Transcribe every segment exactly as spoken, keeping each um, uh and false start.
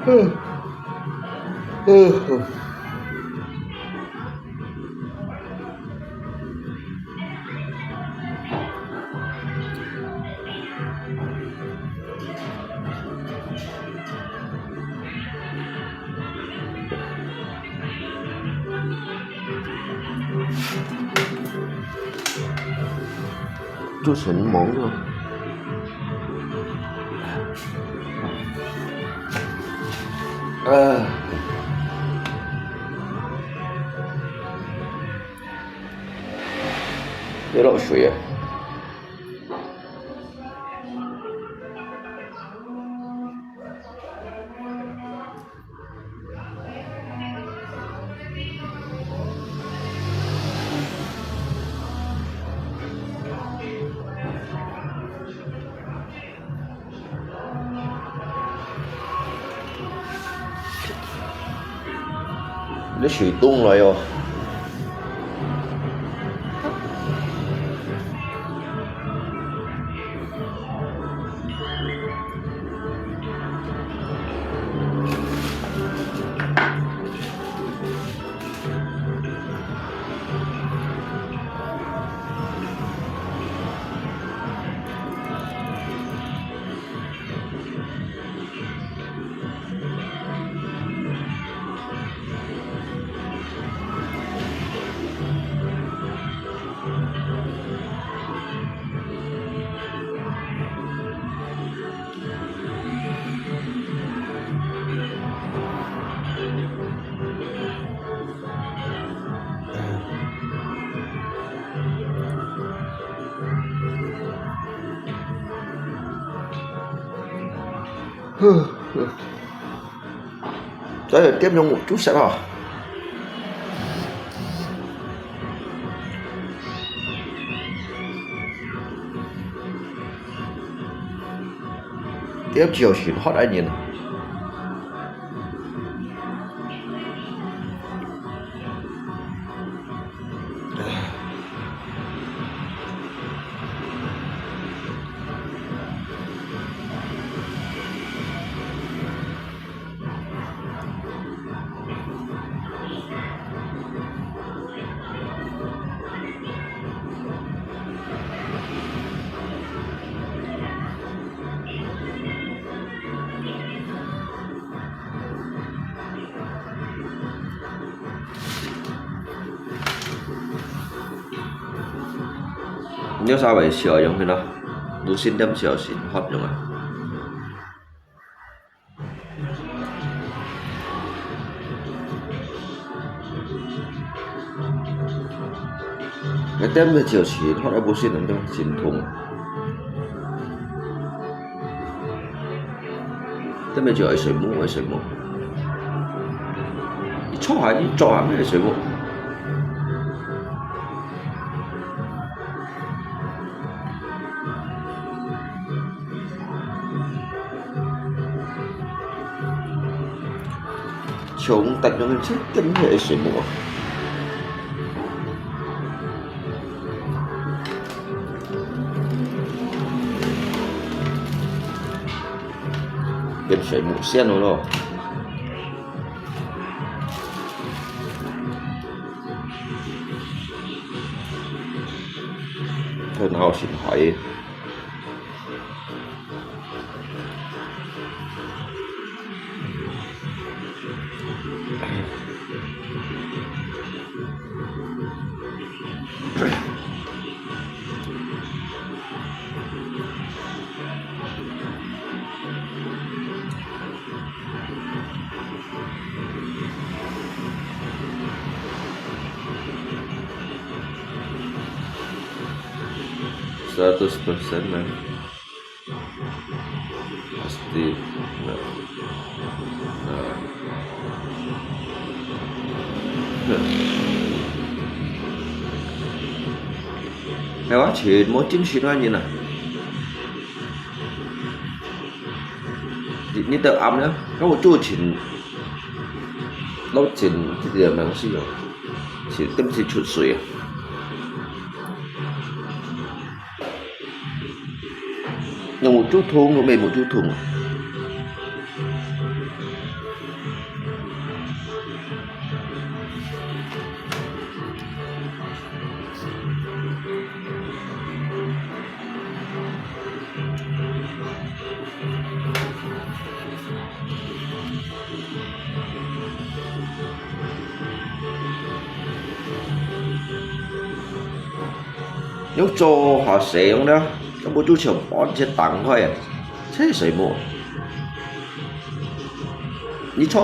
嗯，嗯。做什么呢？啊，要落水啊！ 這水凍來哦。 再有點用就熟啊。點酒先喝一年。你有啥位燒用去咯？無線點燒先，好用啊。該點个燒先，好，無線點先通啊。 這邊就愛睡目，愛睡目。你坐下，你坐下，愛睡目。像逐樣个，這邊愛睡目啊。 變睡目線了咯。頭腦先開。 Seratus persen lah. Pasti. Nah. Nah. Nah. Hay quá, chỉ một chính sách nói như này. Ni, ni tao âm nhá, có một chút chỉnh, lâu chỉnh cái gì mà không xí rồi. Chỉnh tâm chỉnh chút suy à. Nó một chút thun, nó mê một chút thun. Yuk cho hả seng đó, có một chút chiều bón chết tặng thôi à. Thế sấy mộ. Ni cho,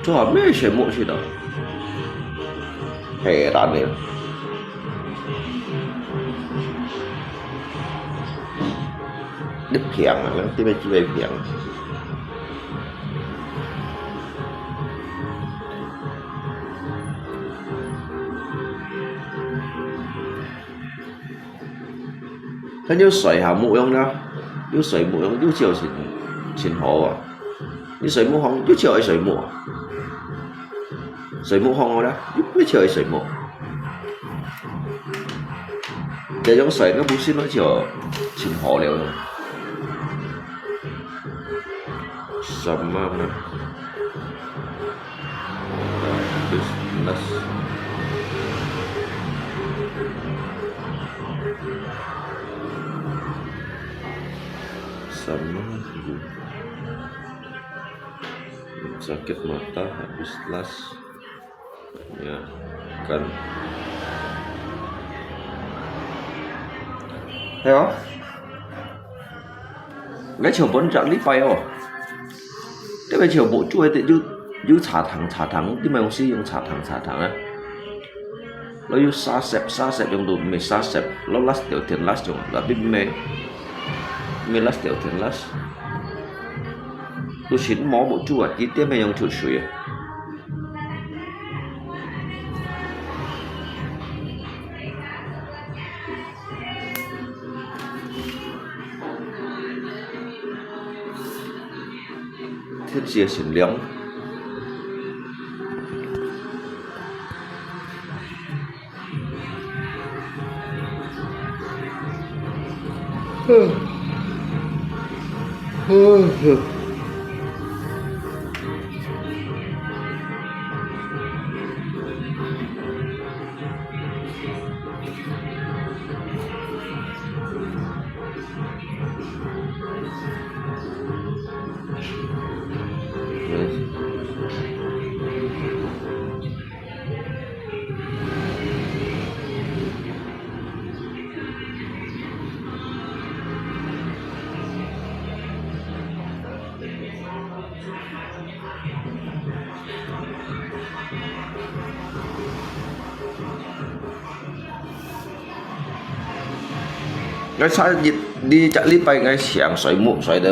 cho hả mê sấy mộ chứ đó. Hè ta nè. Đứt phiền à, nó tiếp với phiền. Kan有睡下目樣啦，有睡目樣，有朝晨，晨好啊。你睡目好，有朝愛睡目啊。睡目好好啦，有朝愛睡目。這種睡个不是那就晨好了。什么呢？ Habis las. Sama. Sakit mata, habis las. Ya, kan. Hay hả? Ngai chhiu pon chak li pai oh. Te pai chhiu bu chu ai te yu, yu cha thang, cha thang, ti mai ong si yong cha thang, cha thang ah. Lo yu sa sep, sa sep yong tu me sa sep, lo las teo tien las yong, la bi me, me las teo tien las. Tu shin mo bu chu ah, ti te me yong chu shui ah. 天時係涼。 Nice. 該差一、二隻禮拜，𠊎想睡目睡到，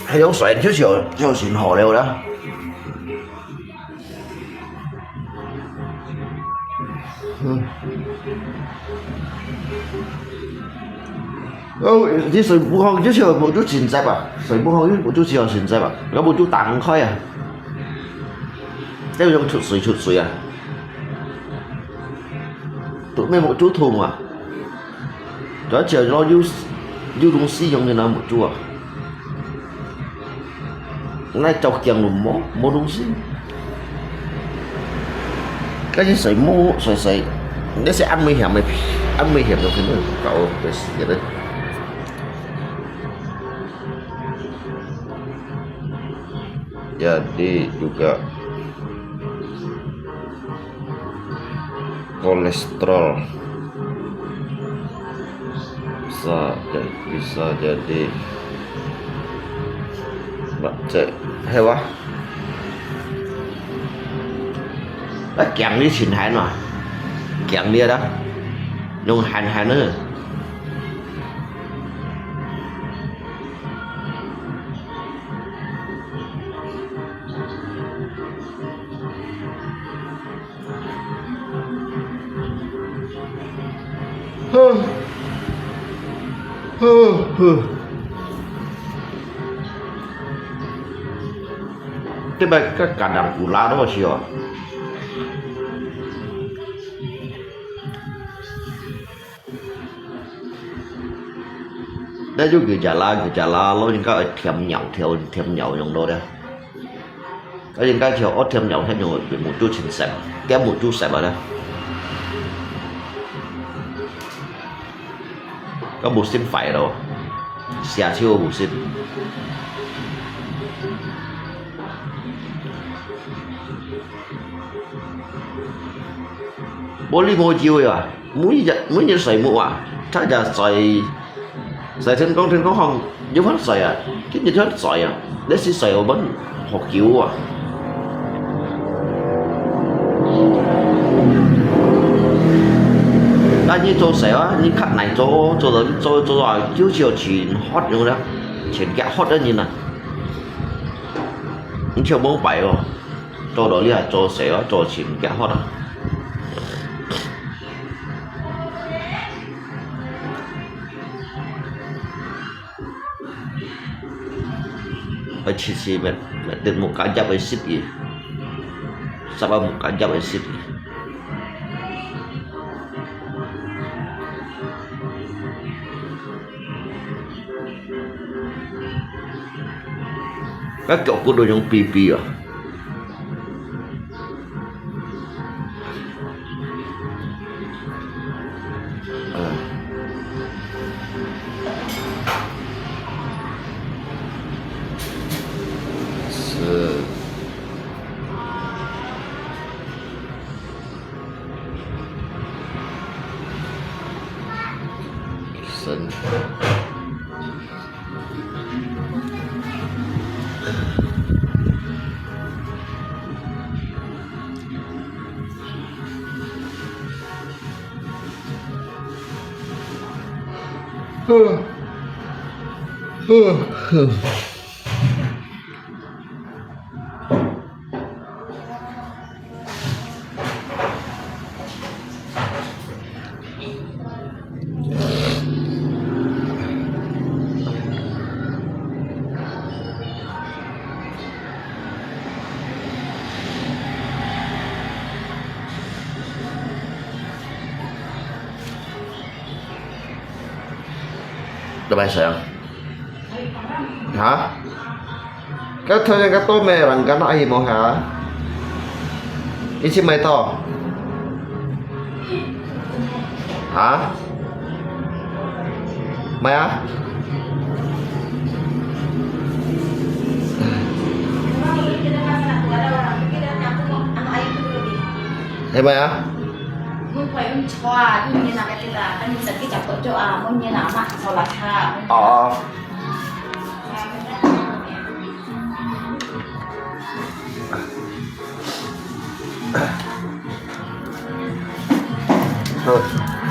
係用睡就就就盡好了啦。嗯。哦，你睡目好就就目珠盡澀啊，睡目好就目珠就盡澀啊，𠊎目珠打開啊，這種出水出水啊，都無目珠痛啊。 該就係有、有東西用个那目珠啊。𠊎照鏡都無、無東西。該係睡目睡睡，該係恁危險个、恁危險个，真个搞个死个。Jadi juga kolesterol. Bisa jadi, bisa jadi. Nak cek, hewa. Nak kiang ni chin hai ma. Kiang ni ada. Nung han han ne. Huh. Huh, huh. Tiba ka kadang pula tu sih oh. Dah juga gejala, gejala lo, 應該會添尿，添、添尿用到的。該應該就愛添尿，添尿目珠清醒，點目珠醒了的。該無心壞咯，下手無心。無你無救啊！ 每日、每日睡目啊，大家睡、睡天光，天光好，有法睡啊，今日有法睡啊，你是睡我們好久啊。那你做事啊，你較難做，做到、做、做到九九全發用了，全家發的人啊，你就蒙白哦，做到你還做事啊，做全家發啊。 愛切切搣，搣得木瓜葉个色个，煠啊木瓜葉个色个。該腳骨都用嗶嗶啊。 嗯。是。神。 拜拜，sayang。哈？ Kau tahu yang kata mai langgan ahi mo ha? Isi mai to? Ha? Mai ah? Hei mai ah? Mun poi mun chua, mun nyen na ka tila, kan mun sen ki chak to jo a, mun nyen na ma, so la cha, mun nyen na. Oh.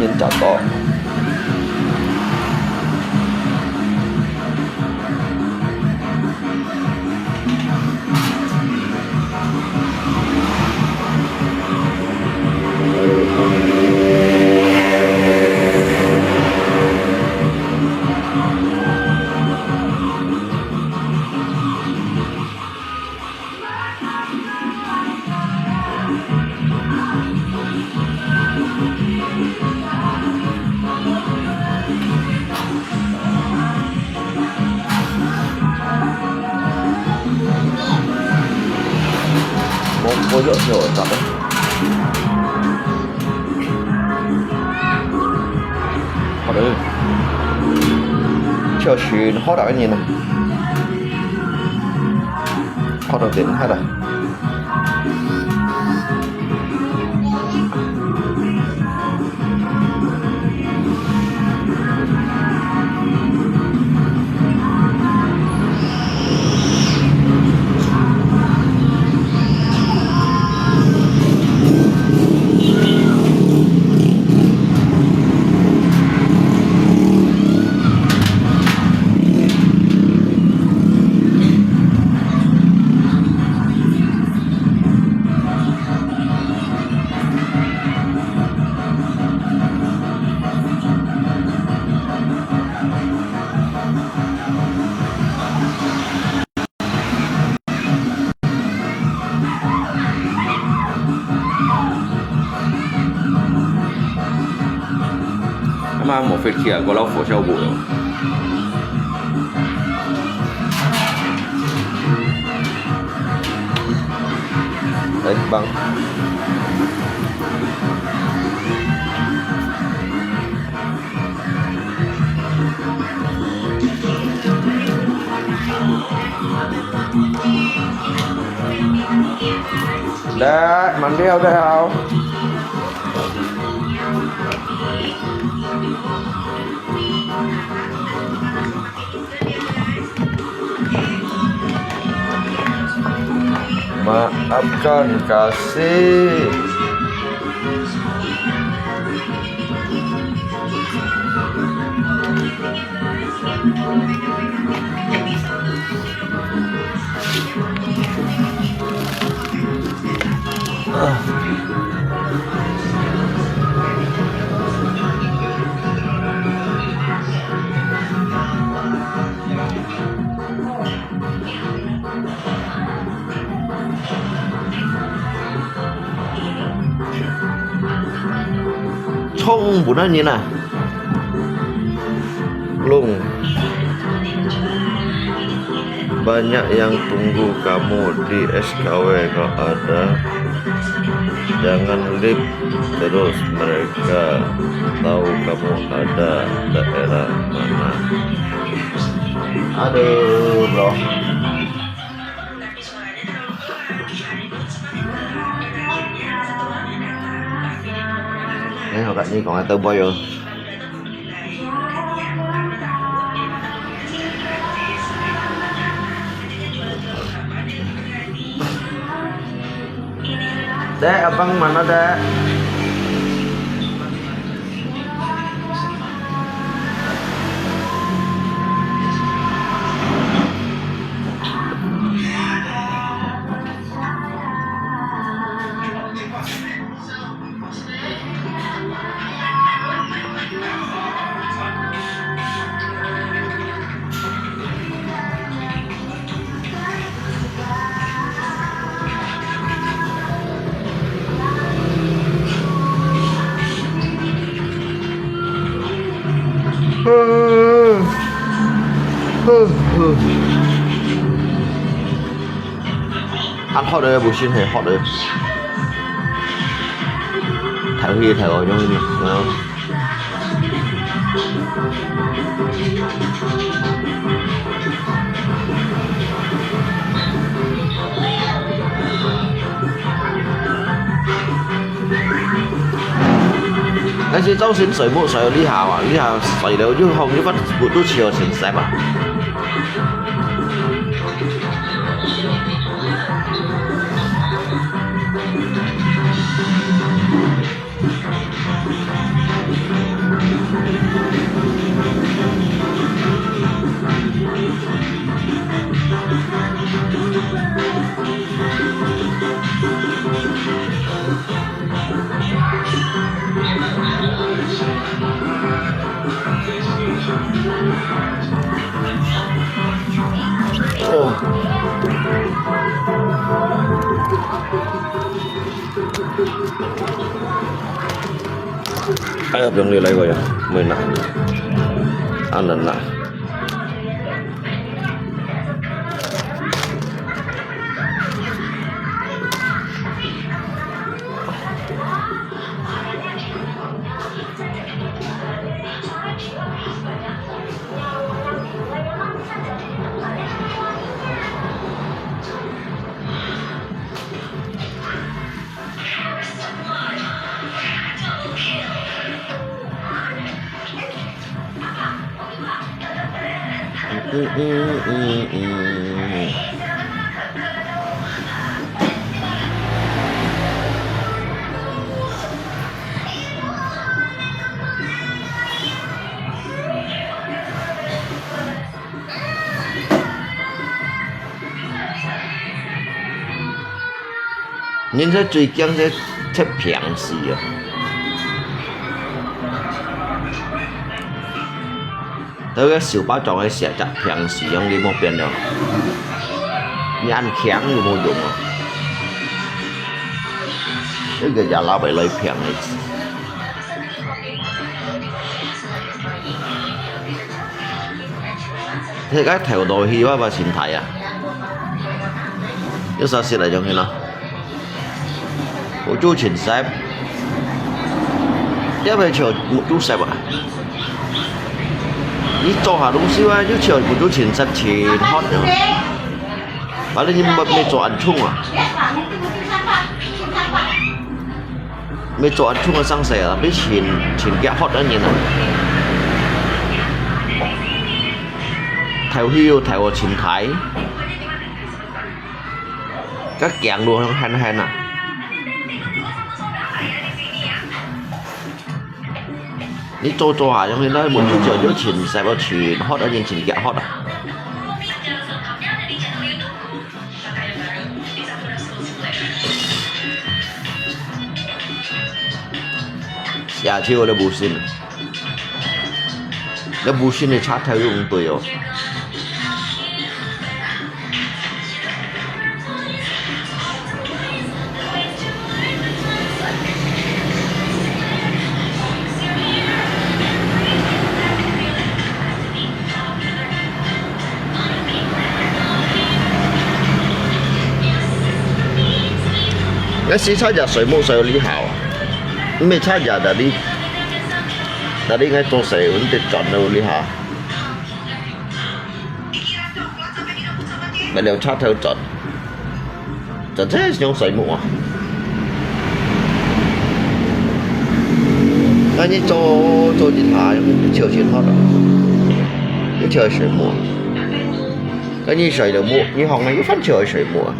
人找到。我，我有，有，咋的？好的。就是好大个人啊。好大个人，好大。 阿媽無飛機啊，我老火燒過了。來，幫。 Dah, mandi udah. Maafkan kasih. Chong bulan ni na. Long. Banyak yang tunggu kamu di S K W kalau ada. Jangan leave terus, mereka tahu kamu ada daerah mana. Aduh, bro. 你學你講个都無用。Dek, abang mana, Dek? 恁hot个，本身係hot个。頭去頭，用呢，然後。 但是造型水墨水厲害啊，厲害，水了又紅又發，都只有成色吧。 Dah, 哦。哎呀，不用你来过呀，没拿，啊，能拿。 人這最驚這忒平時啊！到該手巴掌个時節，忒平時樣你莫變了。你恁強又無用啊！這個也拿袂來平个。 這個頭到尾我把身體啊，有啥事來用去咯？目珠清晒，這邊就目珠塞啊。你做下東西啊，就就目珠清晒，清好了。反正你沒，沒做恁重啊。 沒做恁重个生事啊，比前，前幾日發个人啊。頭去又頭前排，該行路還還啊。你做做下，用你那門就就前十个前發个人前幾日發啊。 下去我都無信了，那無信的車頭用對哦。 該時差日睡目睡到這下啊，毋係差日，但你，但你應該做事，你得轉到這下。 買了車頭轉，轉這樣睡目啊。該你做，做一下，就先好了，就睡目。該你睡了目，你好像又翻起來睡目啊。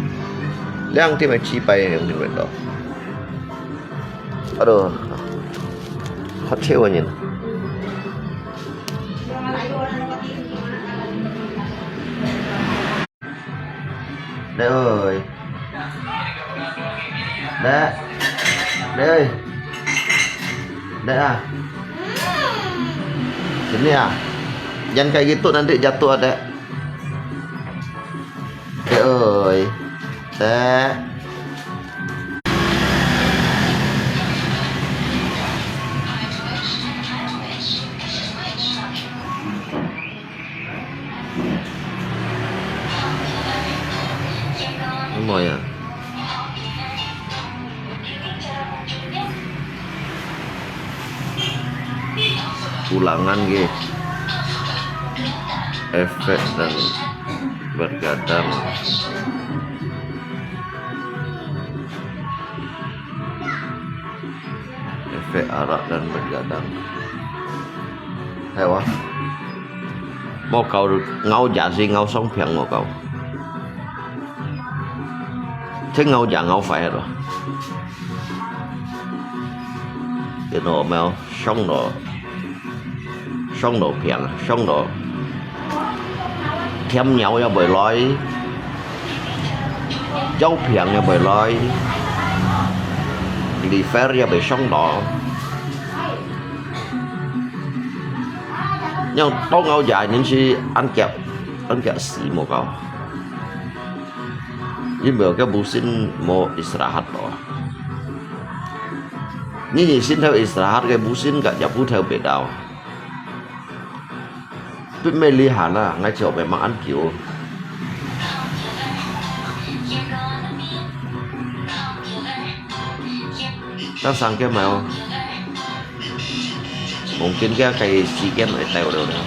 兩點的幾百人，你們都。 Aduh, kacau anjing. Dek ơi. Dek. Dek ơi. Dek ah. Sini ah. Jangan kayak gitu, nanti jatuh, Dek. Dek ơi. Dek. Apa ya? Ulangan ke efek dan bergadang. Efek arak dan bergadang. Hay wa. 無夠，咬牙是咬雙片無夠。這咬牙咬壞了。然後有無有？傷到，傷到片，傷到。添尿也袂來，腰片也袂來，liver也袂傷到。仰當𠢕夜人去恁遽，恁遽死無搞？因為該無信無istirahat到啊。你，你心頭istirahat，該無信个也毋頭別到。 Pit mê li hàn à, ngai chiu mê mang ăn kiu. Đang sang kia mèo. Mungkin kia cái si kia nói tèo đều nữa.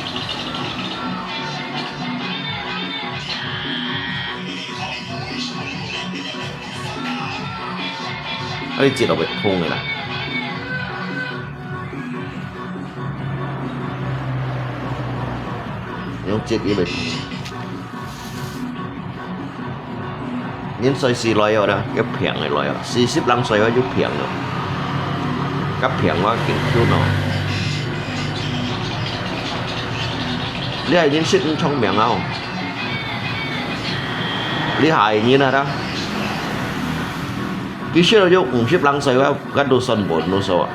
Ai, chỉ là bị phun này là. Yung chik ibe. Nin soi si loi yo da, cái phiang cái loi yo. Si sip lang soi yo ju phiang no. Cái phiang wa king chu no. Li hai nin sip chong miang ao. Li hai nin ada. Ki sip yo ung sip lang soi wa, kan du son bon no so.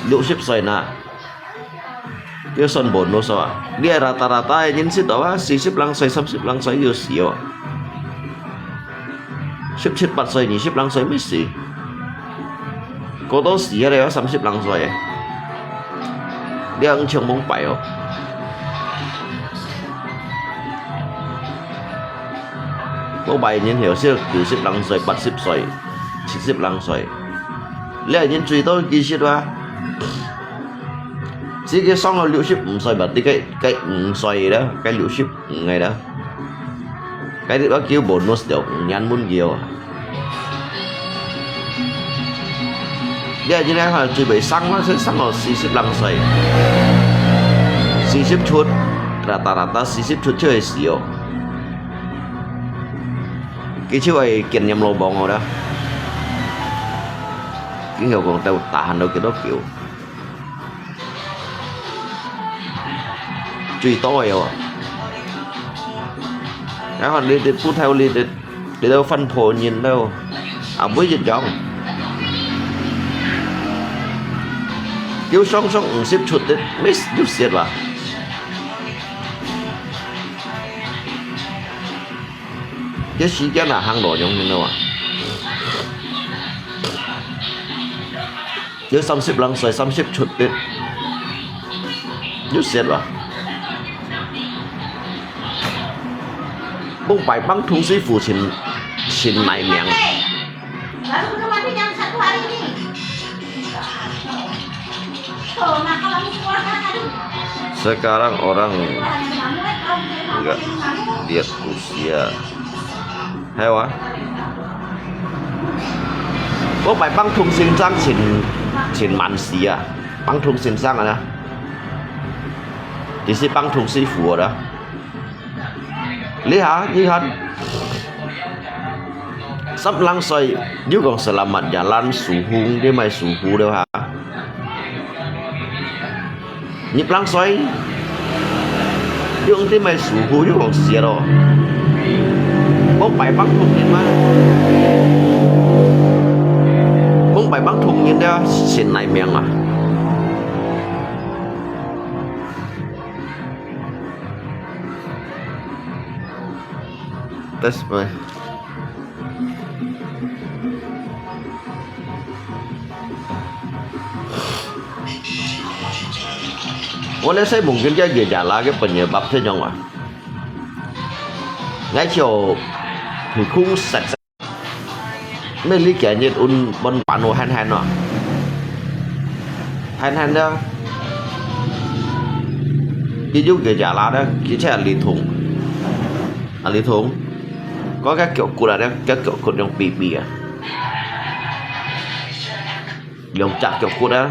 Lu sip soi na. Yo son bonus à. Dia rata-rata nin sit à, si sip lang soi, sam sip lang soi yo si à. Sip sit pat soi, ni sip lang soi mi si. Có đó si à, sam sip lang soi. Dia ang chong mong pai à. Mong pai nin hiểu sip, si sip lang soi, pat sip soi, si sip lang soi. Dia nin chui đó ki sit à. Chỉ cái song là liu sip ung soi, bật đi cái, cái ung soi đó, cái liu sip ung ngay đó. Cái đó kêu bonus điều, ung nhan mun kêu. Dia chỉ là phải chui bảy sang nó sẽ sang nó si sip lang soi. Si sip chut, rata-rata si sip chut chứ hay si ồ. Cái chiu ai kiên nhầm lô bóng rồi đó. Cái hiểu còn tao tahan đâu cái đó kiểu. Chui to yo. Cái hòn đi, đi phút theo đi, đi, đi đâu phân phối nhìn đâu. À, bữa dịch chóng. Kiểu sống sống ung sip chut đi, miss, you siết là. Cái sĩ kia là hàng đồ giống như đâu à. Nếu xăm xếp lăng xoay, xăm xếp chuột tết. Nếu xếp à. Bông bài băng thùng sĩ phủ xin, xin nai miệng. Sekarang orang nggak lihat usia. Hay wa. Bông bài băng thùng xin sang xin, xin mặn xí à. Băng thùng xin sang à nè. Chỉ xin băng thùng sĩ phủ đó. Lý hả, lý hả. Sắp lăng xoay, nếu còn selamat jalan suhung, dia mai suhu dia ha. Nyip lang soi. Yung ti mai su hu yung hong sia lo. Mong pai bang thung nin ma. Mong pai bang thung nin dia sin nai miang ma. Test mai. Wala sai mungkin kia gejala ke penyebab te nyong ah. Ngai chiu hui khung set. Mê li kia nyet un bon pan ho hen hen no. Hen hen da. Ki yu gejala da, ki che li thung. A li thung. Có các kiểu cụt à, các kiểu cụt trong pì pì à. Dòng chặt kiểu cụt á.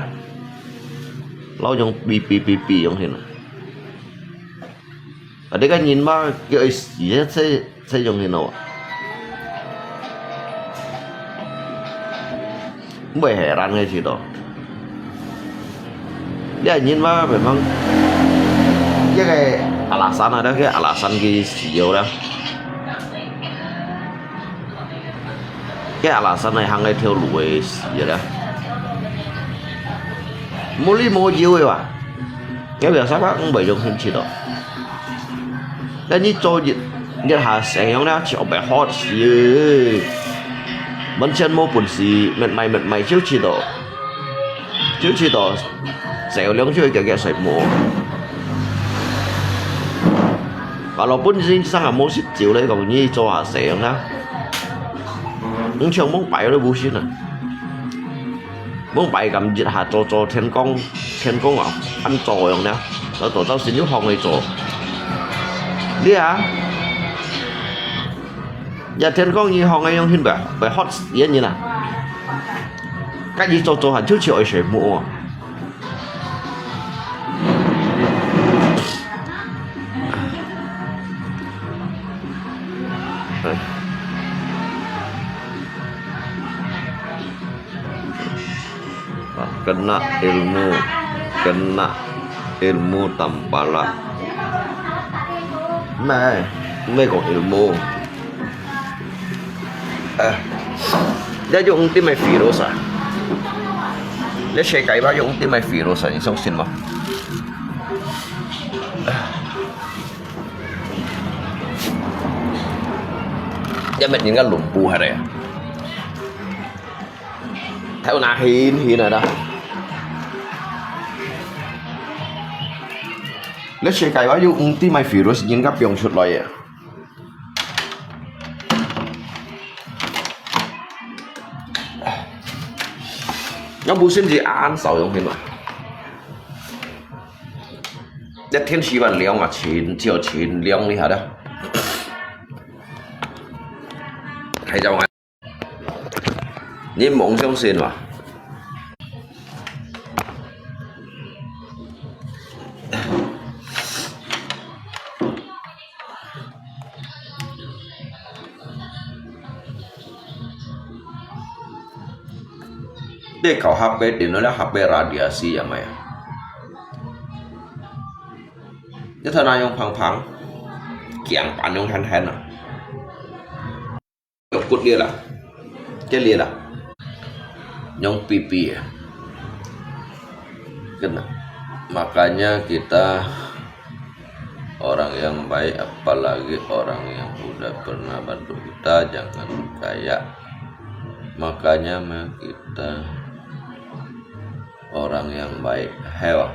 Lâu dòng pì pì pì pì dòng thế này. Ở đây các nhìn mà kiểu ấy xí thế, thế dòng thế nào. Mười hè ran ngay gì đó. Dia nhìn mà phải mang. Cái cái alasan ada cái alasan cái gì đó. Cái alasan này hàng cái theo lùi gì đó. Mô li mô diu à. 該biasa pak毋會用興趣到。該你做一，一下成樣了，就會渴死。完全無本事，乜賣乜賣就知道，就知道，走兩就會結結水無。Kalau本身生啊無食酒咧，講你做下成樣啦，你像蒙擺都無信啊。 蒙擺敢一下做做天光，天光啊，恁做樣了，做做到先有空去做。你啊，也天光有空个用品吧，會渴死人啊。該你做做下就就愛睡目啊。哎。 啊，kena ilmu, kena ilmu tampalak. Meh, meh kong ilmu. Eh, dia yung ultimate virus ah. Dia siya kaiba yung ultimate virus ah, isang sin mo. Dia met yung lumbu hari. 頭那眩眩啊啦。你世界話有五點个 virus 應該放出來啊。我本身係恁少用个嘛。一天四萬兩啊，錢，只有錢兩你下啦。係就係。 你毋相信嘛？你搞核个電腦咧，核个 radiasi 係咪啊？你睇下用胖胖，鏡板用輕輕啊。 有骨裂啦，裂裂啦，yang pipi ya. Kena. Makanya kita orang yang baik, apalagi orang yang udah pernah bantu kita, jangan kaya. Makanya mah kita orang yang baik. Hewa.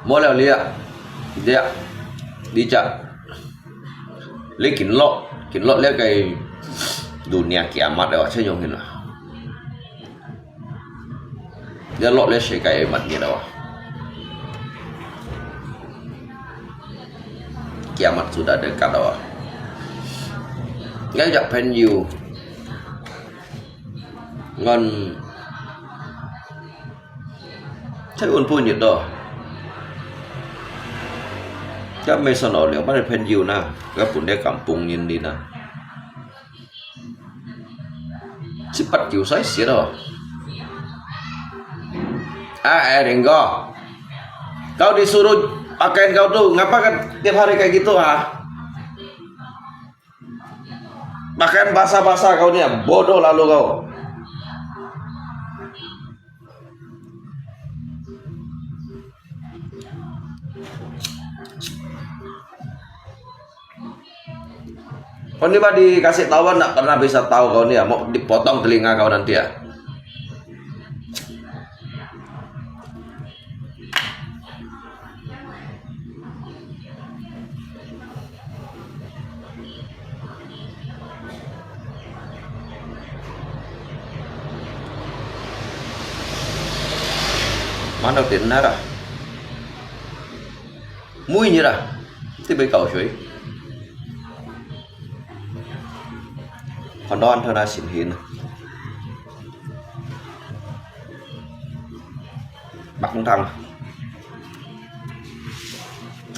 無了，你啊，你啊，你只，你緊落，緊落了个dunia kiamat了，真用心啦。你落了世界末日了，kiamat sudah dekat了。你只朋友，俺 在阮本日咯，也未算到兩班个朋友呐，也本來敢幫人哩呐。七八九歲時咯。Ah, eh, Ringo. Kau disuruh pakaian kau tu, ngapa kan tiap hari kayak gitu, ah? Pakaian basah-basah kau ni, bodoh lalu kau. Kau ni bah dikasih tahu, nggak pernah bisa tahu kau ni ya, mau dipotong telinga kau nanti ya. Mana benar ah? Mui ni lah, ti bai kau shui. Hòn đá ăn thơ na xin hin. Bắc Hùng Thắng.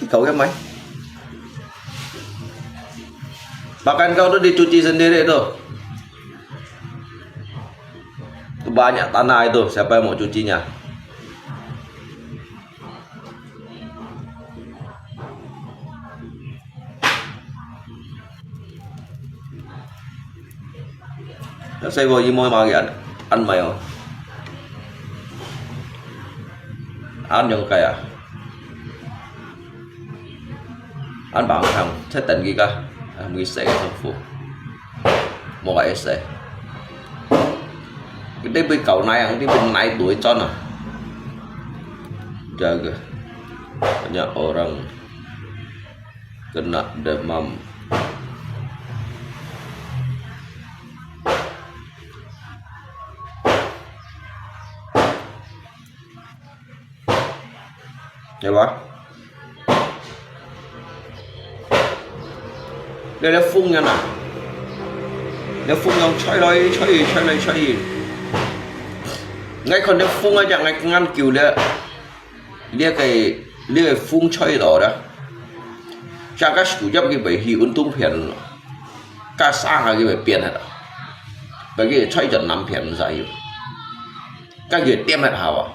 Cái cậu cái máy. Bahkan kau tuh dicuci sendiri tuh. Tuh banyak tanah itu, siapa yang mau cucinya? Sa ibu imo magian. 恁樣哦。恁樣个啊？恁樣行，才等佢个，啊，會死个辛苦。無个會死。佢這邊搞哪樣，這邊哪一堆磚啊？這個，banyak orang kena demam. 對吧？這，這風樣啊，這風樣吹來吹去，吹來吹去。𠊎看這風啊，這𠊎研究了，這個，這個風吹到了，像該樹葉佢會起運動片咯，該沙下佢會變个啦，把佢吹轉南片毋使有。 該佢點一下啊。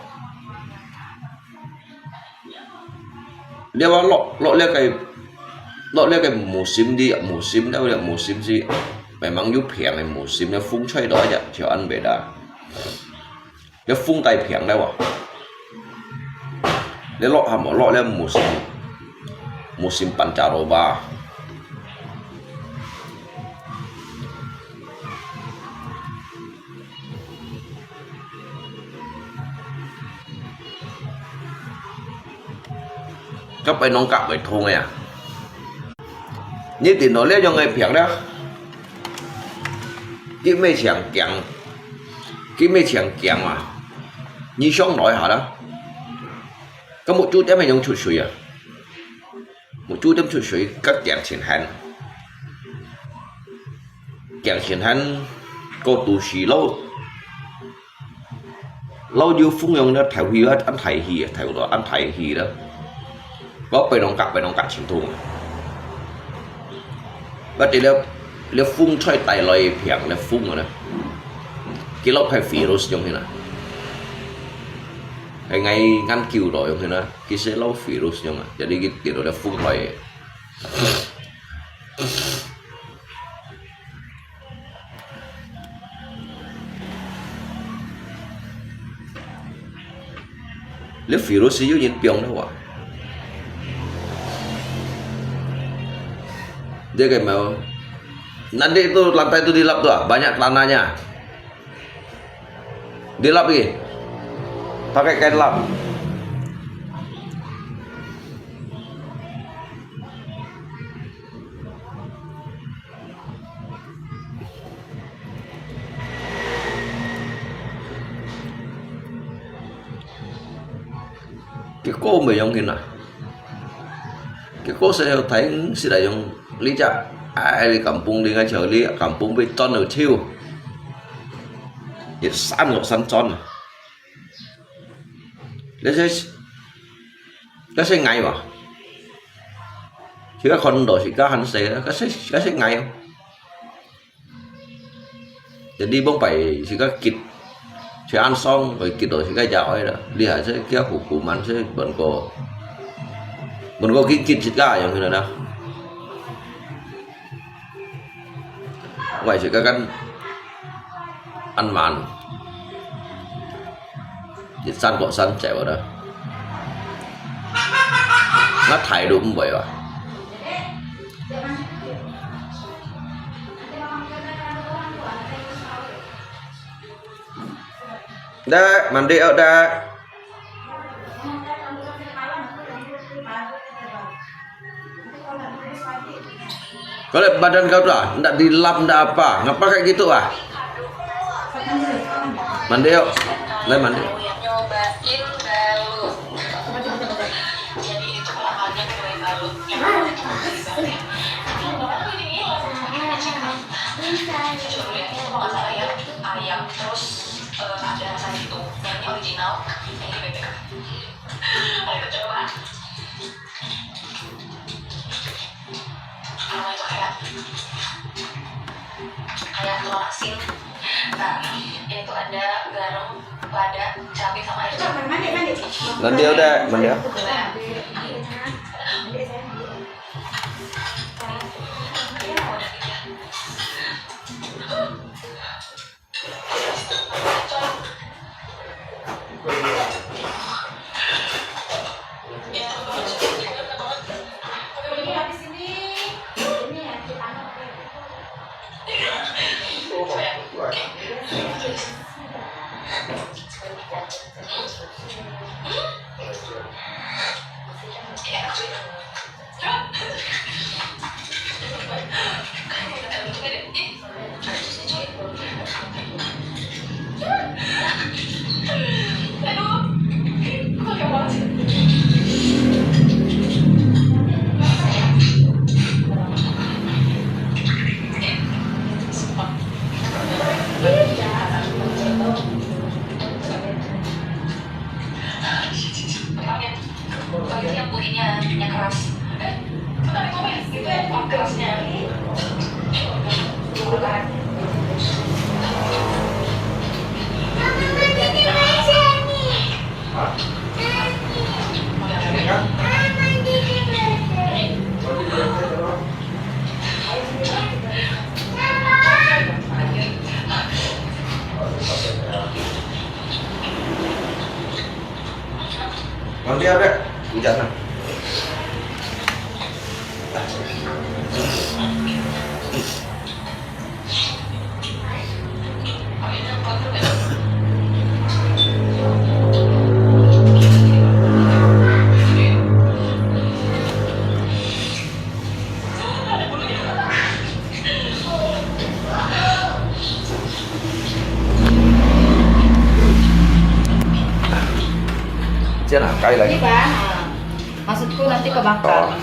這話落，落這個，落這個musim，musim，這個musim係memang有平个musim，這風吹到一隻就恁樣啦。這風帶平了啊。這落下無落這musim，musim pancaroba。 該背囊甲會痛个啊。你頂到這樣个病了，佢乜強強，佢乜強強啊！你想來下啦，該目珠點樣出水啊？目珠點出水，該驚盡寒。 驚盡寒，過肚屎摎，摎有風樣个，頭去啊，恁大氣啊，頭到恁大氣啦。該背囊甲，背囊甲盡痛啊。該這了，這風吹帶來个病，這風啊，佢落去virus樣个啦。係𠊎研究到樣个啦，其實落virus樣啊，jadi佢跌到這風來个。 這virus有人病了哇。這個沒有，nanti tu lantai tu dilap tu ah, banyak tanahnya. Dilap lagi. Pakai kain lap. 結果無要緊啊。結果係要睇實在用呢隻，哎，你kampung，你愛像你kampung被轉了手，一山落山轉啊。這些，這些𠊎嘛，自家看到自家還細啊，這些，這些𠊎啊。 Jadi，往擺自家急，就恁爽，會急到自家也哀啦。你還係叫hukuman，係問過，問過去急自家樣个啦。𠊎自家kan恁慢。 一山過山走个啦。該大路毋會啊。Dek, mandi yuk, Dek. Kau lihat badan kau tu ah, ndak dilap, ndak apa. Ngapa kayak gitu ah? Mandi yuk. Lai mandi. Kalau itu kayak, kayak telur asin. Nah, itu ada garam, lada, cabai sama air jeruk. Mandi yuk, Dek, mandi yuk. Udah, udah. Nanti ada hujan lah. 这样啊，该来。Ini, Pak. Maksudku nanti kebakar. Oh.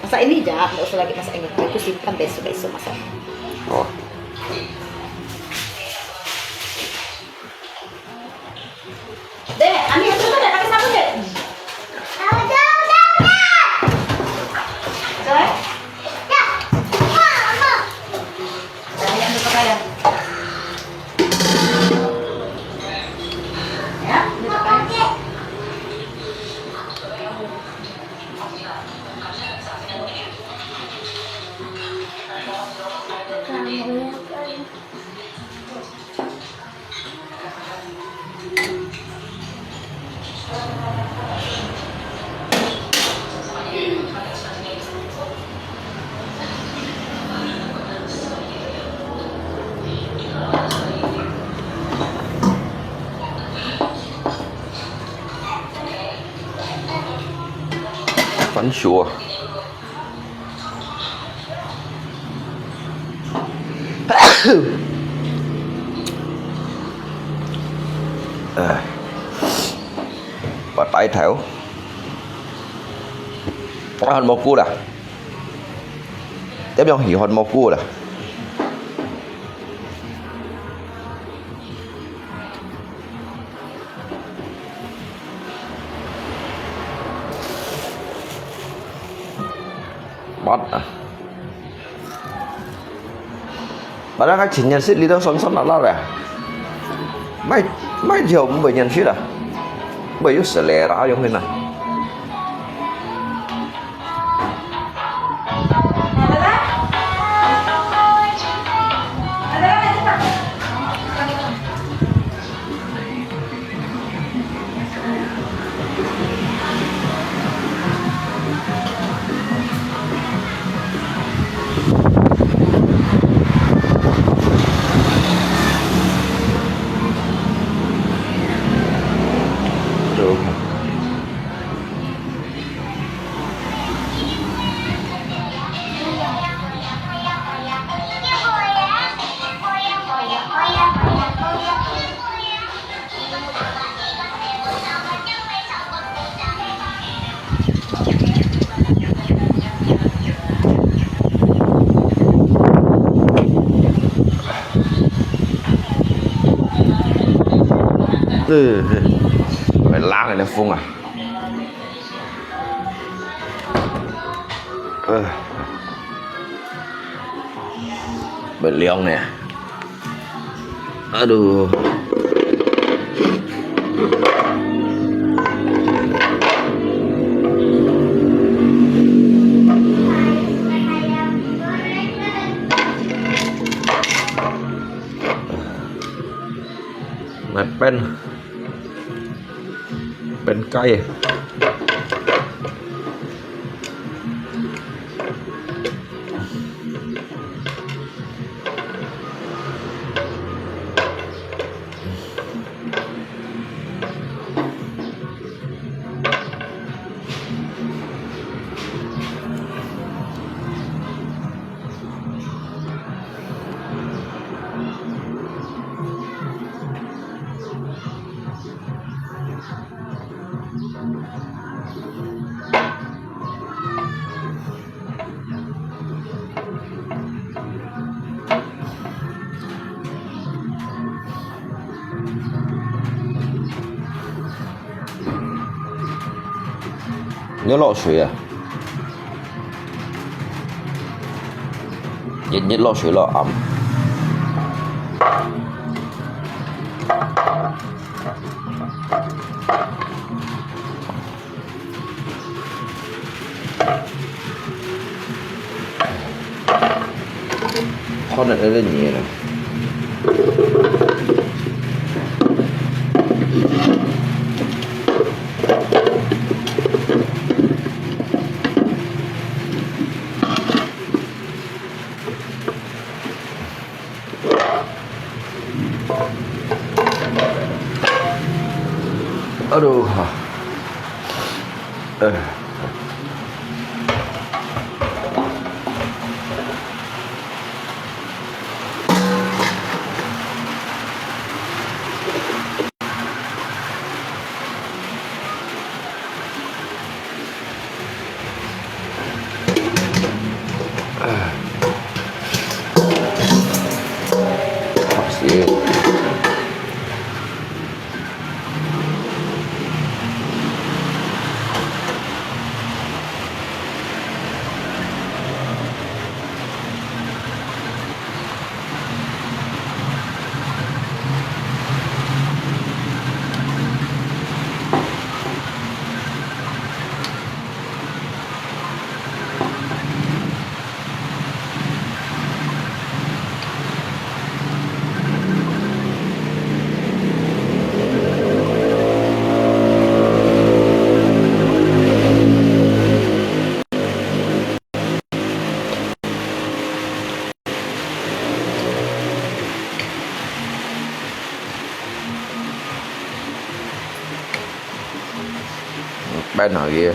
Masak ini aja, nggak usah lagi masak ini. Aku simpan besok-besok masak. Oh. Dek, ambil itu tuh, Dek, pakai sabun, Dek. Coy. Dek, ambil pakaian. Ya, ambil pakaian.番薯啊。 哎，發呆頭。我還無顧啦。點樣魚還無顧啦。 Mat ah. Padahal kan jin nyan sit lidang son-son alat ya. Mai, mai jauh mbai nyan sit ah. Mbai yu selera yang hina. Ừ, phải láng cái này phun à. Ừ. Bật lióng nè. Aduh. Mét pên. Pên cay. 你落水啊？你，你落水落暗。泡了那个泥了。 Aduh. Eh. 嗯，擺落去。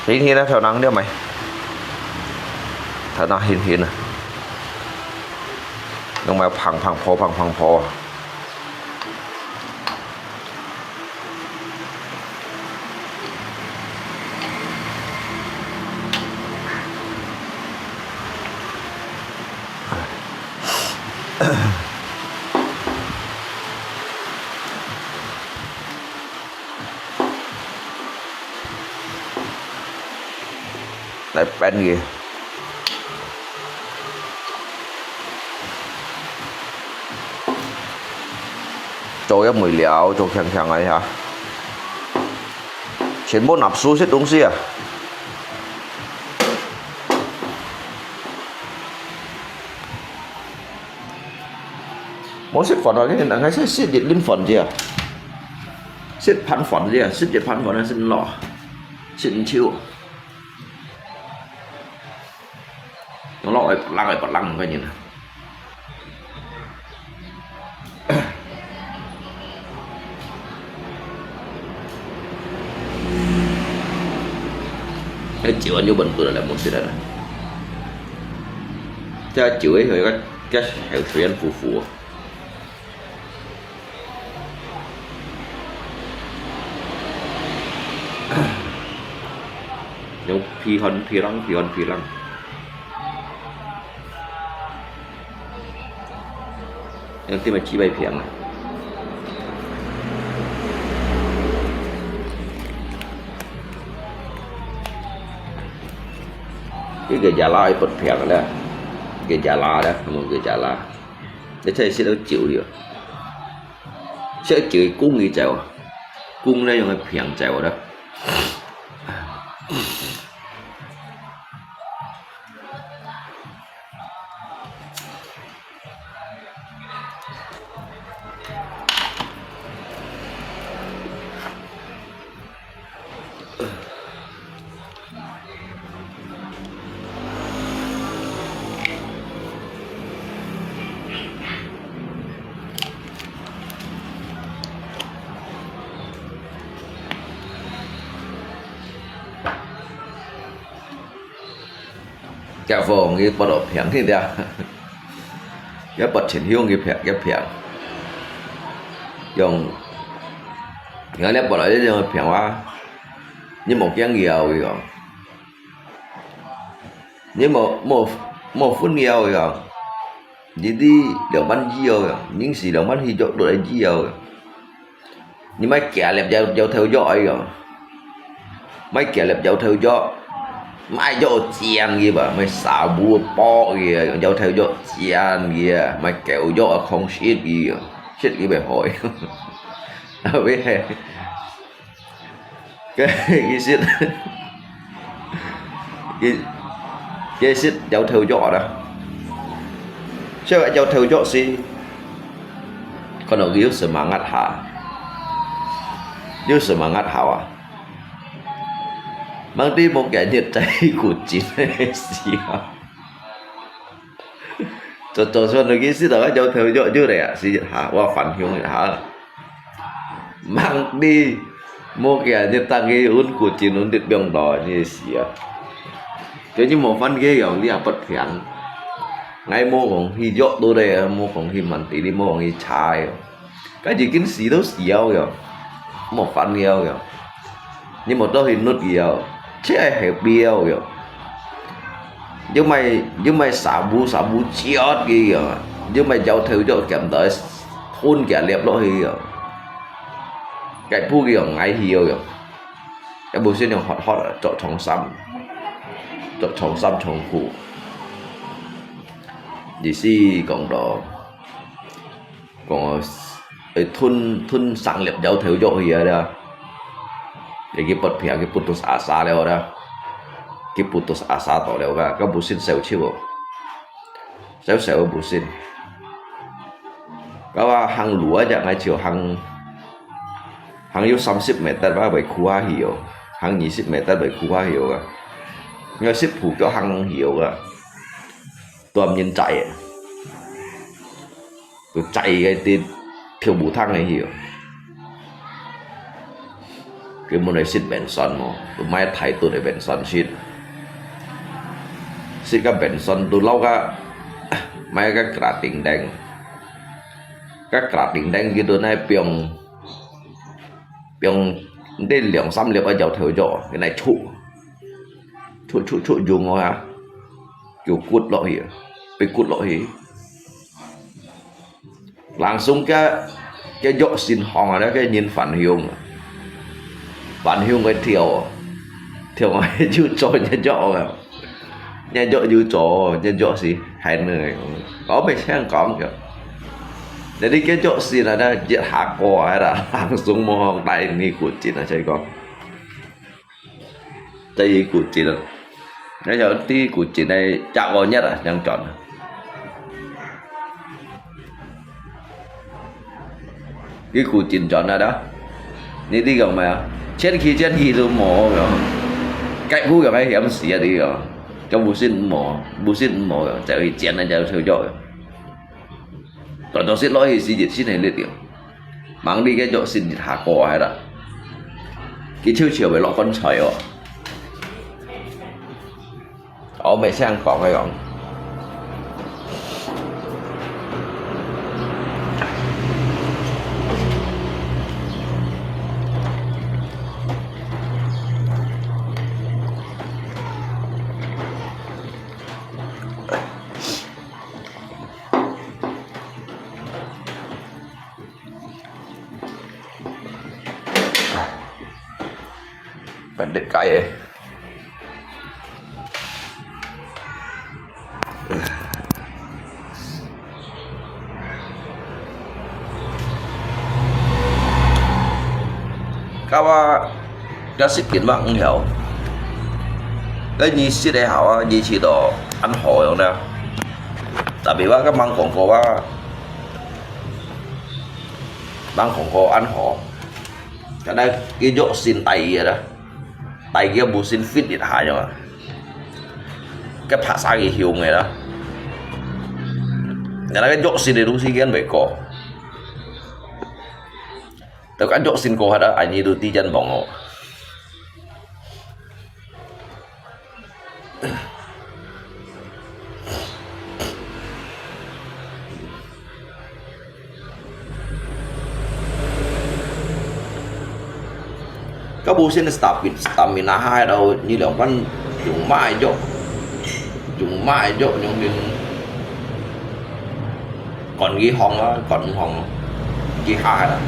Hên hên啊，頭那了無？頭那hên hên啊，用來嘭嘭泡，嘭嘭泡啊。 來煸佢。做一味料，做香香个哈。全部納豆食東西啊！無食飯啊，你等下先食一輪飯啫。食飯飯啫，食一飯飯啊，先落，先抽。 用落去，落去，落去，个人啊。該酒啊，有問題了，無食了啦。這酒个，這，這水煙浮浮哦。 用皮汗皮冷，皮汗皮冷。用點个紙杯平啊。這个也拉一不平了，這个也拉了，我們這个也拉。你真係食到酒了，食到酒公佢走啊，公咧用个平走啦。解放佢拔到平去了，佢拔清香佢平，佢平。用，用了拔來用平啊，你無驚佢啊，佢講。你無，無，無分佢啊，佢講。你知兩萬二啊，佢講，人死兩萬二約落來二啊，佢講。 你買幾粒搖，搖頭藥哎喲，買幾粒搖頭藥，買藥煎佢吧，買沙布包佢啊，搖頭藥煎佢啊，買狗藥啊，空食佢啊，食佢會好。後尾係，佢，佢食，佢，佢食搖頭藥啦。所以搖頭藥係， 可能佢有semangat下，有semangat下啊。Mang知無幾日再骨折个時候，做，做算到佢食到搖頭藥就來啊，是下，我反省一下。Mang知無幾日等佢穩骨折，穩得病到，你死啊！ 佢就無犯佢樣，你也不聽。𠊎無講去約到咧，無講去問題，你無講去查哦。佢已經死都死了喲，無犯了喲。你無到去搦佢哦，這係後背了喲。又買，又買沙布，沙布接佢喲，又買搖頭藥，夾到吞佢粒落去喲。該步佢樣，𠊎去了喲。 也無先用hot hot啊，著長衫，著長衫長褲。意思講到，講，誒，吞，吞三粒搖頭藥去啊啦。你去putus，去putus asa了啦，去putus asa到了个，該無先消愁哦，消愁無先。該話行路啊，就愛就行 行有三十meter吧，會跍下去哦。行二十meter會跍下去哦啊。愛十步腳行去哦啊。都毋認載个，都載个在跳舞堂个去哦。佢問你食便所無？都買大肚个便所食。食个便所都摎个，買个grading頂。个grading頂佢都來放 用這兩三粒个搖頭藥，佢來捽，捽捽捽用哦啊，就骨落去，畀骨落去。Langsung个，个藥先放啊，該人反向啊，反向个跳哦，跳啊就做隻藥啊。 日藥有做，日藥是還呢，講毋成講个。Jadi日藥是啦，一下過啊啦，langsung無帶你骨折啊，所以講，第一骨折啊，那就第一骨折呢，加個月啊，正轉。佢骨折轉啊啦，你知講咩啊？前去前去都無个，該步个還險死啊！你講，叫無信無，無信無个，就去剪啊，就抽藥个。大多是落去時節先係呢條，忙你个藥先一下過啊啦，佢悄悄會落棺材哦。 我毋成講个樣。Pendek kai eh. 該話，該實際嘛毋曉。該你實在好啊，你去到恁好樣呢。Tapi話該吂講過啊，吂講過恁好。該那個肉身大意啦，大意無身fit一下樣啊。該拍啥个凶个啦。該那個肉身个東西跟袂過。 Tau kan jok sin ko hada anyi tu ti jan bong o. Ka bu sin stamina, stamina hai dau ni liang pan yung mai jok, yung mai jok yung hin. Còn cái hông á, còn hông, cái hai á,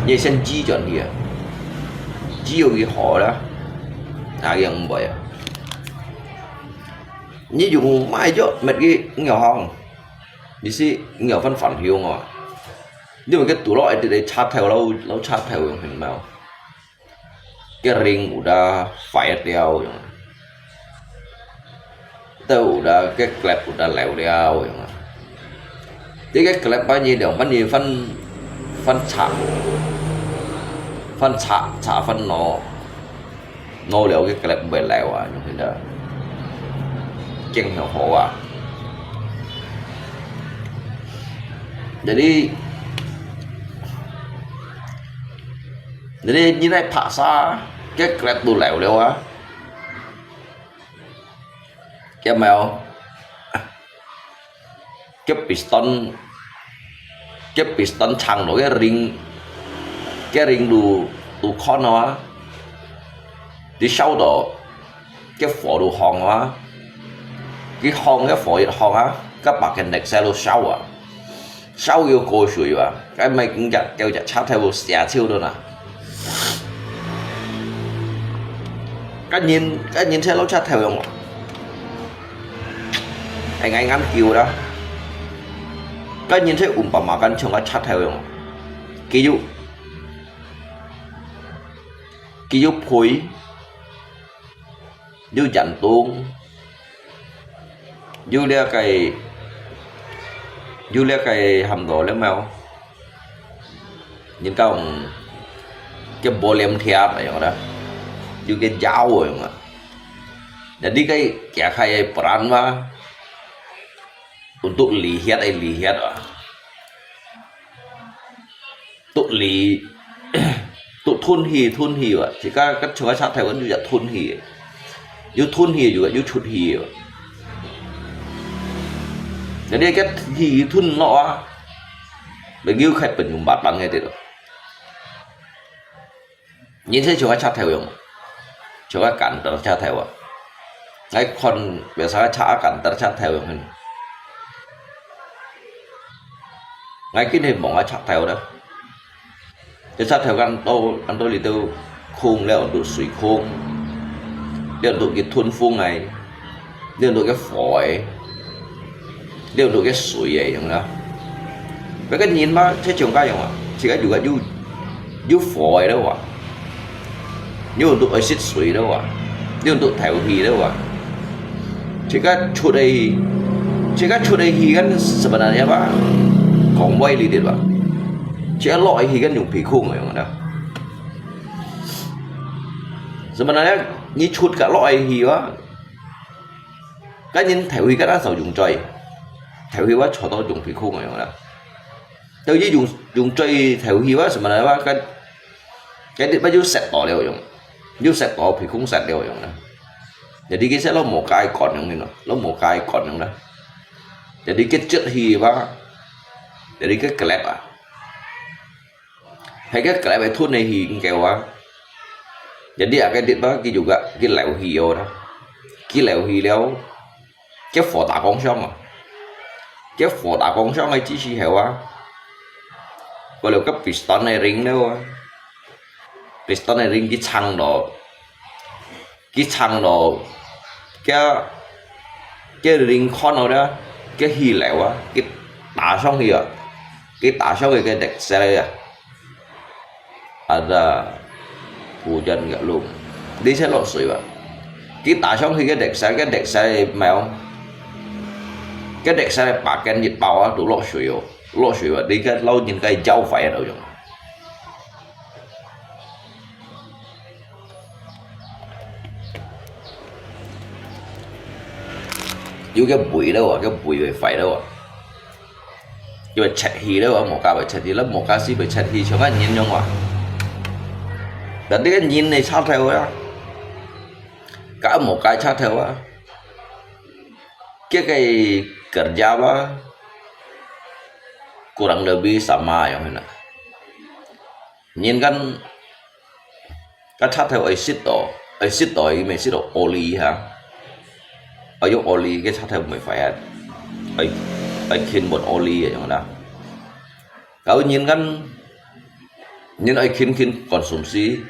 như sen chi chọn đi à, chi có cái họ đó, à, cái hông bơi à, như dùng mai cho mệt cái nghèo hông, đi si nghèo phân phản hiếu ngò, nhưng mà cái tủ lọ thì để chat theo lâu, lâu chat theo hông hình mèo. Cái ring udah phải liao yong. Tau udah cái klep udah lèo liao yong. Thì cái klep bao nhiêu liao, bao nhiêu phân, phân chạ, phân chạ, chạ phân nổ, nổ liao cái klep bơi lèo à, yong hin đó. Chêng hiểu hổ à. Jadi, Jadi, như này phá xa, cái klep tủ lèo liao á. Cái mèo, cái piston, cái piston chăng đó cái ring, cái ring tủ, tủ con nó á. Đi sau đó, cái phỏ tủ hông á. Cái hông, cái phỏ hông á, cái bạc cái nẹt xe lô sau á. Sau yêu cô sủi và cái mày cũng giặt kêu giặt sát theo xia chiêu đó nè. Cái nhìn, cái nhìn xe lô sát theo không? Anh, anh ngắn kiêu đó. Cái nhìn xe ủng bà mà căn chồng cái sát theo không? Ký dụ. Ký dụ phối. Yu Yan Tung, yu liá cái, yu liá cái hàm đó liá mèo. Nhìn kau cái bố liêm thiạp này đó. Yu cái giáo rồi mà. Jadi cái kia khai peran mà. Untuk lihat ai lihat à. Tụ lý, tụ thun hì, thun hì wạ. Chỉ có các chúa sát thèo yu yạ thun hì. Yu thun hì yu yạ yu chụt hì wạ. Jadi cái hì thun lọ á. Bagi yu khai pên yu mbat bang ngay tê lọ. Nhìn thấy chúa sát thèo yong. Chúa cản trở sát thèo à. Ngay con về sao cha cản trở sát thèo yong. Ngay cái này mong ai sát thèo đó. Cái sát thèo ăn tô, ăn tô lì tô khung leo tụ sủi khung. Leo tụ cái thun phung này. Leo tụ cái phổi. Leo tụ cái sủi ấy yong đó. Cái cái nhìn mà thế chúng ta yong à. Chỉ có yu yu yu phổi đó à. Yu tụ ai xịt sủi đó à. Yu tụ thèo hì đó à. Chỉ có chụt ai, chỉ có chụt ai hì gắn sebenarnya apa? Kong wai li dit ba. Chỉ có lọ ai hì gắn dùng phí khung rồi mà đó. Sebenarnya ni chụt cả lọ ai hì ba. Cái nhìn thèo hì gắn sao dùng chơi. Thèo hì ba chụt đó dùng phí khung rồi mà đó. Tao chỉ dùng, dùng chơi thèo hì ba sebenarnya ba cái, cái dit ba yu set to liao yong. Yu set to phí khung set liao yong đó. Jadi cái set lọ mò cái còn yong ni nó, lọ mò cái còn yong đó. Jadi cái chết hì ba. Jadi cái klep à. Hay cái klep ai thun này hì kéo á. Jadi à cái dit ba cái juga cái lèo hì yo đó. Cái lèo hì liao. Cái phổ tá công sang à. Cái phổ tá công sang ai chỉ si hèo á. Có lẽ cái piston này ring đó á. Piston này ring cái chăng đó. Cái chăng đó, cái, cái ring con nó đó, cái hì lèo á, cái tá sang hì à, cái tá sang hì cái đek xe à. Ada, Hujan gak lum. Đi xe落水哇。佢打上去个歷史，个歷史个貓，个歷史个把根一包啊，都落水哦，落水哇。你个老人家要坏了用。有个胃了哇，个胃会坏了哇。 佢會切去了啊，無加會切去，了無加是會切去，像个人樣啊。但這个人个差頭啊，甲無加差頭啊，這个kerja啊，kurang lebih sama樣啦。人間 个插頭愛熄到，愛熄到，佢咪熄到oli哈。愛用oli，个插頭毋會壞啊。愛，愛勤換oli个樣啦。Kau人kan，人愛勤勤konsumsi，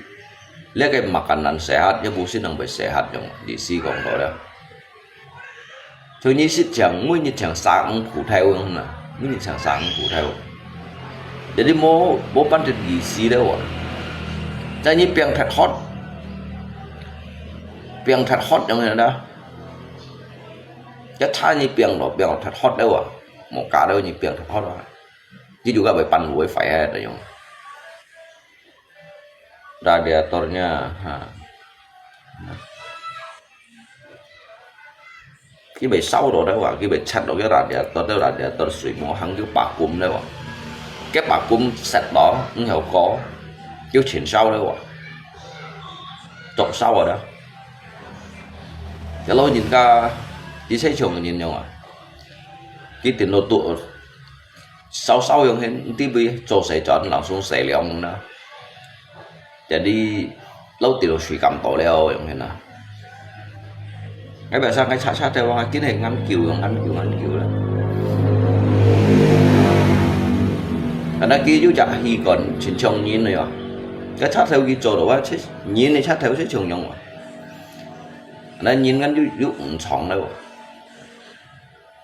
這个makanan sehat，也毋係能會sehat樣，意思講到了。 所以你食淨，每日淨三五苦頭樣啦，每日淨三五苦頭。Jadi無，無半點意思了哇。在你變忒hot，變忒hot樣樣啦。一差你變咯，變忒hot了哇，無加了你變忒hot啊。你就該會半路會壞啊，這樣。Radiatornya，哈。 佢會燒到了哇，佢會切到个radiator，到radiator水無行就罢工了哇。个罢工set到，毋曉過，就全燒了哇。著燒啊啦。个老人家，佢係像人樣啊，佢電腦都燒燒樣，佢毋知會做事轉，老送洗涼啦。 Jadi，老弟都水感到了，樣形啊。𠊎白生个插插頭啊，緊係研究，研究，研究啦。啊，該佢有隻器官，親像人个哦。該插頭佢做到啊，切，人个插頭係像樣哦。啊，人間又，又毋長了哦。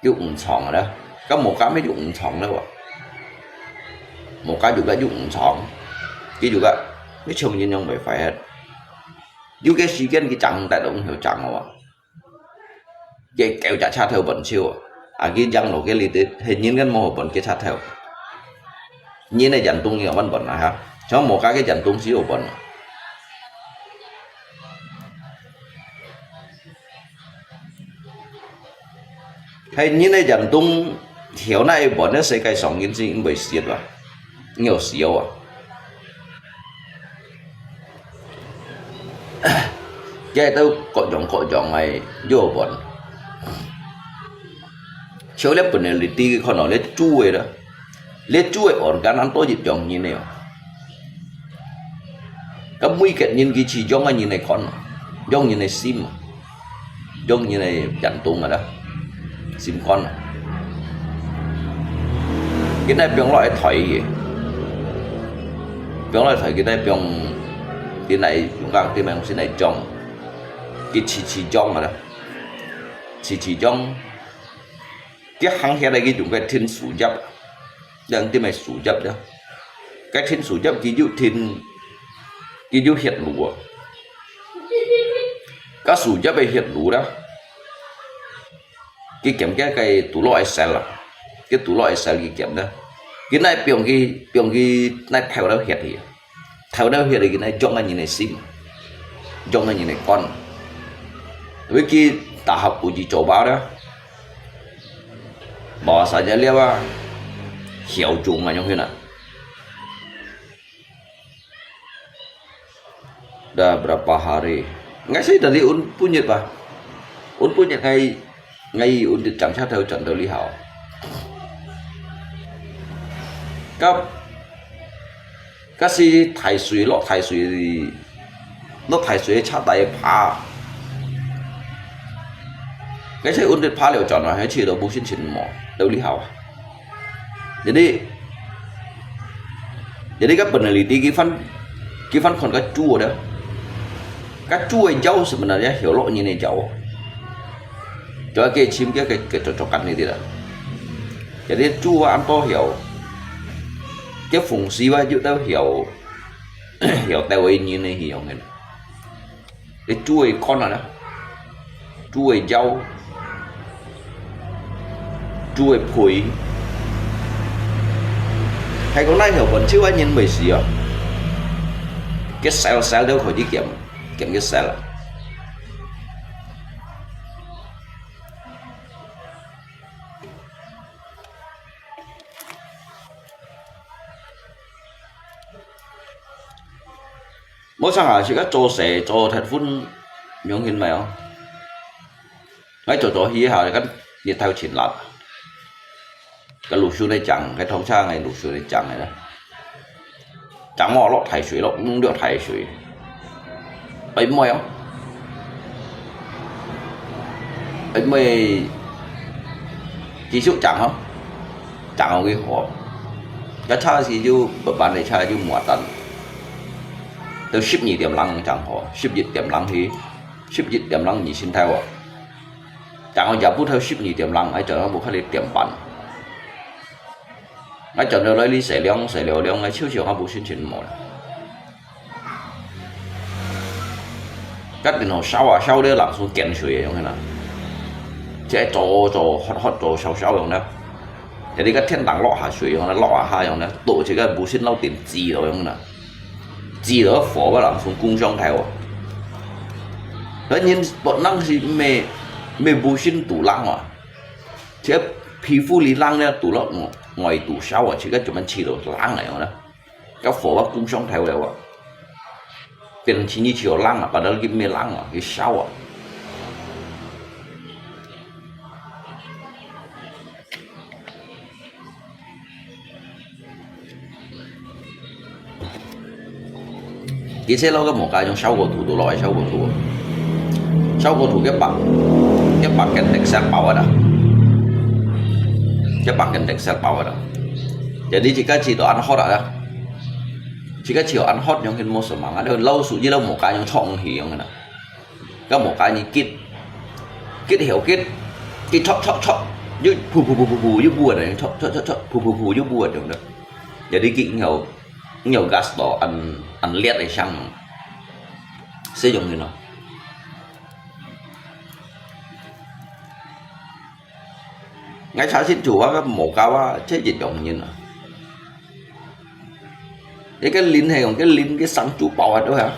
又毋長了，該無加咩又毋長了哇。無加有个又毋長，佢有个，你像人樣會壞忒。有个時間佢長得都毋曉長哦哇。佢九隻插頭換手啊，啊，佢養落个裡底，係人間無好換个插頭。人个電動个換換啊哈，像無加个電動係好換啊。 係人个行動，曉得會換个世界上人係因為死啊，有死啊。這兜各樣各樣个藥換，像這本來你知看到，這豬个啦，這豬个organ恁多一樣人个哦。 該每個人佢係用个人个肝啊，用人个心啊，用人个行動啊啦，心肝啊。佢來放落來台个，放落來台，佢來放，佢來用个，佢用心來裝，佢試試裝啊啦，試試裝。 佢行起來佢用个天樹葉，兩點个樹葉呀。該天樹葉佢有天，佢有血路啊。該樹葉个血路啦，佢兼个該肚落个cell啊，佢肚落个cell佢兼啦。佢來放佢，放佢來透到血去啊。 透到血个人，裝个人个心，裝个人个肝。Vì佢大學有去做包啦，無啥个料啊，曉中啊，樣形啊。Dah berapa hari? Ngai sih dari un punyit bah. Un punyit ngai, ngai un dit jam cha thau jan tau li hao. Kap 該時大水，落大水，落大水，車底爬。該時阮兜爬了轉來，還去到無心情無，到你好啊。Jadi，jadi該本來你佢翻，佢翻看該豬个，該豬个腰係毋係也曉落人个腰哦？就係佢尋佢，佢，佢做，做緊呢啲啦。Jadi豬啊，恁多曉，佢風水啊，又都曉。有帶位人呢，去用个。你煮个乾啊啦，煮个腰，煮个皮，還講那條本就愛人為死啊，个燒燒都可以減，減个燒啊。無想啊，自家做事做忒份，良心無哦。𠊎做做去下，該日頭盡辣，該路樹來講，該通常个路樹來講个啦。 正無落大水，落，嗯，落大水。愛買哦，愛買繼續正哦，正哦个貨。該車時就，慢慢个車就無單。到十二點零正好，十一點零去，十一點零二千頭哦。正哦夜晡頭十二點零，愛做到屋下六點半。 𠊎轉到來哩洗涼，洗了涼，𠊎手上也無心情無啦。該電腦燒啊燒了，人手見水个樣个啦。這做做喝喝做燒燒樣啦。這裡个天頂落下水樣啦，落下下樣啦，到這个無心老電子了樣啦。子了火个人手工傷害哦。該人本來是沒，沒無心肚冷啊。 這皮膚裡冷了，肚落外，外肚燒啊，這个做麼个氣到冷來哦呢？該火啊，工傷頭了啊。變成天氣就冷啊，把它給滅冷啊，給燒啊。佢這落个無加用燒過土都落去燒過土，燒過土个白，个白跟綠色包啊啦，个白跟綠色包啊啦。Jadi自家試到恁好啦，自家試到恁好用，佢無什麼啊，老鼠一路無加用創起用个啦。 該無加你吉，吉後吉，吉戳戳戳，又噗噗噗噗噗，又噗啊，戳戳戳戳，噗噗噗，又噗啊，對不對？Jadi佢有，有gas到恁，恁烈个聲，係用个咯。 𠊎查清楚啊，該無加啊，這一樣人啊。一個零係用個零个生豬包啊，對啊。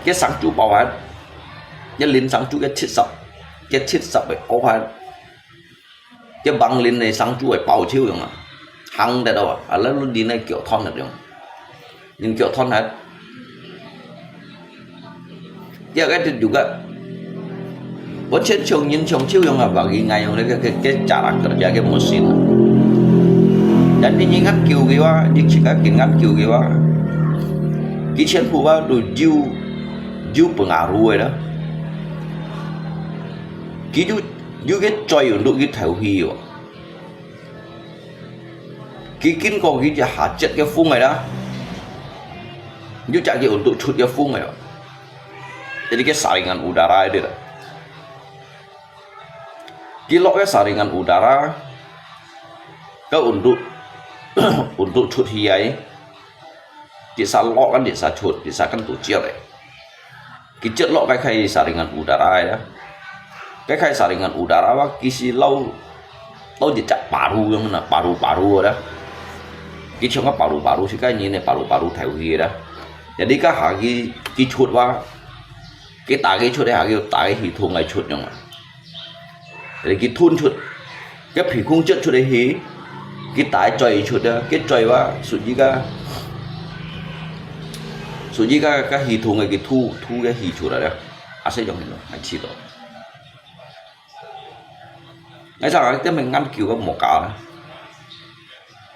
个生豬包啊，个零生豬个七十，个七十个包啊，个橫零个生豬个包手用啊，行得到啊，啊，那零个腳斷得用。 人腳斷忒。Dia kaya juga. Buat siya siyong yin siyong siw yung apa, ginga yung lagi ke, ke cara kerja ke mesin. Dan ni ngan kiu kiwa, di chika kin ngan kiu kiwa. Kichen puwa tu jiu, jiu pengaruh dah. Kiu, jiu ke choi untuk kita hui yo. 佢經過佢一下接个風个啦，又接佢溫度出个風个，jadi个saringan udara itu啦。佢落个saringan udara，个溫度，溫度出去啊，一下落跟一下出，一下跟度接个。 佢接落該開saringan udara呀，該開saringan udara哇，佢係摎，摎一隻paru樣啦，paru-paru啦。佢像个paru-paru，係該人个paru-paru頭去啦。Jadi該下佢，佢出哇，佢打佢出，下佢打佢系統个出樣啊。 佢吞出，个鼻空接出个氣，佢大嘴出啊，佢嘴哇，屬於个，屬於个，个系統个，佢吐，吐个氣出來了，啊，係用个咯，還知道。𠊎常常在那邊研究个木瓜啦。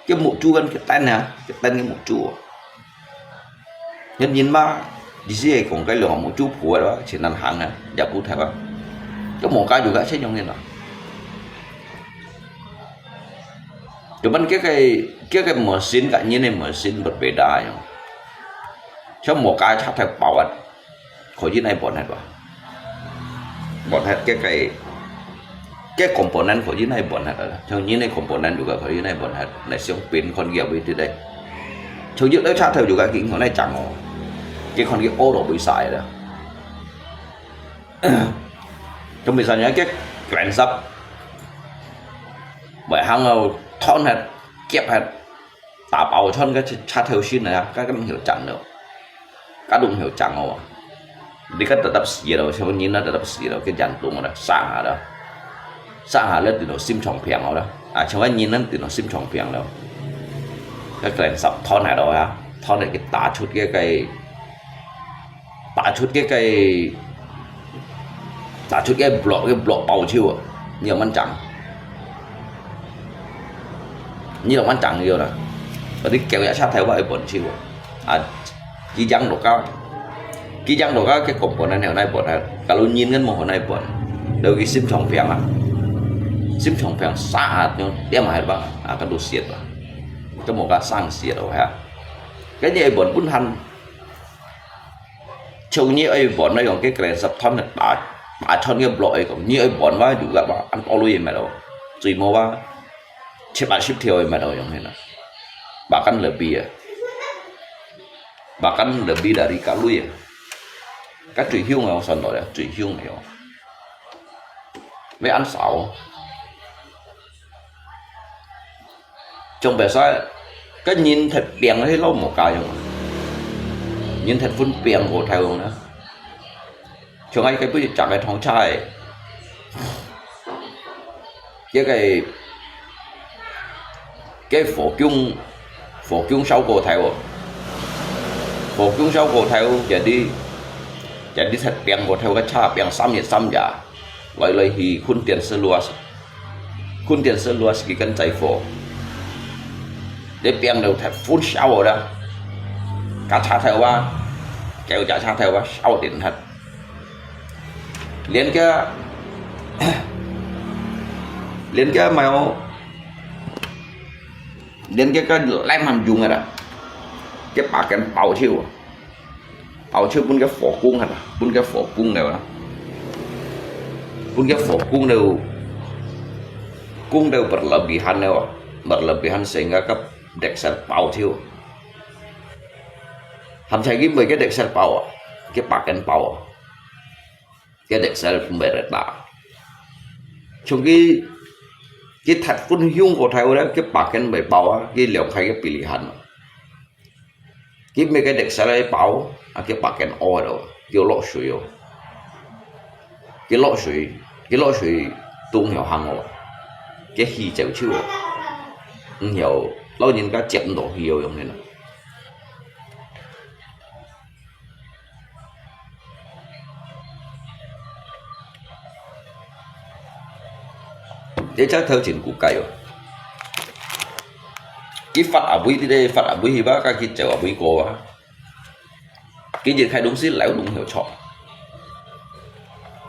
个目珠跟个燈啊，个燈个目珠哦。个人嘛，意思係講个兩目珠脯个咯，盡難行啊，也毋得啊。个無解決个，先用个啦。Cuman个个，个个mesin，个人个mesin berbeda樣。像無解插頭包啊， 可以拿來換忒哇。換忒个个，个component可以拿來換忒啦。像人个component juga可以拿來換忒，來相變看佢會得來。頭一个車頭就个佢仰會恁樣哦，佢看佢屙到會晒啦。咁為啥人个Grand Sub會行到斷忒、夾忒，打爆穿个車頭身啊，該个毋曉整了，該都毋曉整哦。你个得得死了，像人啊得得死了，个嚴重了，生下了，生下了，等到心臟病了，啊，像个人啊等到心臟病了，个Grand Sub斷下了啊，斷下佢打出个个 打出个个，打出个block，个block爆手啊，你仰般整？你仰般整佢啦？Berarti佢个車頭會半手啊，啊，佢仰落架，佢仰落架，个根本係仰般啊？Kalau人个無可能般，到佢心臟病啊，心臟病煞下，點下吧，啊，佢都死吧，佢無个生死了哈。Cái你愛問問下， 像你愛換那種个Grand Sub斷忒打，打穿个block个講，你愛換哇，有个哇，恁多鐳个咩咯？最無哇，七八十條个咩咯，用起來。Bahkan lebih啊，bahkan lebih dari个鐳啊。个最凶个，我算到了，最凶个哦。愛恁少哦。 總袂使，个人忒病去摎無家用啊。人忒分病過頭用啊。像𠊎該不是講个通車个，該个，該火供，火供燒過頭哦。火供燒過頭，jadi，jadi忒病過頭个車病三日三夜。 來來去，kun電是luas，kun電是luas佢跟載貨。你病到忒funn燒了，个車頭啊，狗隻車頭啊，燒電忒。連个，連个沒有，連个个lem還用个啦，个把根包手啊。 包手分个火供啊，分个火供了啊，分个火供了，供了berlebihan了啊，berlebihan sehingga个deksel包手，還在佢買个deksel包啊，个把根包啊，个deksel pembereta，從佢佢忒分凶過頭了，个把根買包啊，佢兩開个pilihan啊。 佢買个deksel包，啊，佢把根屙了，佢落水哦。佢落水，佢落水，都毋曉行哦。佢氣走手哦。毋曉，老人家接毋到氣哦，用个啦。這隻頭前古怪哦。 佢發阿妹，佢个發阿妹，佢把佢走阿妹過啊。佢一開東西了都毋曉著，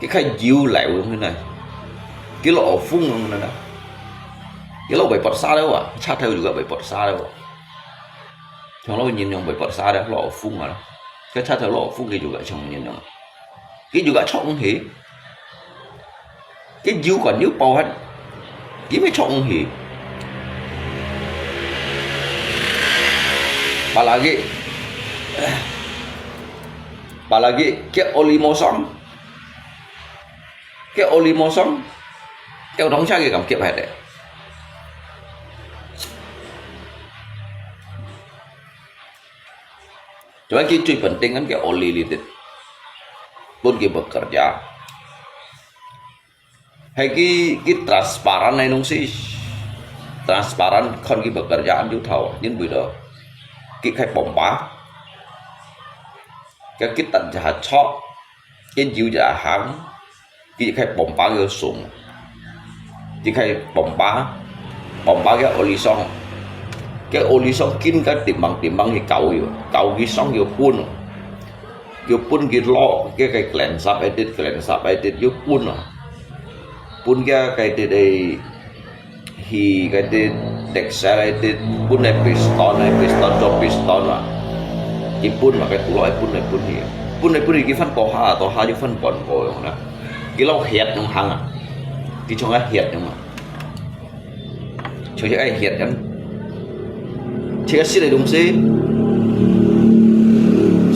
佢開油了東西呢，佢落風東西呢，佢落尾拔沙了啊，車頭就个尾拔沙了啊。像老人用尾拔沙了，落風啊，佢車頭落風，佢就个像人樣。 佢就个著東西，佢油管又包忒，佢乜著東西。Apalagi，apalagi佢oli mosong，佢oli mosong，佢當下佢敢夾忒个。 Cuma佢最penting kan佢oli litit，分佢bekerja。係佢，佢transparan个東西，transparan看佢bekerja就透，因為到佢開pompa，佢，佢等下著，佢油就行， 佢開pompa个送，佢開pompa，pompa个oli song，个oli song緊个timbang-timbang去搞佢，搞佢song佢分，佢分佢落，佢个klensap edit，klensap edit佢分啊，分佢个edit个氣个edit，deksel edit，分个piston，piston做piston啊，佢分啊，个tulok分來分去，分來分去佢翻多下，多下就翻半個樣啦。 佢摎血恁樣行啊，佢像个血恁樣啊，像一个血恁樣。這个新个東西，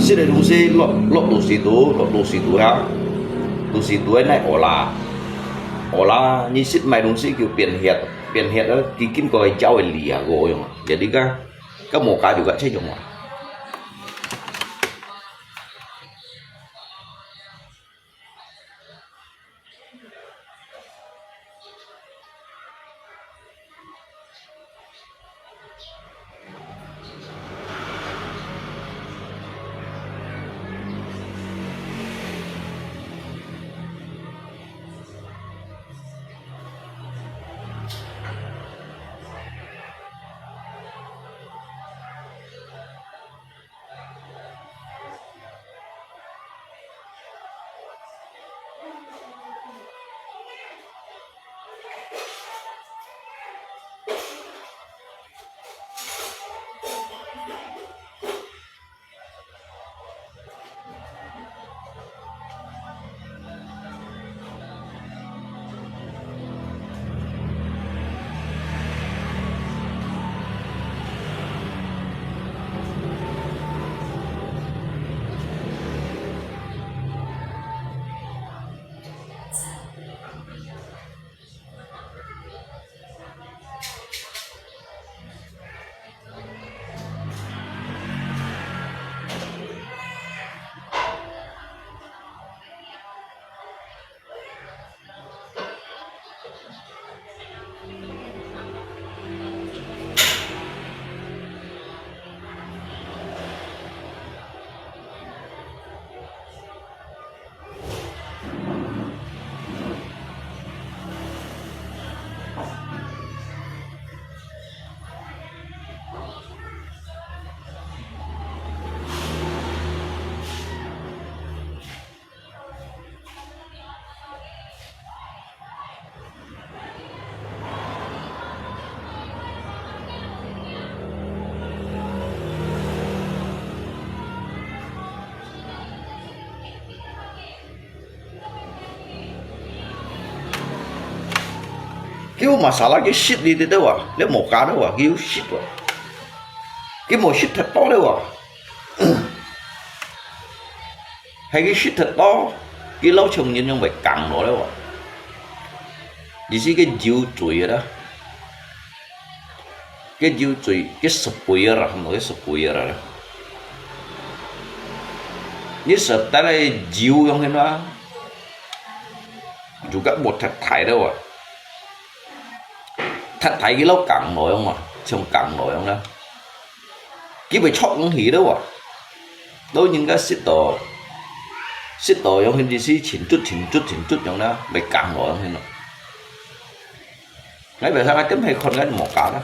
食个東西落，落肚屎肚，落肚屎肚啦，肚屎肚个哪屙啦，屙啦，你食麼个東西就便血，便血啊，佢經過个腰个力啊，个用啊，jadi个，个無加就个這種啊。佢有masala，佢食你知道啊，你無加了啊，佢有食啊。佢無食忒多了啊。係佢食忒多，佢老丈人樣會降落了啊。你係个酒醉啦。 个酒醉，个十杯啊，喊到个十杯啊。你食得个酒樣形啊，酒个莫忒大了啊，忒大佢老降落樣嘛，像降落樣啦。佢會啜毋起了啊，老人家食到，食到樣形就是清出清出清出樣啦，會降落樣形咯。 𠊎平常个點係看个無加啦，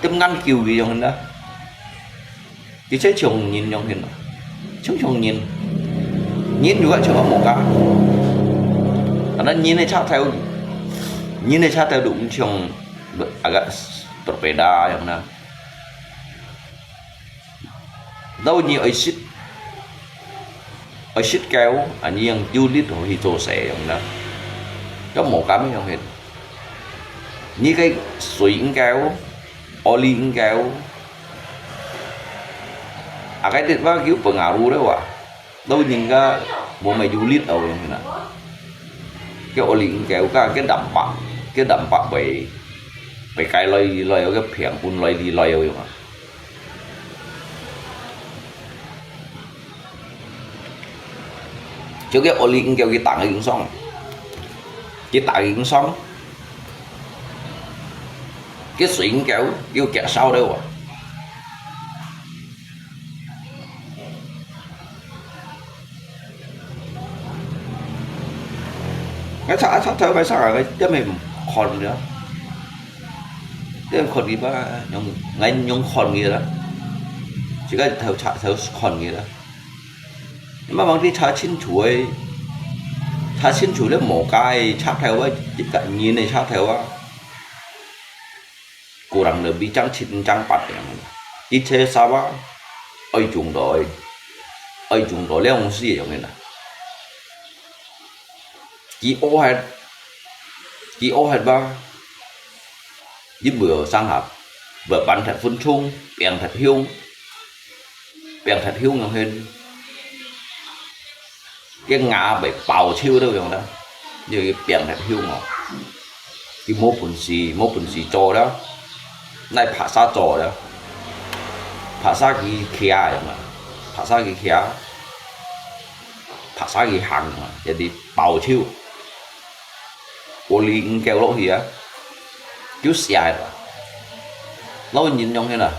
點研究个樣形啦，而且像人樣形啦，像像人，人如果像个無加，但係人个差頭，人个差頭都毋像，agak berbeda樣啦。 Tau你愛食，愛食狗，啊，你用有力好去做事用啦。該無咁樣去。你个水應該，oli應該，啊，該啲話叫pengaruh了哇。 老人家無麼有力哦，用啦。該oli應該有个，該蛋白，該蛋白會，會該來來，該平均來來用啊。就該oli應該佢打个影響，佢打个影響，該水應該有減少了啊。 𠊎查，查頭𠊎查啊，𠊎點會看个，點看佢吧，用，𠊎用看个啦，自家頭查頭看个啦。慢慢去查清楚个，查清楚了無該个插頭啊，人个插頭啊。 Kurang lebih正七正八樣。一切啥啊，愛中到个，愛中到了事个樣个啦。佢屙忒，佢屙忒吧，你無上下，無搬忒分鐘，變忒香。病忒凶樣形，个牙被爆手了樣啦，又去病忒凶哦。佢無本事，無本事做了，乃拍沙做了，拍沙佢徛樣啊，拍沙佢徛，拍沙佢行啊，一直爆手。 玻璃五角落去啊，就寫啦。老人用个啦，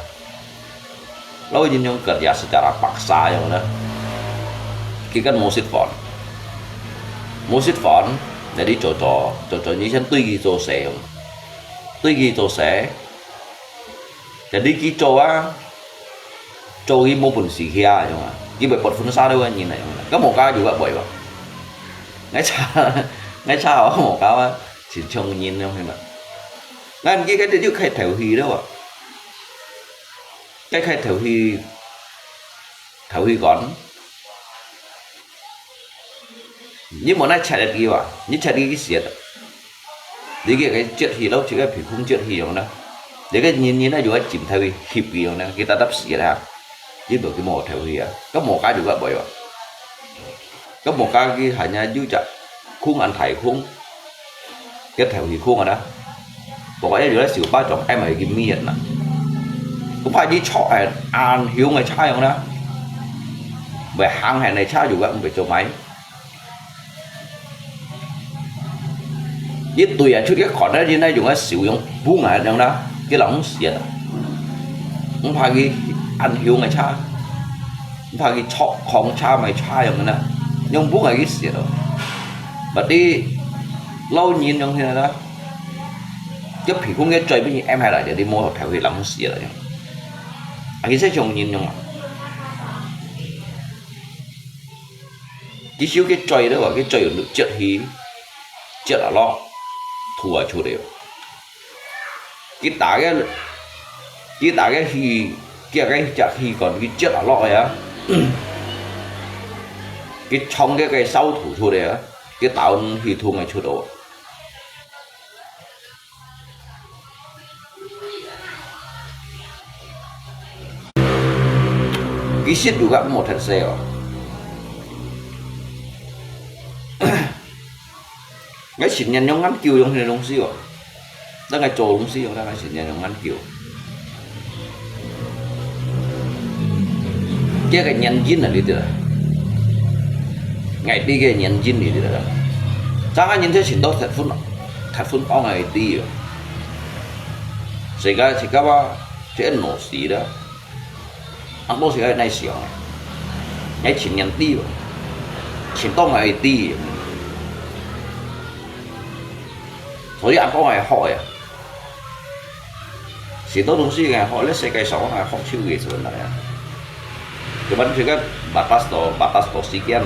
老人用个也是叫啦白沙用啦。佢跟無食飯，無食飯，jadi做做做做，你先對佢做事用，對佢做事， jadi佢做啊，做佢無本事徛啊，樣啊，佢會發昏沙了个人啊，樣啊，該無家就个會吧。𠊎查，𠊎查哦，無家啊，親像人樣係嘛。𠊎毋記得該就開頭去了啊，該開頭去，頭去講。 你無拿切个地方，你切个去食，你个个節氣咯，這个脾空節氣樣啦，你个人人啊，有个枕頭去翕佢樣啦，佢搭搭死啦，你無佢無頭去啊，該無家就个會哦，該無家佢還有隻空安大空， 个頭去看啊啦。不過一有个小巴掌，愛買个面啦。佢怕你坐哎，恁雄个車樣啦，會行行个車有个毋會做買。一對啊，出去看到人家用个笑容，bunga樣啦，佢人死啊。毋怕佢恁雄个車，毋怕佢坐空車買車樣个啦，用bunga佢死咯。Berarti 老人用起來啦，一皮公个嘴畀你按下來，你無頭去冷死了。啊，其實像人用啊，佢手个嘴了，佢嘴有接去，接啊落，吐啊出了。佢打个，佢打个氣，佢个隻氣管，佢接啊落个啊，佢衝个个燒吐出了啊。 佢打運氣通个出哦。其實有个無忒細哦。𠊎成年用恁久用个東西哦。 正愛做東西，𠊎正愛時間用恁久。這个原因啊，你知啦。𠊎知个原因你知啦。正个人就尋到忒分，忒分安个知哦。自家自家話，這腦死了。 恁多時間哪想啊？𠊎前年知哦，前當下知。所以恁多𠊎學呀，許多東西𠊎學，這世界上𠊎學手藝出來啊。Cuman juga batas to, batas to時間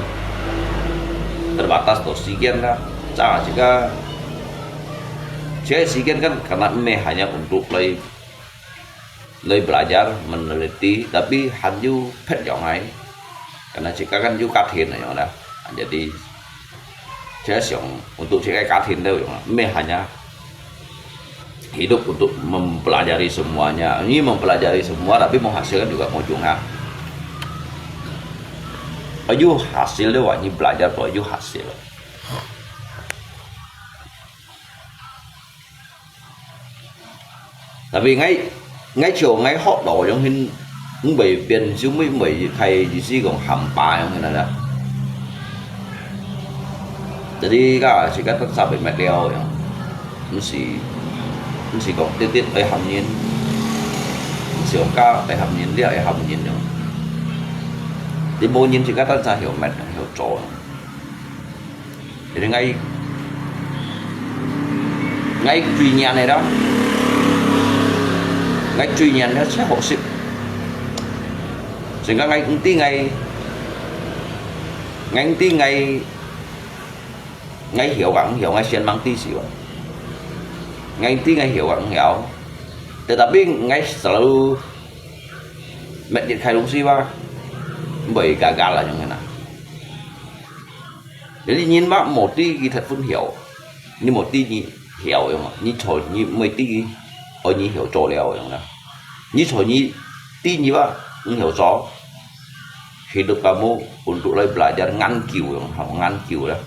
，terbatas to時間啦。Cara juga，這時間kan karena meh hanya untuk來 來belajar meneliti，tapi還有別樣个，karena自家kan有家庭个樣啦。Jadi，這想untuk自家家庭都樣啦，meh hanya hidup untuk mempelajari semuanya. Ini mempelajari semua tapi menghasilkan juga ujung ha. Ayo hasil tu, ini belajar tu ayo hasil. Tapi ngai, ngai chiu ngai hot lo yang hin, ngai biên siu mui mui khai di si kong hampa yang hin ada. Jadi ka si ka tan sa be met liao yang, mesti, mesti kong titit ai ham yin, mesti kong ka ai ham yin liao ai ham yin yang. Di mo yin si ka tan sa hiu met yang hiu cho. Jadi ngai, ngai tui nyan ai đó. Ngai tui nyan nó sẽ học sip. Sehingga ngai ngerti ngai, ngai ngerti ngai, ngai hiểu và không hiểu, ngai sian mang ti siu. Ngai ngerti ngai hiểu và không hiểu. Tetapi ngai selalu met dit khai lung si ba. Bởi gagal là như thế nào. Jadi nyin mah mò ti ki thật phun hiểu. Nyi mò ti nyi hiểu yong. Nyi cho nyi mò ti ki, ôi nyi hiểu cho liao yong na. Nyi cho nyi ti nyi ba, nyi hiểu cho. hidup kamu untuk lai belajar ngan kiu yang, ha, ngan kiu lah.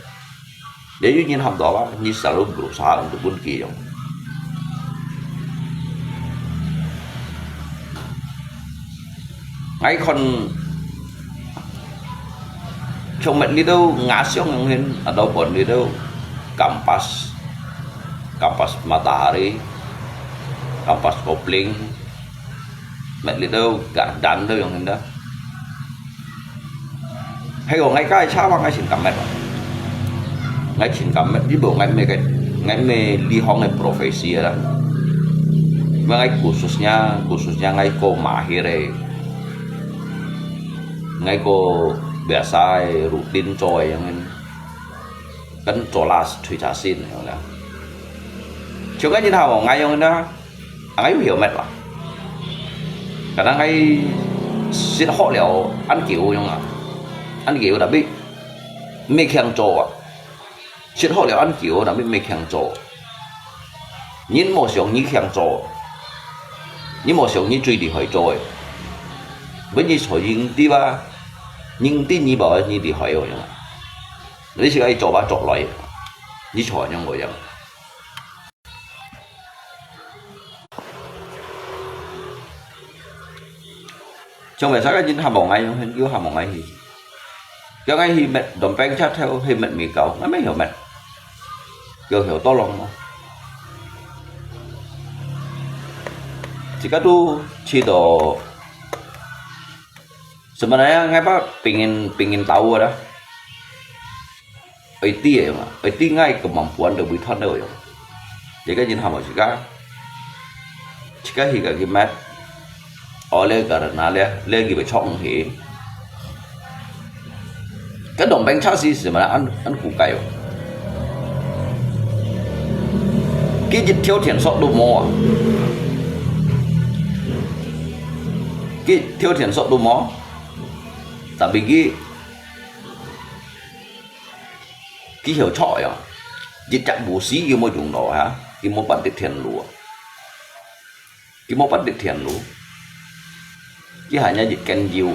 Jadi nyin ham tawa, nyi selalu berusaha untuk pun kiu yang. Ngai kon ช่อง เม็ด litu ngasong yang hin, ataupun litu Kampus, Kampus Matahari, Kampus Kopling, เม็ด litu garden tu yang hin dah. Hai ko ngai kai cha wa ngai sin kam เม็ด. Ngai sin kam เม็ด, ibu ngai me kai, ngai me li hong ngai profesi lah. Ngai khususnya, khususnya ngai ko mahir eh. Ngai ko biasa eh rutin cho eh yang hin. Kan cho las chui cha sin yang lah. Chiu ngai nyin ham ngai yang hin dah. Ngai yu hiu เม็ด wa. Kadang ngai sit hok liao an kiu yang ah. An kiu tapi me kiang cho ah. Sit hok liao an kiu tapi me kiang cho. Nyin mo siong nyi kiang cho. Nyi mo siong nyi chui di hoi cho. Wen nyi cho ying di wa. Ying di nyi bao nyi di hoi yang ah. Ni si ai cho ba cho loi. Nyi cho yang wo yang. ช่วงเวลาก็ยินหาหมองไงอยู่หาหมองไงฮีก็ไงฮีเม็ดดอมแป้งชาแถวฮีเม็ดมีเก่าไม่ไม่เหี่ยวเม็ดเกี่ยวเหี่ยวต้อลองเนาะจิกาดูชีโดสมัยนั้นไงป้าปิงอินปิงอินเตาอะนะ Ơi ti eh ma, ơi ti ngai kemampuan de bui thon de yo. Jadi ka jin hamo sika. Sika hi ka ki mat. Ole ka na le, le ki be chong hi. Ka dong beng cha si si ma an an ku kai yo. Ki jit thiu thian sok du mo. Ki thiu thian sok du mo. Tapi ki Ki hiu chok ya. Jit jak bu si ki mo jung lo ha. Ki mo pan tik thian lu. Ki mo pan tik thian lu. Ki ha nya jit ken jiu.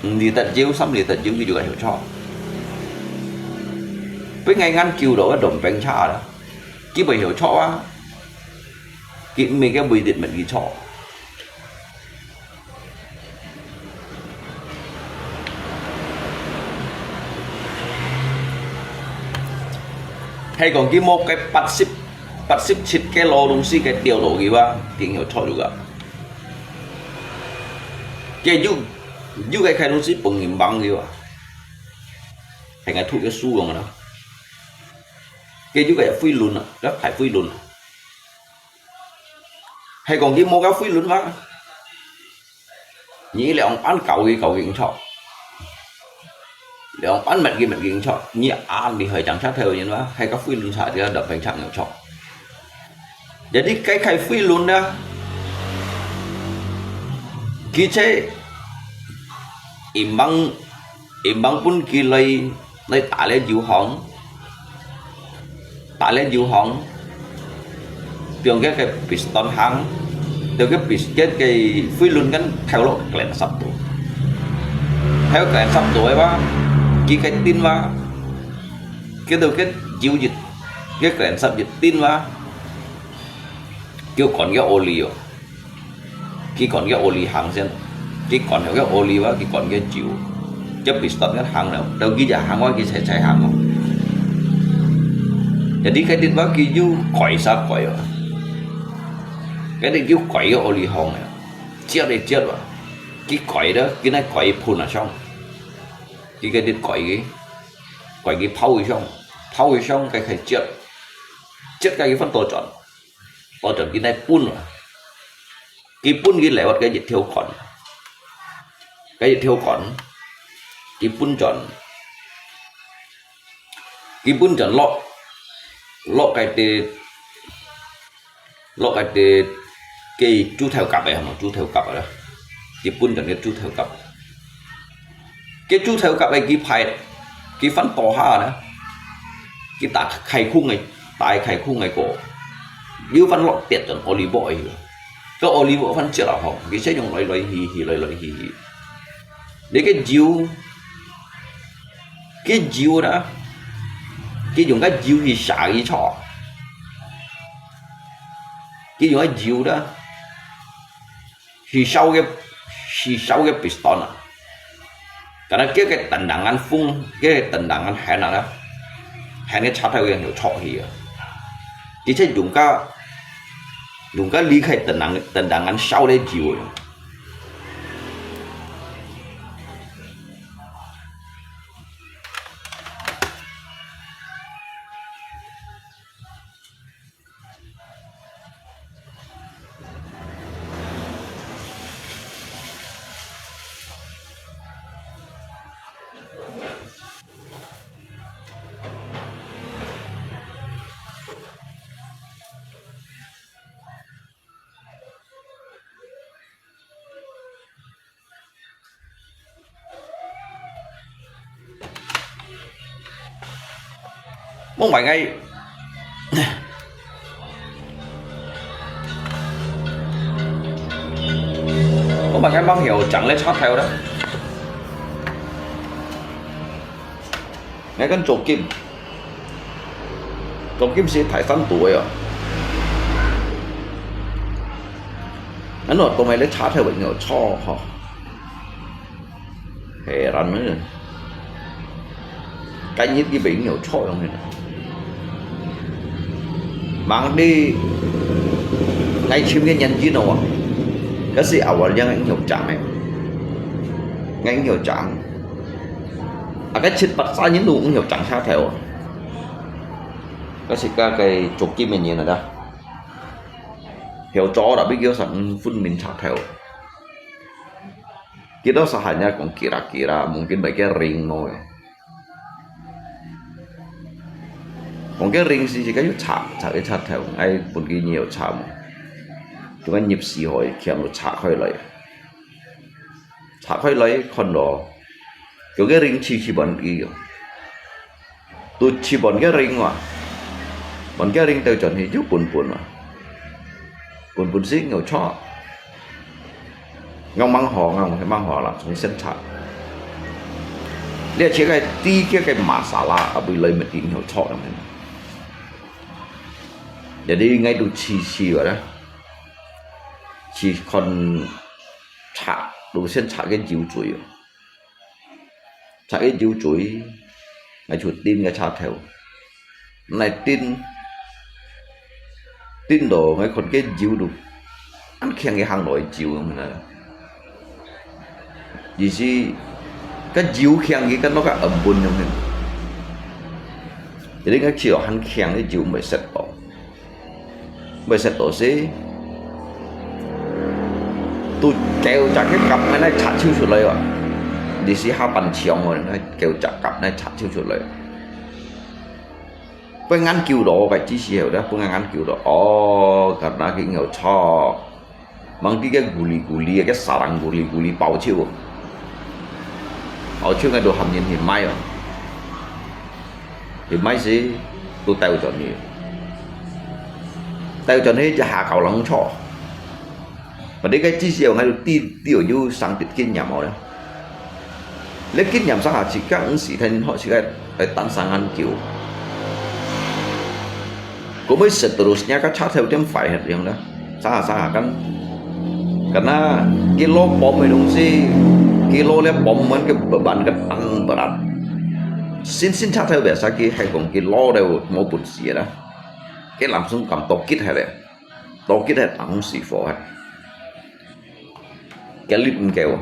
Li tat jiu, sam li tat jiu ki ju hiu chok. Pe ngai ngan kiu lo dom peng cha la. Ki bo hiu chok a. Ki mi ke bui dit met ki chok. Hay kong ki mok cái bát xếp, bát xếp chit cái lô đông xí cái tiêu lô ki wa, tiếng hiểu chọi được à. Cái du, du cái khai đông xí bưng nghìn bằng ki wa. Hay ngai thu cái su lòng đó. Cái du cái phi lùn à, rất phải phi lùn à. Hay kong ki mok cái phi lùn wa. Nyi liang pan kau ki kau ki chok. Liang pan met ki met ki chok. Nyi an di hơi chang chat theo nyi wa. Hay ka phi lun sa dia dam peng chang chok. Jadi kai khai phi lun da. Ki che im bang im bang pun ki lai lai ta le jiu hong. Ta le jiu hong. Piong ke ke piston hang. Teu ke pis ke ke phi lun kan theo lo klen sap tu. Theo klen sap tu ai ba. Ki ke tin ba. Ke teu ke jiu jit. Ke klen sap jit tin ba. Kiu kon ke oli yo. Ki kon ke oli hang sen. Ki kon ke oli wa, ki kon ke jiu. Ke piston kan hang lo. Teu ki ja hang wa, ki chai chai hang wa. Jadi cái dit wa ki ju koi sa koi wa. Cái dit ju koi ke oli hong ya. Chiat đi chiat wa. Ki koi đó, ki nai koi phun à chong. Ki cái dit koi ki. Koi ki phao ki chong. Phao ki chong cái khai chiat. Chiat cái ki phân tổ chọn. Tổ chọn ki nai phun wa. Ki phun ki lewat cái jit thiu kon. Cái jit thiu kon. Ki phun chọn. Ki phun chọn lo. Lo cái tê. Lo cái tê. Cái chú theo cặp ấy hả? Chú theo cặp rồi đó. Ki phun chọn cái chú theo cặp. Cái chú theo cặp ấy ki phai. Ki phân tổ ha đó. Ki ta khai khung ấy. Ta khai khung ấy ko. Liu phân lo tiệt chọn olive oil. Cái olive oil phân chia là hỏng. Ki sẽ dùng lòi lòi hì hì lòi lòi hì hì. 你个油，个油啦，佢用个油去燒佢車，佢用个油啦，去燒个，去燒个piston啊。Karena佢个等等恁風，佢个等等恁寒啊啦，寒个車頭个就臭去啊。而且用个，用个離開等等，等等恁燒个油啊。 莫買个，莫買个，莫曉掌个車頭啦。𠊎跟做金，做金是大山肚个哦。恁樣都買个車頭會有錯吼。 Heran呢，今日佢並有錯樣个。Mang đi ngay chim cái nhắn tin đâu à. Cái gì awal yang anh hiểu chẳng này. Ngay anh hiểu chẳng. À cái chết bắt xa nhắn đủ anh hiểu chẳng sao theo. Cái gì cái cái chụp kim mình nhìn rồi đó. Hiểu cho đã biết kiểu sẵn phun mình sao theo. Kita sahanya kong kira-kira, mungkin baik kering no. Kong kering si jika yu chak, chak yu chak theo, ai pun ki nyiu chak mo. Chúng ai nhập si hoi, kiam lo chak hoi lai. Chak hoi lai, kon lo. Kyo kering chi chi ban ki yo. Tu chi ban kering wa. Ban kering teu chon hi ju pun pun wa. Pun pun si ngau chak. Ngau mang ho, ngau mang ho la, sung sen chak. Lia chia kai ti kia kai masala, abui lai mesti ngau chak yang hen. Jadi ngai tu chi chi wa dah. Chi kon chak, tu sen chak ke jiu zui. Chak ke jiu zui, ngai chu tin ngai chak theo. Nai tin, tin do ngai kon ke jiu du. An khiang ke hang loi jiu yang hen. Yi si, ka jiu khiang ke ka no ka am bun yang hen. Jadi ngai chi lo han khiang ke jiu mai set to. Mai set to si. Tu kêu chak ke kap ngai nai chak chiu chu lai wa. Yi si ha pan chiong wa, nai kêu chak kap nai chak chiu chu lai. Pun ngan kiu do, bai chi si heo dah, pun ngan kiu do. Oh, karena ki ngau chak. Mang ti ke guli guli, ke sarang guli guli pau chiu. Pau chiu ngai do ham nyen hi mai wa. Hi mai si, tu teu chon hi. Teu chon hi ja ha kau lang chak. Mà đi cái chi siêu ngay đầu tiên tiêu như sang tịt kinh nghiệm rồi đó. Lấy kinh nghiệm sang hà chỉ các ứng sĩ thanh họ chỉ cái phải tăng sang ăn kiểu. Cũng mới set terus nha các chat theo tiếng phải hết riêng đó. Sang hà sang hà kan. Karena kilo bom cái đồng si, kilo lấy bom mình cái beban cái ăn berat. Xin xin chat theo biasa ki hay còn kilo đều mau bụt gì đó. Cái làm xuống cầm tàu kít hay đấy. Tàu kít hay tăng sĩ phó hay. Cái lít kêu.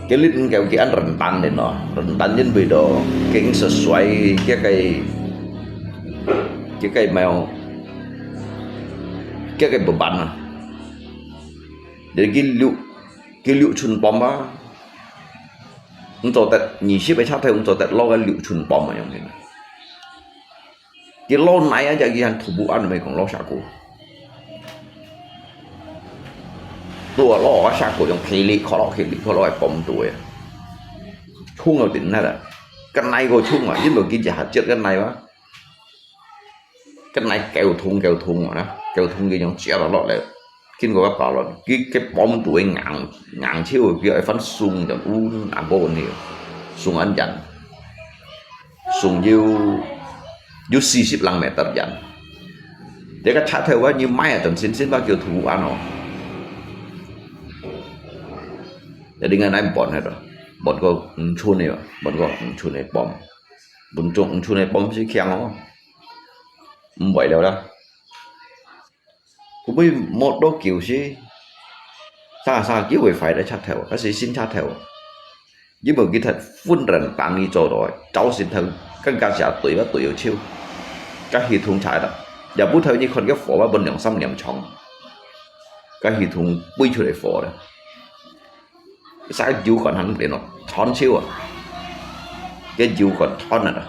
Cái lít kêu cái ăn rần tăn đến nó. Rần tăn nhân vì đó. Cái sự xoay cái cái cái cái mèo. Cái cái beban à. Jadi cái liu cái liu chun bom á. Không cho tết nhị ship ấy chắc theo không cho tết lo cái liu chun bom mà yang thế. Cái lo này á, chắc cái hàng thủ bộ ăn mày còn lo sao cô. Tua lo á sao cô yang thế lì khó lo thế lì khó lo ai bom tua. Chung ở tỉnh này là. Cái này cô chung à, yên rồi cái gì hạt chết cái này á. Cái này kéo thùng kéo thùng mà đó. Kéo thùng cái yang chia lo lo lẹ. 經過該巴圇，佢个bomb都會硬，硬超，佢愛翻送就烏南部呢，送恁遠，送有，有四十零meter遠。這个賊頭啊，你買啊，等先先把佢塗安哦。Jadi ngan ai bomb hai to, bomb ko ngchun ne, bomb ko ngchun ne bomb, bomb ko ngchun ne bomb si kiang oh, 毋會了啦。 佢會摸到狗屎，啥啥機會壞个賊頭，該係新賊頭。因為佢忒分人當你做到，找先頭更加是對吧，對有手，該系統差啦。也不頭你看个火吧，分兩三年長，該系統飛出來火了。 啥油管行連咯，斷手啊！个油管斷啊！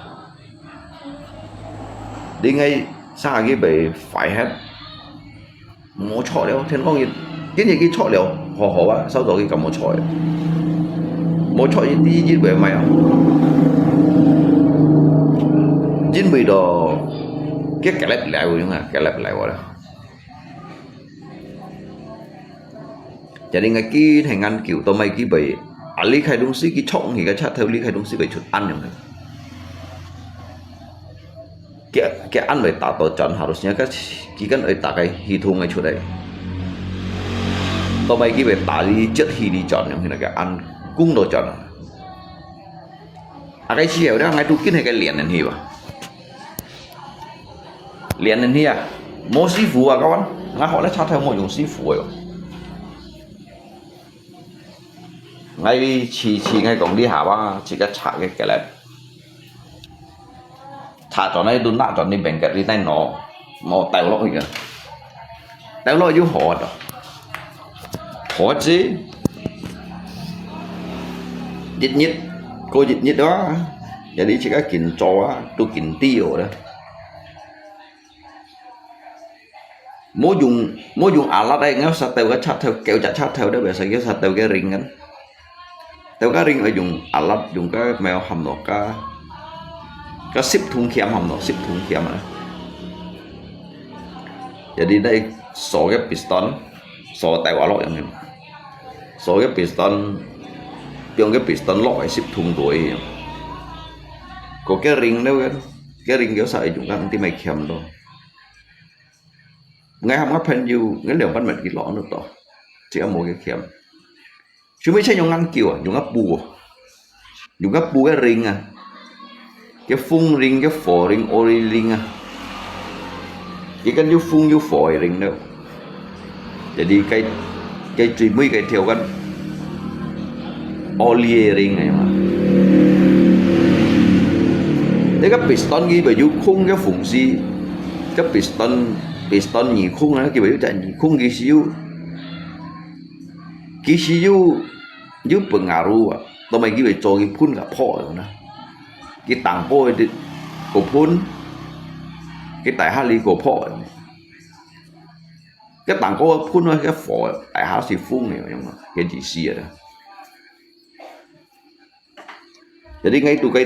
另外，啥个被壞忒，無錯了，天光日，今日佢錯了，好好啊，收到佢咁無錯了，無錯，一一一會買啊，因為到，佢隔離來有用啊，隔離來我了。 Jadi ngai佢係研究，到尾佢會，啊，離開東西，佢衝起个賊頭，離開東西會出安樣个。佢，佢安會打到轉，harusnya佢，佢跟會打開系統个出來。到尾佢會打你，接起你轉樣，那個安，攻到轉啊。啊，該時候咧，ngai都跟那個連人去吧。 連人去啊，無師傅啊，kawan。𠊎學了賊頭無用師傅个哦。𠊎試試，𠊎講這下吧，自家賊个个咧。賊轉來都拿轉你邊个，你再拿，無掉落去个。掉落有好啊，好啊，這一日過一日啊，也你自家緊做啊，都緊知哦啦。 無用，無用alat个，𠊎殺到个賊頭，九隻賊頭都袂使，佢殺到个ring个。到个ring愛用alat，用个咩含落个，个十筒鉗含落，十筒鉗啊。Jadi你鎖个piston，鎖到alat樣个，鎖个piston，用个piston落个十筒落去樣。个个ring了个，个ring个啥用个，毋知咩鉗咯。 𠊎含𠊎朋友，𠊎兩百米佢落安到，只有無个鉗。最尾先用研究啊，用个布啊，用个布个ring啊，个風ring、个火ring、oli ring啊，佢跟有風有火个ring了。Jadi該，該最尾該條个oli个ring个嘛。這个piston佢會有空个風勢，个piston，piston耳空啊，佢會有隻耳空，佢係有，佢係有，有pengaruh啊，到尾佢會做佢噴个泡个啦。佢頂高个个噴，佢底下哩个泡个。 該頂高个噴啊，該火，底下係風个，用啊，該意思啊。Jadi𠊎都該，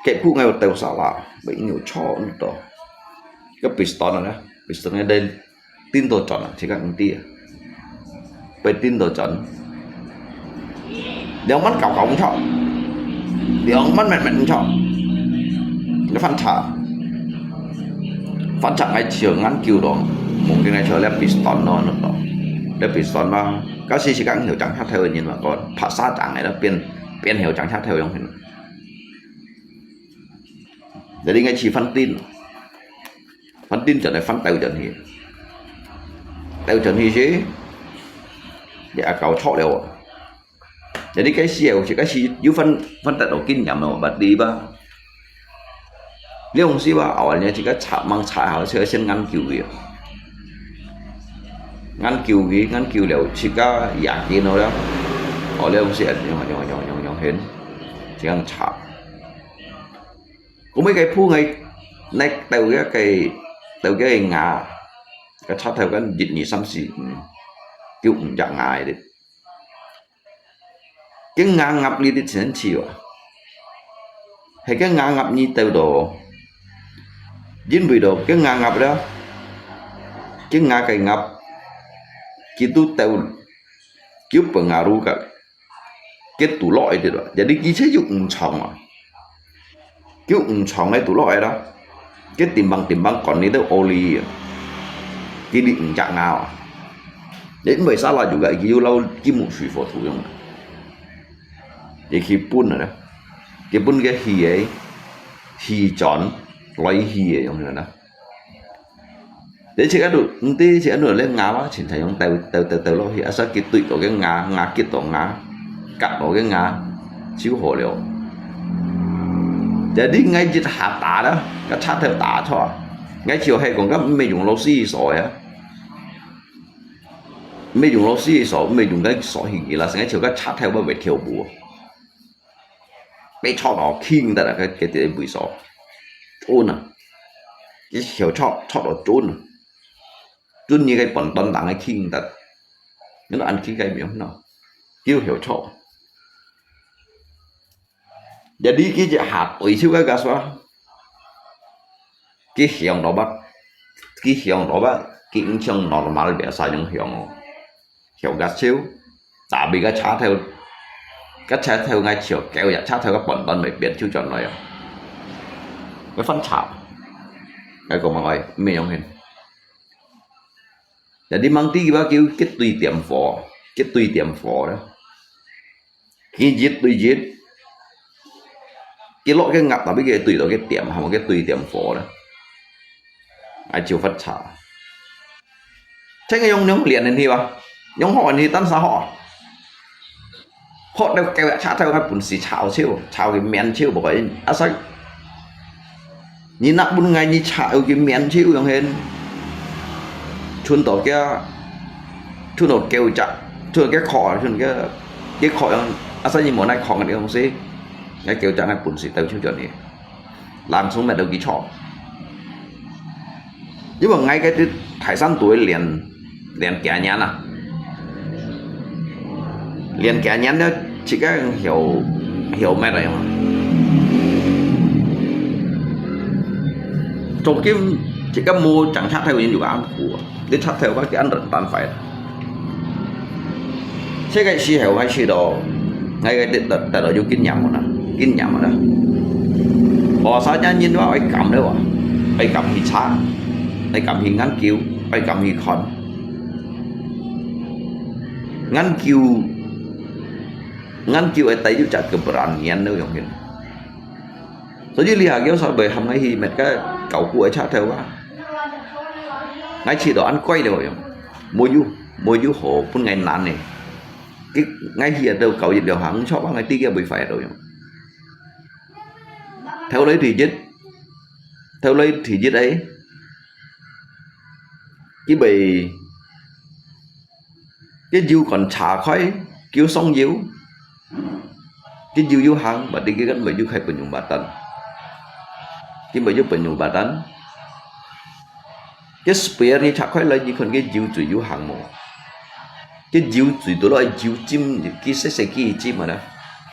該鋪𠊎有兜沙拉，會有錯毋到。該piston啊，piston个咧，叮到轉啊，自家毋知啊。會叮到轉。 兩萬九九毋著，兩萬乜乜毋著。你翻查，翻查𠊎就研究咯，mungkin𠊎就這piston咯，你懂？這piston嘛，假使係講有張黑頭个人嘛，講拍沙掌个咯，變，變有張黑頭樣形。Jadi𠊎去翻叮，翻叮轉來翻兜轉去，兜轉去時，你阿搞錯了哦。 Jadi該時候，自家係有翻，翻得到經驗咯，捌哩吧？這種事吧，後來自家查，吂查好，自家先研究佢啊。研究佢，研究了，自家也見到了。哦，這種事，用，用，用，用，用，用，自家查。後尾該鋪个，那兜个，該兜个牙，該插頭个一二三四五，有五隻牙个。 該牙齧哩个神奇哦，係該牙齧哩兜咯，因為咯，該牙齧了，該牙个齧，佢都兜，佢本牙路个，佢堵落一滴咯，jadi佢就又毋長啊，佢毋長个堵落來啦，佢頂梆頂梆管你都屙哩啊，佢你毋隻牙啊，你毋會沙拉有个，佢又撈佢木水火土用啊，你去分啊，佢分个魚个，魚轉，來魚个用个啦。 你自家都，毋知自家都咧咬啊，凊彩用鬥鬥鬥鬥落去，啊，煞佢對到个牙，牙結到牙，夾到个牙，就好了。Jadi𠊎一下打啦，个車頭打錯啊！𠊎就係講，个毋係用老師手呀，毋係用老師手，毋係用个手去啦，𠊎就个車頭會會跳舞。 被戳到輕得啊，該該个位所，準啊，佢曉戳戳到準啊，準你个半段當个輕得，你都按佢个樣喏，佢曉戳。Jadi佢一下對手个个說，佢響到吧，佢響到吧，佢毋像normal biasa樣響哦。 曉个手，tapi个車頭，个車頭𠊎就狗隻車頭个半段會變就轉來啊。會翻車，𠊎講嘛，𠊎毋會用hin。Jadi mang知佢叫佢對點火，佢對點火咧。 佢一對一，佢落个鴨，tapi佢對到个點，係無？佢對點火咧，哎，就發茶。這个用用練練去吧，用好練去，單啥好啊？好到狗隻車頭个本事，炒手，炒佢面手無可以，啊，所以 你若分𠊎，你炒佢面手樣形，伸到佢，伸到狗隻，伸到佢殼啊，伸到佢，佢殼樣，啊，所以無奈殼个東西，𠊎狗隻个本事鬥手轉去，langsung搣到佢臭。因為𠊎个在泰山都會練 練幾年啊，練幾年了，自家曉曉乜了樣啊。Trong khi自家無掌車頭人就恁苦啊，你車頭把佢恁人單壞啊。這个時候開始咯，𠊎个得得得到有經驗个啦，經驗个啦。學生人人話愛敢了啊，愛敢去查，愛敢去研究，愛敢去看。 研究，研究个第一隻个不然研究用个。所以你下叫啥會喊𠊎去搣个搞古个車頭啊？𠊎試到恁貴了用，無有無有好分𠊎難呢。佢𠊎去到搞一兩下，毋錯，𠊎知佢會壞到用。頭來第一，頭來第一个，佢會 佢油管查開，佢上油，佢油有行，berarti佢kan會油開朋友batan。佢會油朋友batan。佢spare你查開來，你看佢油嘴有行無？佢油嘴到落油尖，佢細細支尖啊啦，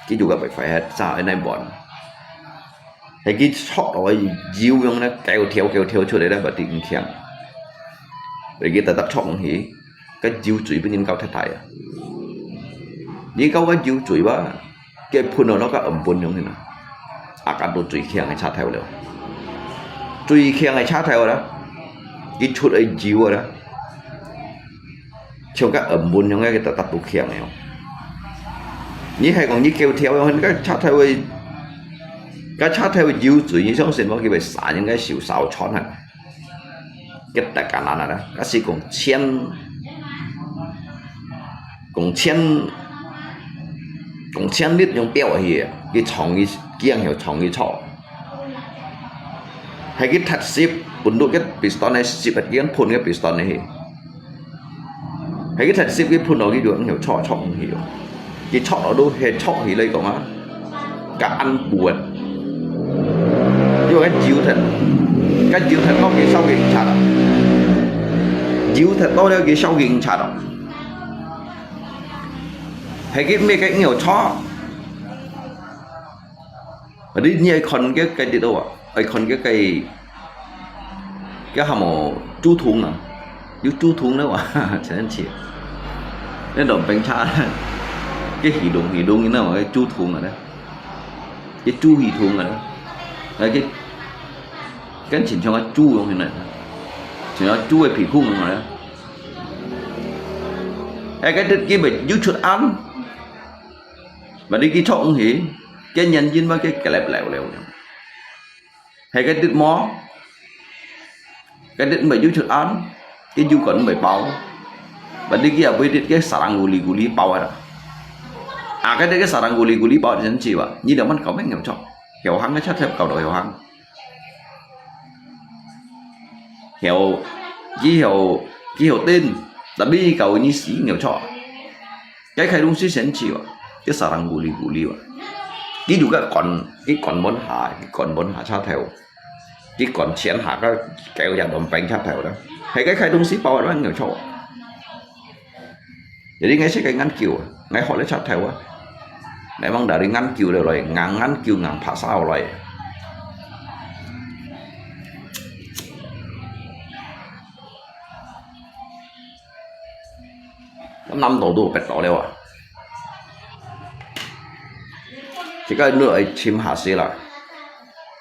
佢就个會壞，炸个那碗。 係佢戳落去油樣呢，狗跳狗跳出來咧，berarti毋強。係佢特特戳落去，个油嘴分人搞忒大啊！你搞个油嘴哇，佢噴落落个暗歕樣呢，啊，該都最強个車頭了。最強个車頭啦，佢出个油啊啦，像个暗歕樣个，佢特特都強个哦。你係講你狗跳樣，个車頭个 該車頭油嘴，你相信無？佢會殺人个，手燒穿啊！佢大家難啊，該係講千，講千，講千日用標去，佢長期，佢樣有長期錯。係佢踢濕，本來个piston个濕，佢樣噴个piston个去。 係佢踢濕佢噴落去就毋曉戳戳毋曉，佢戳落都係戳起來講啊，該恁苦啊！因為該油忒，該油忒多佢燒佢毋掣啊，油忒多了佢燒佢毋掣啊，係佢搣个毋曉戳。 你你愛看个个知道啊，愛看个个，个喊麼竹筒啊，有竹筒了哇，真係。該亂拚車，該系統系統，你知無？該豬桶啊，該豬系統啊，該，該親像个豬樣形啊，像豬个鼻孔樣啊。哎，該日佢會有出案，mà你去坐毋去，該原因嘛，該結粒了了。 係該日無，該日毋係有出案，該有管毋係包，berarti佢也會日个sarang guli-guli包啊。啊，該日个sarang guli-guli包真係啊，你兩萬九百牛錯，後行个車頭搞到後行。後，佢後，佢後天，tapi搞你死牛錯。 該開東西先去啊，該sarang guli-guli啊。佢就个管，佢管門下，佢管門下車頭，佢管前下个九隻亂拚車頭啦。係該開東西包啊，有錯。Jadi𠊎識个研究啊，𠊎學了車頭啊，𠊎望dari研究了來，硬研究硬拍沙來。 南島都別島了啊。這个你愛尋下勢啦，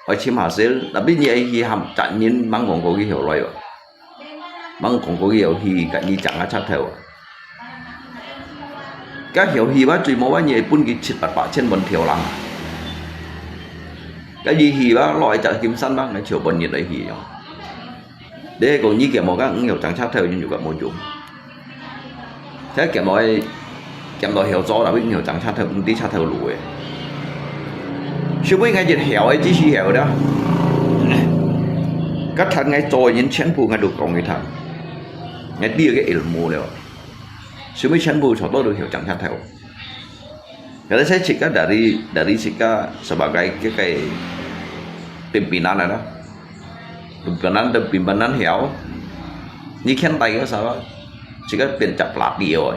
愛尋下勢，tapi你愛去喊責任，吂講過去後來啊，吂講過去後去，甲你講啊，賊頭啊。該後去吧，最無吧，你愛分佢七八百千萬條人。該你去吧，落一隻金山吧，你就分你來去用。 你講你撿無个五號正車頭，你就个無用。這撿無个，撿到後座啦，五號正車頭，毋知車頭路个。所以𠊎一號个只時候了，該聽𠊎做个人全部𠊎都講佢聽，𠊎知个ilmu了，所以全部坐到六號正車頭。 Kalau saya cakap dari, dari segi sebagai ke, ke pimpinan ada. Pimpinan dan pimpinan hiau. Ni kan tayo sa, segi pencak pelatih yo.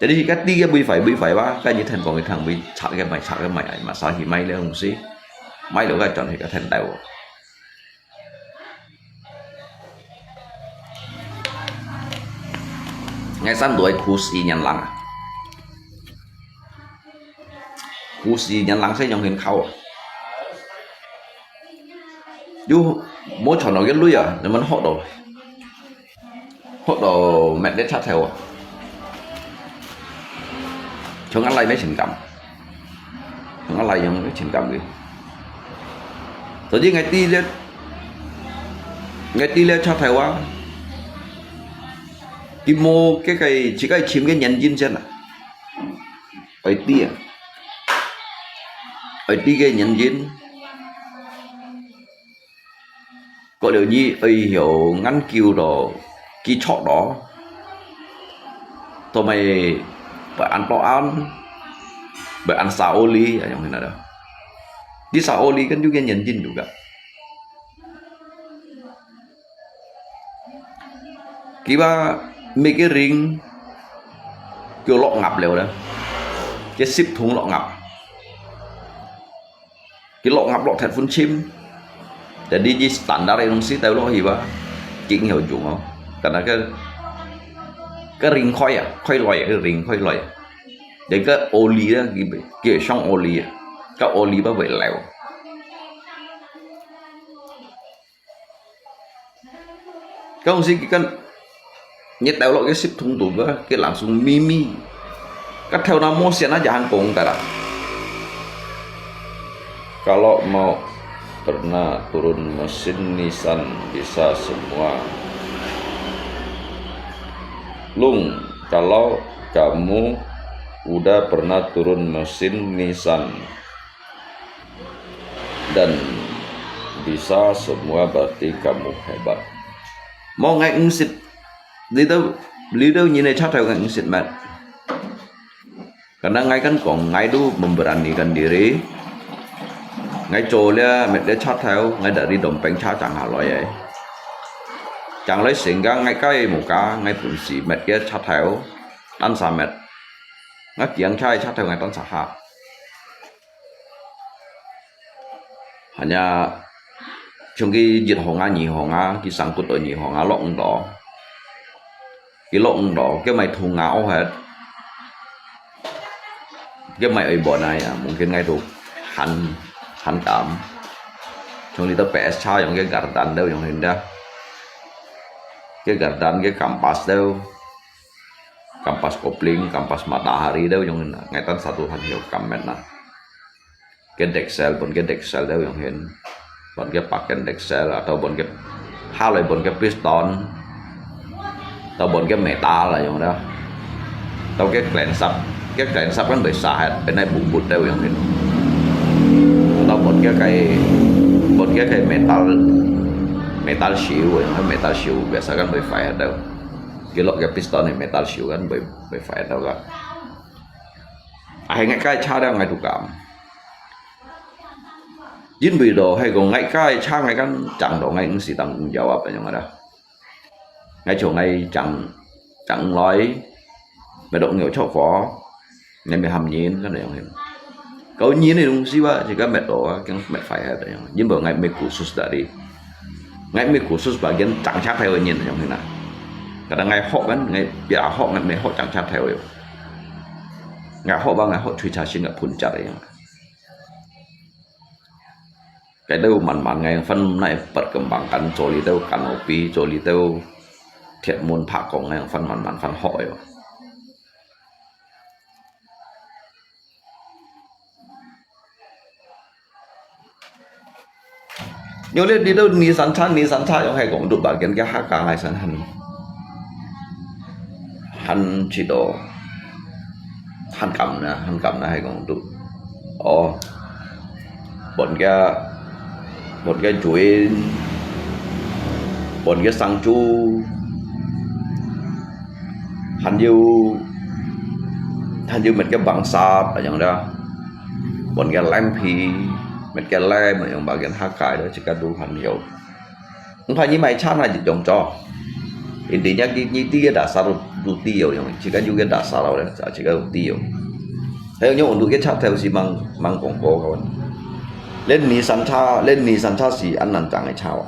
Jadi segi tiga bui fai, bui fai ba, kan ni than kong than bui cak ke mai, cak ke mai, ai masa hi mai le hong si. Mai lo ka chọn hi ka than tayo. Ngay san đuổi khu sĩ nhận lắng à. Khu sĩ nhận lắng sẽ nhong hiến khẩu à. Dù mỗi chọn nó cái lui à, nó vẫn hót đồ. Hót đồ mệt đến sát theo à. Chúng ăn lại mấy xin cảm. Ngăn lại yang cái trình cảm đi. Tao chỉ ngay ti liệt, ngay ti liệt cho thầy wa. Ki mô cái cái chỉ cái chim cái nhắn tin xem à. Ơi ti à. Ơi ti cái nhắn tin. Có điều gì ơi hiểu ngắn kiu đó, ki chọn đó. Tao mày phải ăn to ăn, phải ăn sao ôli, à, giống như nào đó. Ki sao ôli kan juga nyen jin juga. Ki ba mi ki ring, kêu lọ ngập leo đó. Cái ship thùng lọ ngập. Ki lọ ngập lọ thet phun chim. Jadi ji standar yang si tao lọ hi ba. Ki ngeo jung oh. Karena cái, cái ring khói à, khói lòi, cái ring khói lòi. Jadi cái ôli đó, ki, ki sông ôli à. Cái ôli ba vậy leo. Kau si ki kan, nhiệt tao lọ cái ship thùng tủ ba, cái langsung mimi. Cái theo nama siapa aja hang kong tara. Kalau mau pernah turun mesin Nissan bisa semua. Lung, kalau kamu udah pernah turun mesin Nissan, dan bisa semua berarti kamu hebat. Mong ngai ngsit. Little, little nyine chatau ngai ngsit mat. Karena ngai kan kong ngai tu memberanikan diri. Ngai cho lia met lia chatau ngai dari dompeng cha chang haloi ai. Chang loi sehingga ngai kai muka ngai pun si met lia chatau tan sa met. Ngai kiang chai chatau ngai tan sa ha. Hanya chung ki yit hong a, nyi hong a, ki sangkut oi nyi hong a, lok ndo. 佢落毋到，佢毋係塗瓦哦係，佢毋係愛換啊，mungkin𠊎都還還減。從裡頭PS車用个gardan都用現在，个gardan个kampas都，kampas kopling，kampas matahari都用現在，𠊎單儕都還有減乜啦。 个deksel，pun个deksel都用現，pun个paken deksel，atau pun个，下來pun个piston，atau pun个metal啦用啦，atau个crankshaft，个crankshaft kan會沙核，變來bubut都用現，atau pun个个，pun个个metal，metal shoe，用个metal shoe，biasa kan會壞核都，佢落个piston个metal shoe kan會會壞核都个。啊，𠊎个車了，𠊎都減。 因為咯，係講𠊎个車𠊎kan正到，𠊎毋使當有啊，朋友啊。𠊎像𠊎正正來，乜落有著火，𠊎乜喊人，kan樣。Kau人个東西啊，自家乜到啊，驚乜壞啊，朋友。因為𠊎乜khusus dari，𠊎乜khusus bagian正車頭个人，朋友啊。Kadang𠊎學kan，𠊎比較學，𠊎乜學正車頭个。𠊎學吧，𠊎學推車先个分隻个樣。 該兜慢慢个，分來perkembangkan，做裡頭kanopi，做裡頭鐵門拍光个，分慢慢分好个。有咧，裡頭Nissan車，Nissan車用係講都bagian个下架个，還還知道，還敢呢，還敢呢，係講都，哦。 pun个，pun个join，pun个sangcu，還有，還有乜个bangsat，恁樣啦。Pun个lampi，乜个lem，恁樣bagian下架个，自家都還有。 Mungkin你買車那一種做，intinya你你知个dasar都知个，自家有个dasar了，自家有知个。還有你運動个車頭係吂吂講過个，連Nissan車，連Nissan車係恁難整个車啊。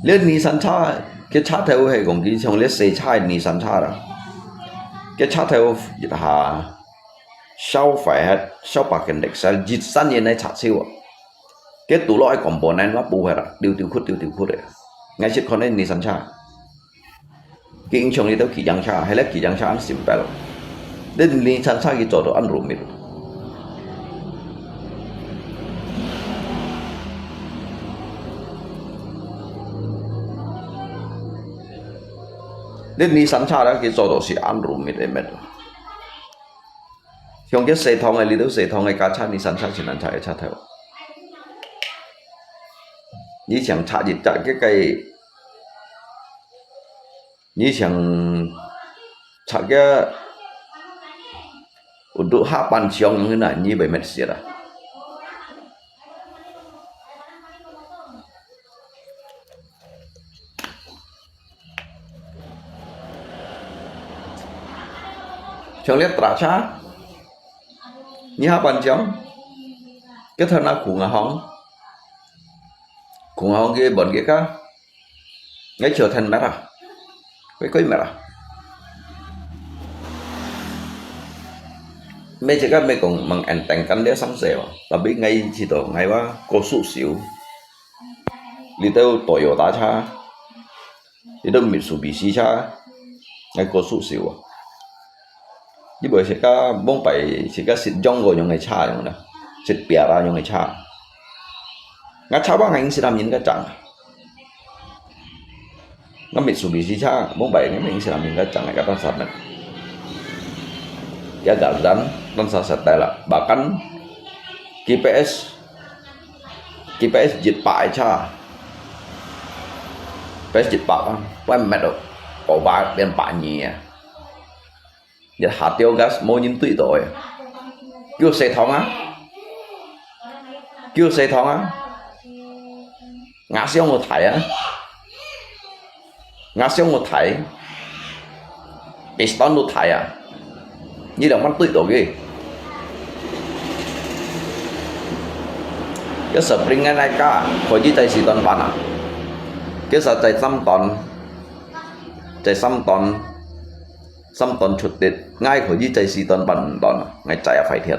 連Nissan車，个車頭係講佢像咧細車个Nissan車啦，个車頭一下燒壞忒，燒百斤力，燒一三年个車燒啊。 佢堵落个component嘛補忒啦，丟丟窟丟丟窟个。𠊎識看个Nissan車，佢影像裡頭佢樣車，係咧佢樣車恁simple。你Nissan車佢做到恁rumit。你Nissan車咧，佢做到係恁rumit个咩？ 像个細桶个，裡頭細桶个，加車Nissan車、Nissan車个車頭。你想拆一隻个个，你想拆个，有都下半箱个呢，你會滅絕啊。 像這tractor，你下半張，佢頭那苦牙行，苦牙行佢問佢个，𠊎求天乜啊，佢佢乜啊。每隻个每講吂enteng kan這生事哦，tapi𠊎知道，𠊎話高速修。 裡頭Toyota車，裡頭Mitsubishi車，𠊎高速修啊。你會自家往擺自家識用過用个車用啦，識別啊用个車。𠊎車吧，𠊎識男人个整。𠊎Mitsubishi車，往擺𠊎識男人个整，𠊎个當三日。Ya gardan，當三十代啦，bahkan G P S。 G P S一百个車，P S一百啊，半metro，五百變百二啊。一下掉gas無人對到个，叫細桶啊，叫細桶啊，牙箱有大啊。 牙箱有大，piston有大啊，你兩萬對到个。Cái spring ngay ngay cả，開始在四ton半啊，cái實在三ton，這三段，三段出力，𠊎可以這四段半五段，𠊎再也壞忒。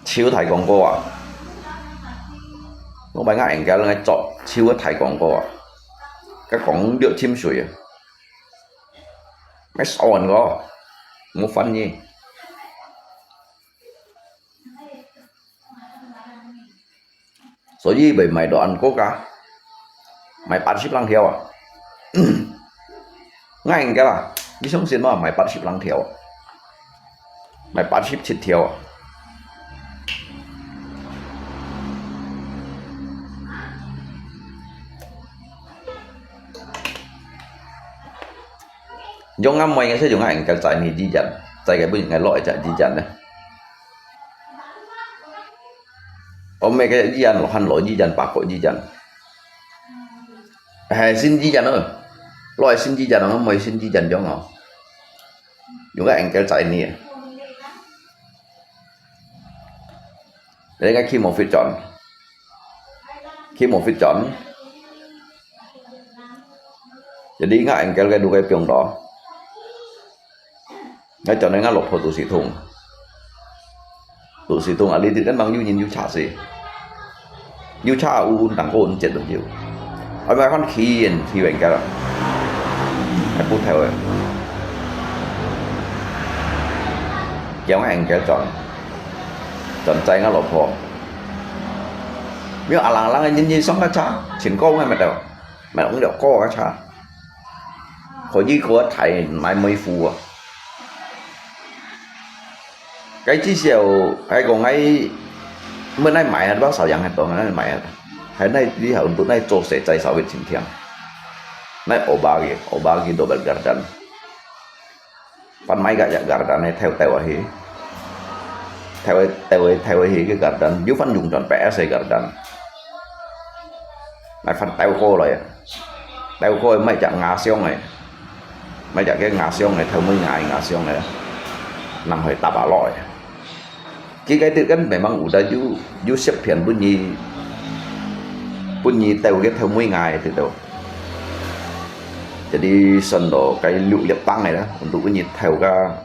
超大廣告啊！我買𠊎Angle𠊎做超大廣告啊！該講六千歲啊！買十萬個，無翻譯。 所以會賣到恁高價，賣八十零條啊！𠊎Angle啊，你相信無？賣八十零條啊，賣八十七條啊！用恁樣个，係用恁樣个載你醫院，載个本人个落一隻醫院呢。我每个醫院，羅漢羅醫院、八角醫院，係新醫院哦，落去新醫院哦，毋係新醫院用哦，用个Angle載你。你个起無fit轉，起無fit轉，jadi𠊎Angle个路个放到。 𠊎轉來𠊎老婆肚屎痛，肚屎痛啊！你知，恁樣有人有車勢，有車有運動，有運節都有。啊，買翻去人去人家啦，還不頭誒，叫𠊎Angle轉，轉載𠊎老婆。沒有啊，人人个人人上个車，全高个乜都，買五六個个車。 可以過大買妹夫啊！該至少，該講該，毋係買啊，多少樣還多，還買啊，還那裡好多那做事在稍微輕輕，那歐巴个，歐巴个都不簡單，翻買个也簡單个，偷偷啊去，偷偷偷去个簡單，又翻用轉白色簡單，來翻偷過來啊！ 兜過買隻瓦箱个，買隻个瓦箱个，偷妹瓦个瓦箱个，人去搭啊落个。佢个對跟memang有得有，有食片分你，分你兜个偷妹瓦个對到。Jadi算到該六粒棒个啦，untuk分你偷个。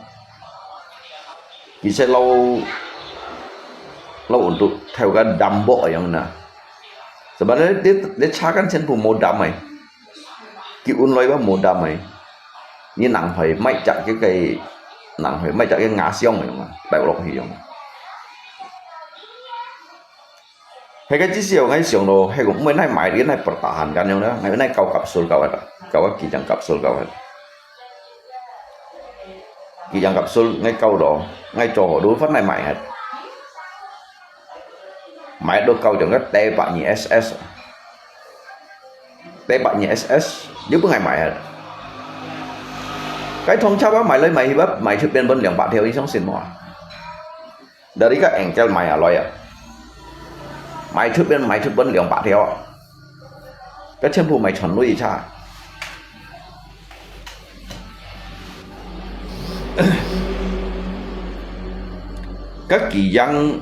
其實老，老untuk偷个dambok樣啦。 Sebenarnya你，你車間全部無dam个，佢運來个無dam个，你人去買隻个，人去買隻个瓦箱个嘛，倒落去用。該个只是有𠊎想咯，該个毋會來買，你來pertahankan樣啦，𠊎來搞kapsul搞个，搞个幾張kapsul搞个。 幾張kapsul，𠊎搞到，𠊎做好都分來買个。買到搞張个T百二SS，T百二SS又分𠊎買个。該通常啊，買來買去啊，賣出變分兩百條，你相信無啊？Dari該Angle買下來啊，賣出變賣出分兩百條啊，該全部賣全鐳車。 該幾樣，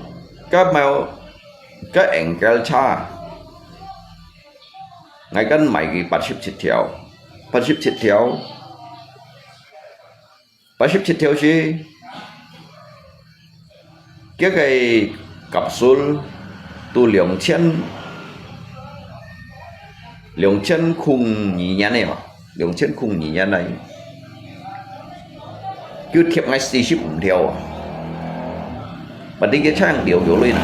該貓，該Angle車，𠊎跟買佢八十七條，八十七條，八十七條係，該个kapsul都兩千，兩千空二年个嘛。 兩千空二年來，佢貼𠊎四十五條啊！Berarti佢車樣了了鐳啦。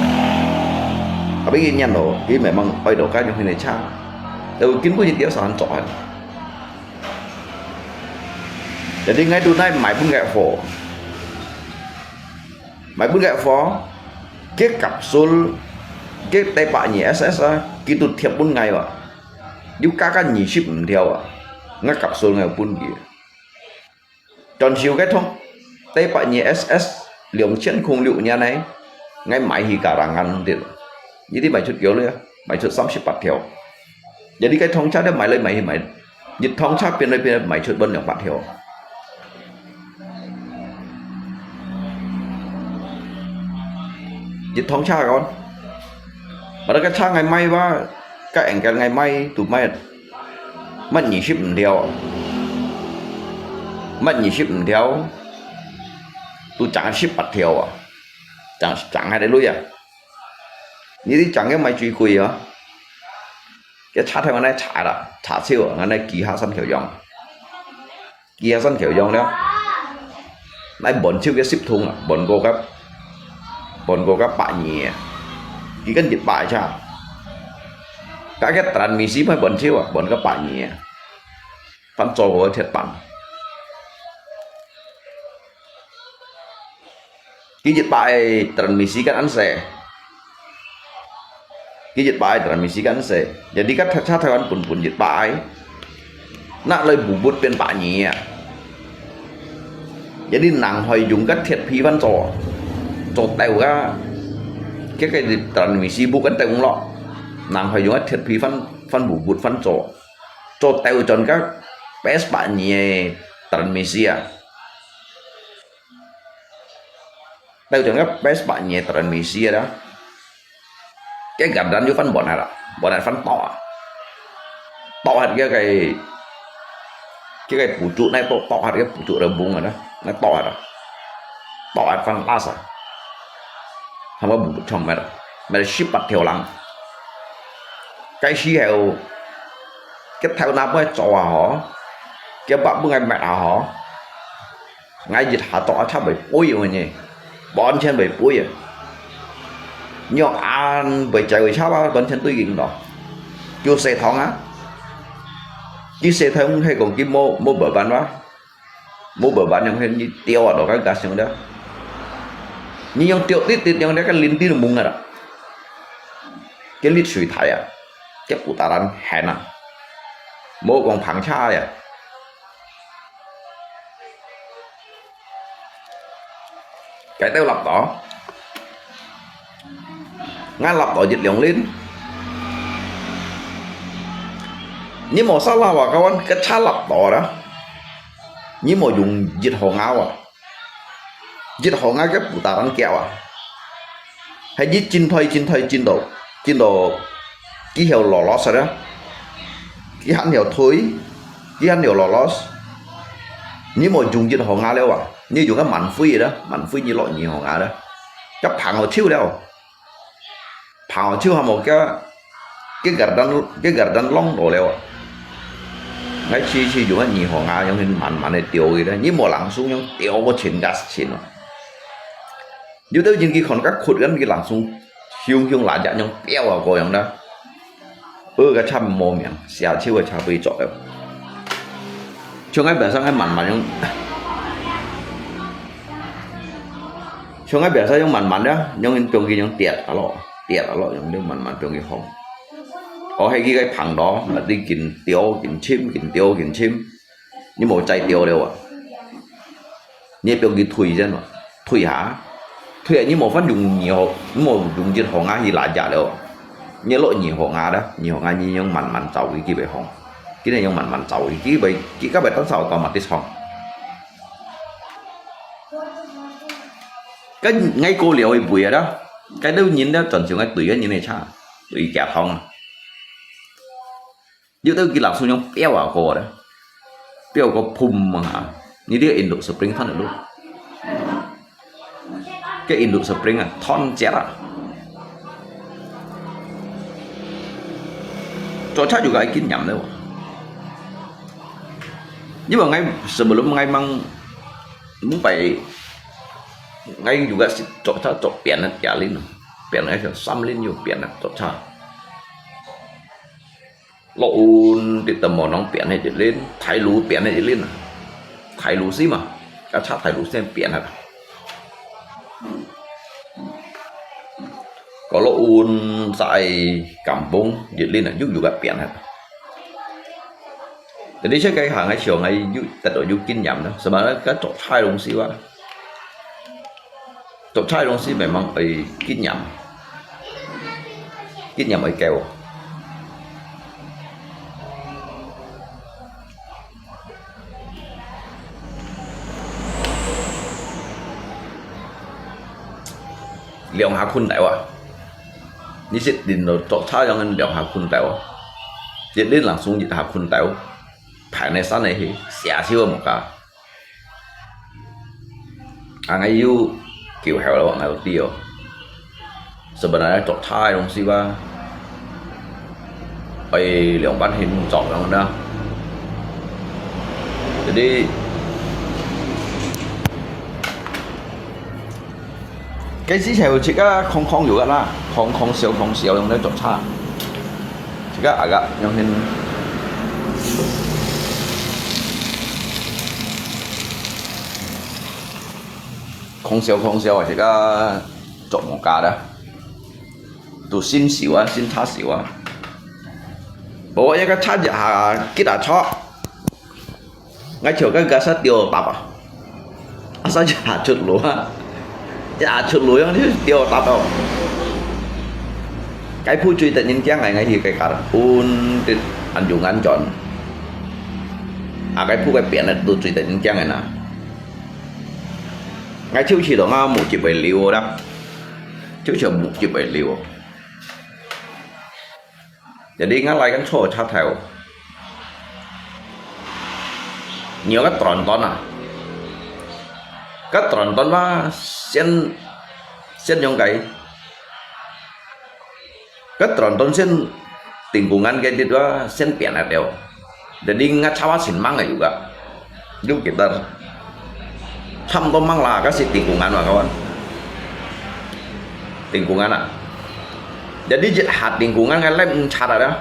Tapi佢念咯，佢memang愛到該種形个車，就根本一條山做下。Jadi𠊎都來買分佢貨，買分佢貨，佢kapsul，佢T百二SS啊，佢都貼分𠊎哇。 又加加二十五條啊，𠊎kapsul𠊎有分佢。轉手該通，T百二SS兩千空六年呢，𠊎買去garangan啲，一定賣出幾多啊？賣出三十八條。Jadi該通車都買來買去買，一通車變來變去賣出分兩百條。 一通車講，把那个車愛賣吧，該人家買都買，買二十五條啊，買二十五條，都漲十八條啊，漲，漲下來鐳啊！你，你漲个買最貴啊！該車頭恁樣車啦，車手啊，恁樣幾下三條樣。 佢也算條樣了。來換手个十桶啊，換過个，換過个百二啊，佢跟一百个車。該个transmisi乜換手啊，換个百二啊，翻做个鐵板。 佢一百个transmisi kan安細，佢一百个transmisi kan安細，jadi kan車頭分分一百个，拿來bubut變百二啊。Jadi nang會用个鐵皮翻做，做斗个，該个transmisi bubut kan斗落，nang會用个鐵皮翻，翻bubut翻做，做斗轉个best百二个transmisi啊。 Tao chang ka best百二transmisi啊。Cái gardan又翻換下啦，換下翻倒啊，倒下个个，个个pucuk，那倒倒下个pucuk rembung啊，那倒下啦，倒下翻las啊，他们不唱没了，没了十八条lang。Cái時候，个頭那不做啊吼，个bak不愛mettre啊吼。 𠊎一下做啊，差袂飛个呢，完全袂飛啊。若恁會走个車啊，完全對應咯。叫細堂啊，佢細堂係講佢無，無beban啊，無beban樣係你吊啊，落个架上了。你用吊滴滴樣，那个輪子都懵啊啦。个力水大啊，个putaran行啊，無講碰車呀。 Cái tao lặp đó. Ngan lặp đó dịch liang lên. Nhưng mà sao là bà kawan cái cha lặp đó đó. Nhưng mà dùng dịch hồ ngáo à. Dịch hồ ngáo cái putaran kéo à. Hay dịch chín thôi, chín thôi, chín độ. Chín độ. Ký hiệu lò lò sao đó. Ký hẳn hiệu thôi. Ký hẳn hiệu lò lò. Nyi mò dùng jit hò ngà liao à? Nyi dùng cái màn phui đó, màn phui nyi lọ nyi hò ngà đó. Cái phẳng hò chiu liao. Phẳng hò chiu hò mò cái, cái gardan, cái gardan long đồ liao à? Ngay chi chi dùng cái nyi hò ngà, dùng hình màn màn này tiêu gì đó. Nyi mò lắng xuống, dùng tiêu có chín gas chín à? Yû têu yîn kî khon kak khut kăn kî lâng sung hiung hiung lâ jak nyong piao a kô yong da. Ơ, kâ chăm mô miang, sia chiu kâ cha pui chok eo. Chiu ngai biasa ngai màn màn yong. Chiu ngai biasa yong màn màn da, yong in piong kî yong tiet a lo, tiet a lo yong liu màn màn piong kî hong. Ơ, he kî kâi phang đó, mât đi kîn tiêu, kîn chim, kîn tiêu, kîn chim. Nyi mô chai tiêu liu a. Nyi piong kî thui jen wa. Thui ha. Thui a nyi mô fan yung nyi hô, nyi mô yung jen hô ngâ hi la ja liu. Nyi lo nyi hô ngâ da, nyi hô ngâ nyi yong màn màn chau kî kî bai hong. Kî ne yong màn màn chau kî kî bai, kî ka bai tan sao tau mât ti chong. Kâi ngai kô liu hi bui a da. Kâi liu nyin da chon chiu ngai tui a nyin ne cha. Tui kia thong a. Yû têu kî lak su yong piao a kô da. Piao kô phum mang ha. Nyi tiê Indo Spring thon lu. Kê Indo Spring a, thon chet a. Cho cha juga ai kîn nyam leo. Nyi wa ngai sebelum ngai mang mung pai ngai juga sit cho cha cho pian na kia lin. Pian ngai cho sam lin yu pian na cho cha. Lo un ti tơ mò nong pian he jit lin, thai lu pian he jit lin a. Thai lu si ma, ka cha thai lu si pian ha. Ko lo un sa ai kampung jit lin a, yu yu ka pian ha. Jadi sa kai ha ngai sio ngai yu, tat do yu kîn nyam na. Sa ma ka chok thai lu si wa. Chok chai dong si memang oi kîn nyam. Kîn nyam oi kêu. Liang ha khun tai wa. 你識輪到著車樣兩下睏到，一輪人送一下睏到，盤个山个去，寫手个無加。啊，𠊎有救後咯，𠊎有知哦。Sebenarnya著車个東西吧，愛兩半天做樣啦。Jadi， 該時候自家空空有个啦，空空燒空燒用來做茶，自家啊个用先，空燒空燒啊，自家做無加啦，都新燒啊，新茶燒啊，無一个茶一下幾大撮。 𠊎就該个煞掉搭啊，啊煞一下出爐啊，一下出爐樣就掉搭哦。該鋪最得人驚个，𠊎去該家，本得恁有眼轉。啊，該鋪个變个都最得人驚个呐。𠊎就去到啊，目汁會流啦，就像目汁會流。 Jadi，𠊎來緊坐車頭，你有个短短啊，个短短嘛，先，先用个，个短短先，定古眼个，對吧？先變了了。Jadi，𠊎車話先忙个有个。 Lu kita，差毋多吂啦，該時定古眼嘛，kawan。定古眼啊。Jadi一下定古眼个lem毋差啦，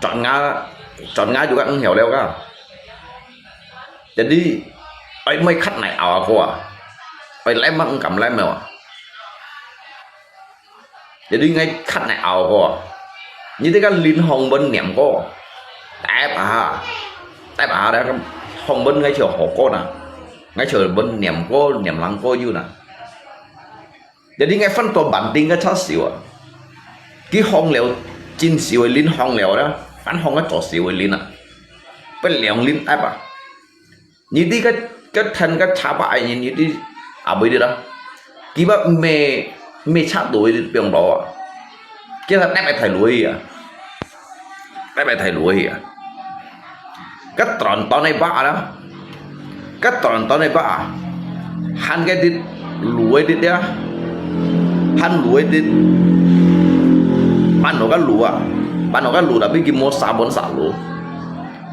轉牙，轉牙就个毋曉了个。Jadi，愛毋會cut來拗啊哥啊，愛lem啊毋敢lem了啊。 Jadi，𠊎cut來拗過，你這个輪項分念過，tap下，tap下咧，項分𠊎就學過啦，𠊎就分念過，念人過有啦。Jadi，𠊎分到板定个差少啊，佢項了，真少个輪項了啦，反項个做少个輪啊，分兩輪tap啊。 你知該，該天該茶把人，你知阿妹知啦。佢把咩，咩茶都會放落啊。佢个tap太落去啊，tap太落去啊。該短短个把啦，該短短个把啊，還該滴滷个滴啊，還滷个滴，搬落該滷啊，搬落該滷，tapi佢無沙本沙滷。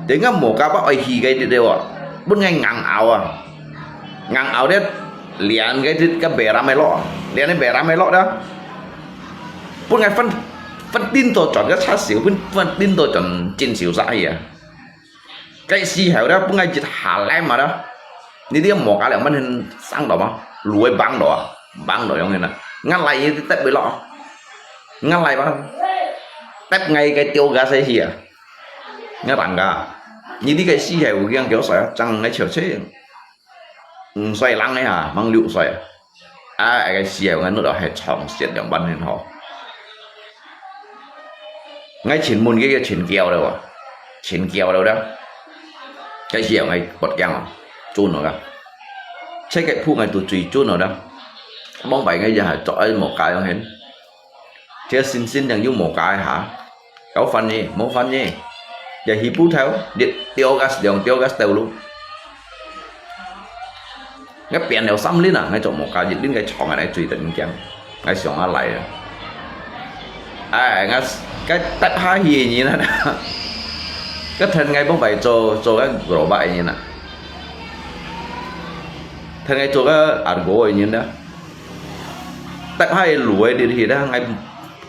等下無加把愛去个滴滴啊，分𠊎硬拗啊，硬拗咧，連个滴个白ramai落，連个白ramai落咧，分𠊎分，分叮到轉个差少，分，分叮到轉真少煞去啊。該時候咧，分𠊎一下來嘛咧，你這無加了，慢慢上到嘛，路會崩到啊，崩到樣个啦，𠊎來一滴得袂落，𠊎來吧，得𠊎个丟个死去啊。 Ngatangka，你這个時候有樣叫啥？正个笑笑，五歲人个哈，吂六歲。啊，該个時候𠊎腦到係長舌兩半年吼。𠊎尋問个个尋叫了啊，尋叫了了。該時候𠊎發驚啊，準了啊。這个鋪𠊎都最準了啦。往擺𠊎也係做愛無加樣形。 這新新正有無加一下，有翻呢，無翻呢，也起步頭，一條个兩條个頭路。𠊎變了三輪啊，𠊎做無加一輪个長个來追等驚，𠊎想啊來啊。哎，𠊎該搭下去个人啊，該同𠊎幫擺做做个老闆个人啊，同𠊎做个阿哥个人啊。 Tep hai luai di hita ngai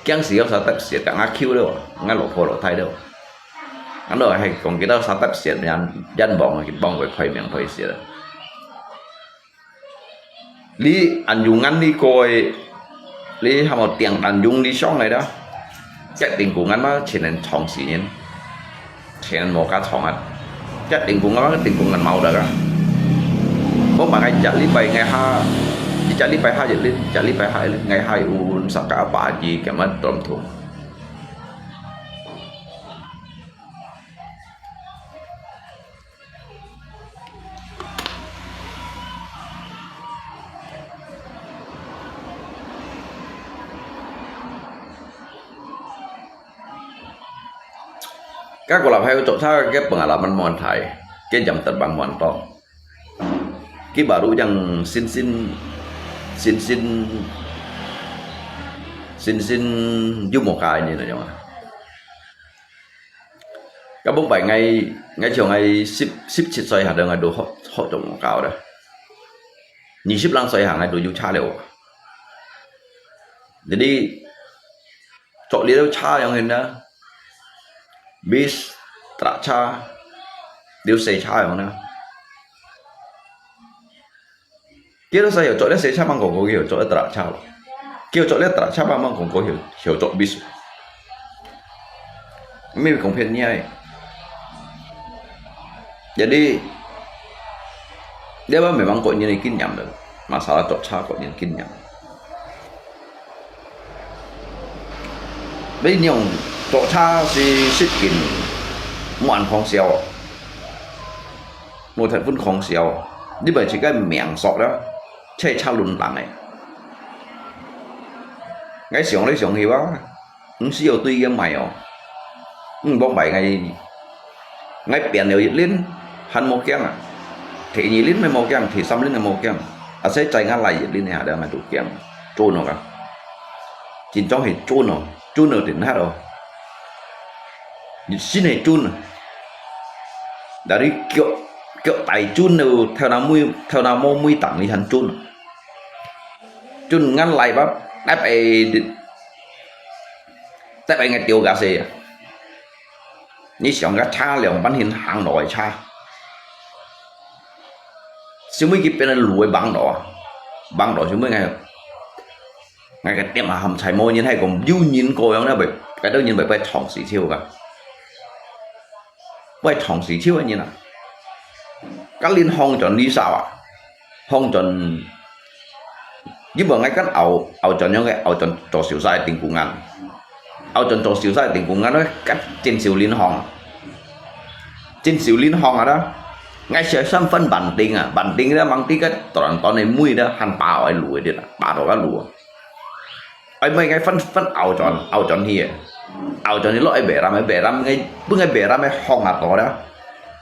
kiang siau sa tep siat ka ngak kiu lo, ngai lo pho lo thai lo. Ano hai kong kita sa tep siat yan yan bong ki bong koi koi miang koi siat. Li an yung ngan li koi li hamo tiang an yung li shong lai da. Chat ting ku ngan ma chin en chong si nyen. Chén mò cá chong ăt. Chắc định cũng ngon, định cũng ngon máu được à. Không mà ngay chả lý bày ngày ha, chỉ chả lý bày ha, chỉ lý, chả lý bày ha, ngày hai un sa cá bà gì cái mất tôm thùng. 該个老朋友著車个本來無問題，个飲得慢慢到，佢baru yang sinsin sinsin sinsin有無該呢樣啊？該本擺𠊎𠊎像𠊎十十七歲下頭，𠊎都學學著無教了，二十零歲下𠊎都有車了。 Jadi，著這兜車樣形呢，bis、truck車，這兜細車樣呢。佢兜使有著這細車，吂講過佢有著這truck車咯。佢有著這truck車，吂講過有有著bis。Maybe講騙你个。Jadi，這個memang個人个經驗了，masalah著車個人經驗。 你用著車係實際無安康笑，無忒分康笑，你毋係自家命索啦，車車輪人个。𠊎想來想去哇，毋係有對个買哦，毋講買𠊎 𠊎變了一輪，還無驚啊。第二輪還無驚，第三輪還無驚。啊，所以在𠊎來一輪下，𠊎都驚，顫哦啊。真正係顫哦，顫到停下哦。心係顫啊。但你腳腳大顫了，頭那尾頭那毛尾當你還顫。顫𠊎來吧，特別特別𠊎丟架勢啊！ 你想个車兩班形行路个車，小妹佢變成路个網路啊，網路小妹𠊎，𠊎个店啊，含在無人，還講有人過樣了，會，該兜人會會撞死超个，會撞死超个人啊！該輪行轉旅社啊， 行轉，因為𠊎跟拗拗轉樣个，拗轉做小生个定古眼，拗轉做小生个定古眼咧，跟真少輪行，真少輪行啊啦！𠊎小生分板定啊，板定咧，吂知个短短个尾咧，還爬愛路个啦，爬到个路啊！ 愛毋愛𠊎分分拗轉拗轉去个，拗轉去落愛白ram个，白ram个，本个白ram个行啊到了，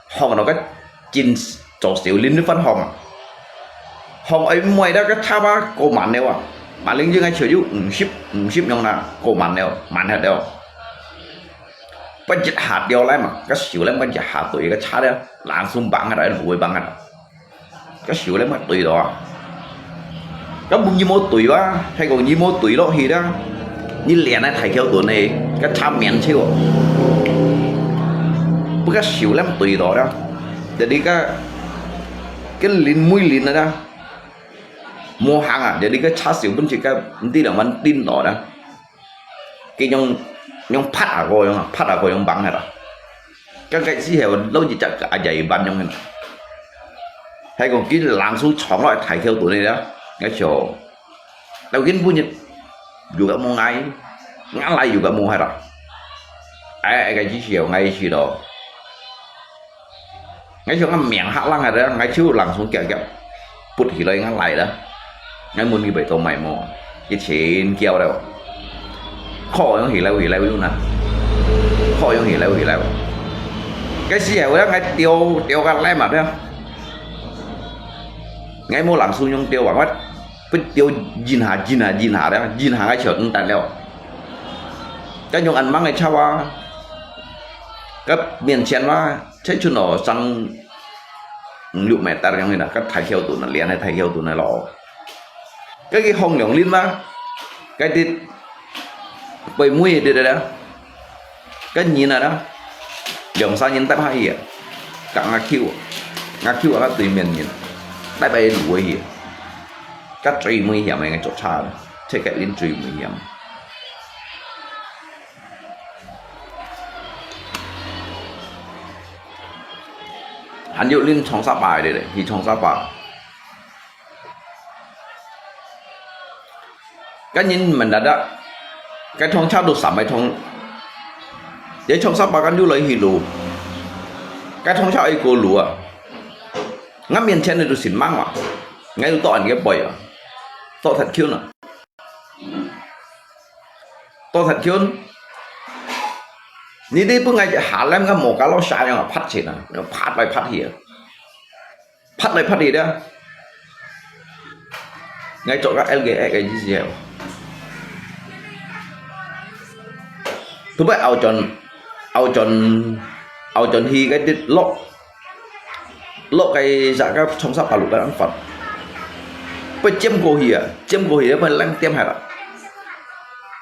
行到个真做小輪分行啊，行愛毋愛了个差吧過慢了啊，慢零就𠊎就有五十五十樣啦，過慢了，慢忒了。不一下掉來嘛，个手咧不一下對个差了，langsung bangat啊，路會bangat啊。 該手咧乜對到啊？該問你無對啊？係講你無對落去啦，你連个大橋墩个，該差面笑。不過手咧對到啦，就你个，个輪尾輪啊啦，無行啊，就你个差手本就个，毋知兩萬定到啦。 佢用用拍啊个樣啊，拍啊个樣bằng下啦。該个時候，老一隻个阿爺一般樣个。係講佢langsung撞落大橋墩个啦，𠊎笑。老根本就有个無𠊎，𠊎來有个無係啦。哎，哎，該時候𠊎去咯。 𠊎想講命嚇人啊，𠊎就langsung夾夾，抔起來𠊎來啦。𠊎問佢會做麼無？佢真噭了，靠樣起來起來又難，靠樣起來起來。該時候𠊎丟丟个來嘛，對啊。𠊎無langsung用丟啊，𠊎分丟一下一下一下了，一下𠊎就毋得了。該用恁猛个車啊，該面前啊， 才伸到上五六meter樣个啦，該大橋墩啊，連个大橋墩个咯。該佢放兩輪嘛，該啲背尾个啲啦，該人啊啦，兩三人搭下去啊，甲𠊎Q，𠊎Q啊，該對面人，搭下路去，該最危險个，該捉賊，這个人最危險。 還有恁長沙巴个咧，去長沙巴。該人問得啊，該趟車都三个趟，這長沙巴跟又來去路，該趟車愛過路啊。𠊎面前个都先猛啊，𠊎又到人个背啊，到忒近啊。 到忒近，你這分𠊎下淰个無加落下樣啊，拍起啊，拍來拍去啊，拍來拍去啊。𠊎做个L G X个意思係，都不過拗轉，拗轉，拗轉去个跌落。 落个啥个長沙八路个人發，不過尖過去啊，尖過去，不過冷點下啦。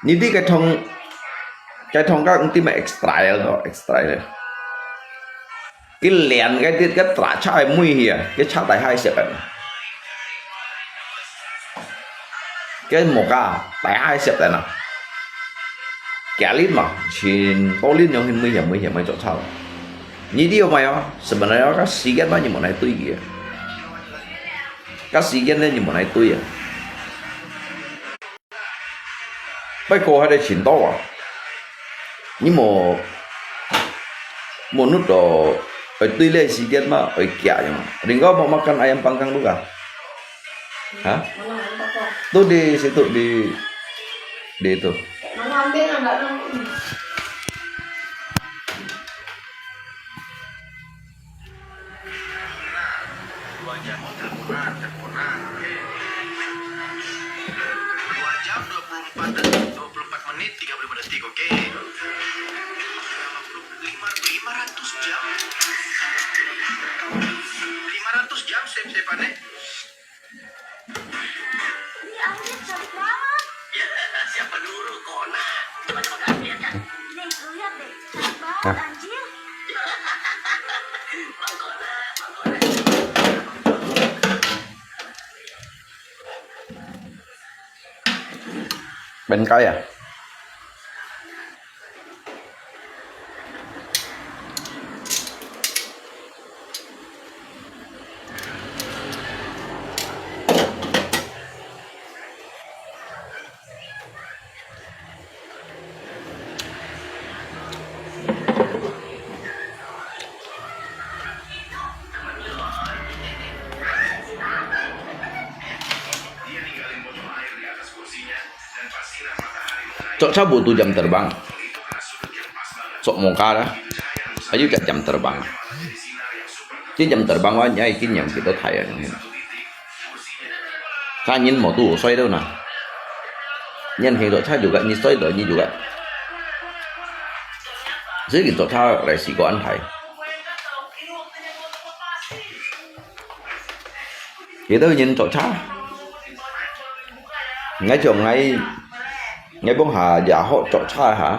你這个痛，个痛个，你知咩？Extra咯，extra。佢連个跌个打車个尾去啊，佢車底下攝个。佢無加，底下攝个啊。幾輪嘛，全部輪樣去尾去，尾去，尾做車。 你知有無啊？Sebenarnya个時間嘛，你無來對个。个時間呢，你無來對啊。不過該个前途啊，你無，無弄到，愛對个時間嘛，愛行樣。Ringo mau makan ayam panggang dulu kah? Hah? Tuh di situ, di, di itu. Mana ambil yang nggak nangkep? Dua jam, oh, teleponan, teleponan, oke. Dua jam, dua puluh empat detik, dua puluh empat menit, tiga puluh lima detik, oke. Lima, lima ratus jam. Lima ratus jam, save-savean, eh. Ini airnya cantik banget. Ya, siapa nyuruh, Kona? Coba-coba kasih lihat, kan? Nih, lu lihat deh. Cantik banget, anjir. Bang Kona, Bang Kona. เป็นไงอะ Jogja butuh jam terbang. Sok moka dah. Ayu kat jam terbang. Ti jam terbang wa nyai kin yang kita thai yang hin. Ka nyin mo tu soi tu na. Nyin hin Jogja juga, nyi soi tu nyi juga. Jadi Jogja resi ko an thai. Kita nyin Jogja. Ngai chong ngai, ngai bong ha ya ho Jogja ha.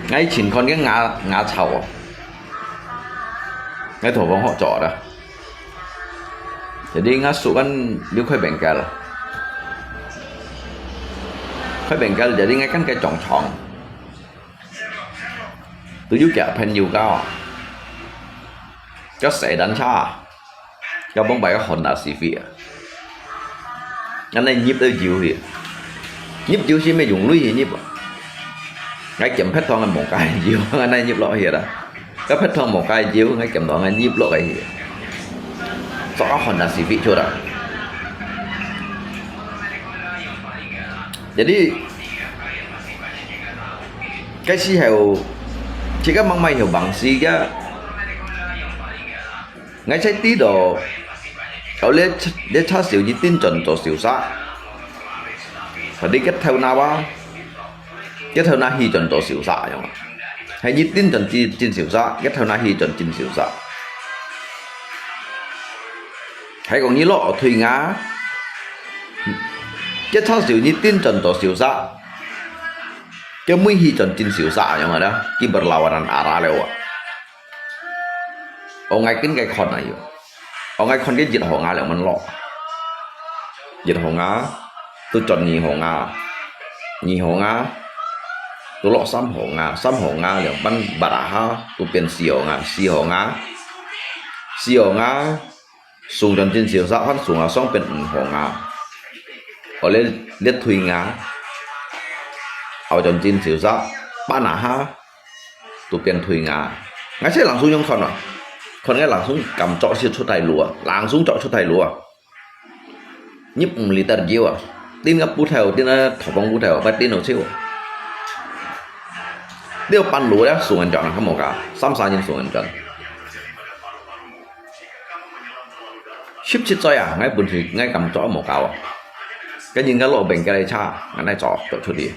Ngai chin kon ke nga, nga chao. Ngai thong bong ho Jogja. Jadi ngai su kan liu khai bengkel. Khai bengkel jadi ngai kan ke chong chong. Tu yu kia phen yu kao. Ka xe đắn cha. Ka bong bai ka Honda Civic a. Ngan nai nhíp tau jiu hi. Nhíp jiu si me yung lui hi nhíp a. Ngai kiam phet thong ngan mong kai jiu, ngan nai nhíp lo hi da. Ka phet thong mong kai jiu, ngai kiam thong ngan nhíp lo kai hi. So ka Honda Civic chu da. Jadi, Cái xí hèo, chỉ có măng mai hèo bằng xí kia. Ngay sai tí đó, ở lễ, lễ cha xíu như tin trần cho xíu xã. Phải đi kết theo na wa. Kết theo na hi trần cho xíu xã, nhớ. Hay như tin trần chi, chín xíu xã, kết theo na hi trần chín xíu xã. Hay còn như lọ thuy ngá. Kết theo xíu như tin trần cho xíu xã. Cái mũi hi chọn chín xíu xã, nhớ mà đó, cái berlawanan arah lewat. Ở ngay kín cái con này, ở ngay con cái dịch hổ Nga lewat mình lo. Dịch hổ Nga, tôi chọn nhị hổ Nga. Nhị hổ Nga, tôi lo sắm hổ Nga, sắm hổ Nga lewat mình baraha, tôi 变四 hổ Nga, 四 hổ Nga. 四 hổ Nga, Sung chọn chín xíu xã, phan sung a song 变五 hổ Nga. Ở lê, lê thuy Nga. Ở chọn chín xíu xã, ba na ha. Tu 变退 Nga. Ngay sẽ langsung yung con à. Con ngay langsung cảm cho siêu 出大陸啊, langsung cho 出大陸啊. Nhíp 五 liter jiu à. 釘个布頭，釘个頭放布頭，毋係釘到手。這半路咧，送人轉啊，還無加，三儕人送人轉。十七歲啊，𠊎本事，𠊎敢做無加哦。跟人家落平个車，𠊎哪做，做出去。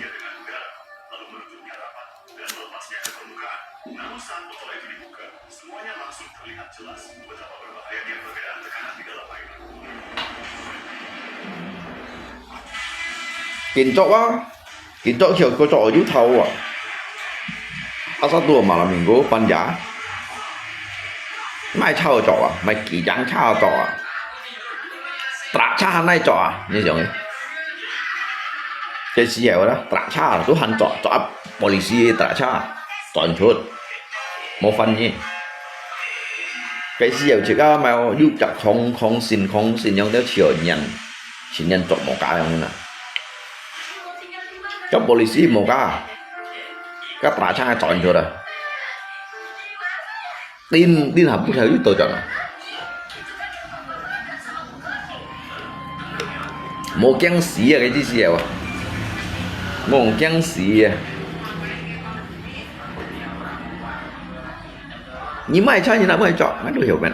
緊著啊，緊著，佢个著又透啊。Asal tuh malam minggu panja，賣車个著啊，賣機動車个著啊，truck車還來著啊，你想个？該時候啦，truck車都還著，著啊，polisi truck車轉出，無反應。該時候自家買有隻空空心空心，用到去年，去年做無加樣啦。 該polisi無加，該truck車轉出來，釘，釘下布頭又倒轉來。無驚死啊，該意思啊，無驚死啊。你賣車，你哪會著？𠊎都曉咩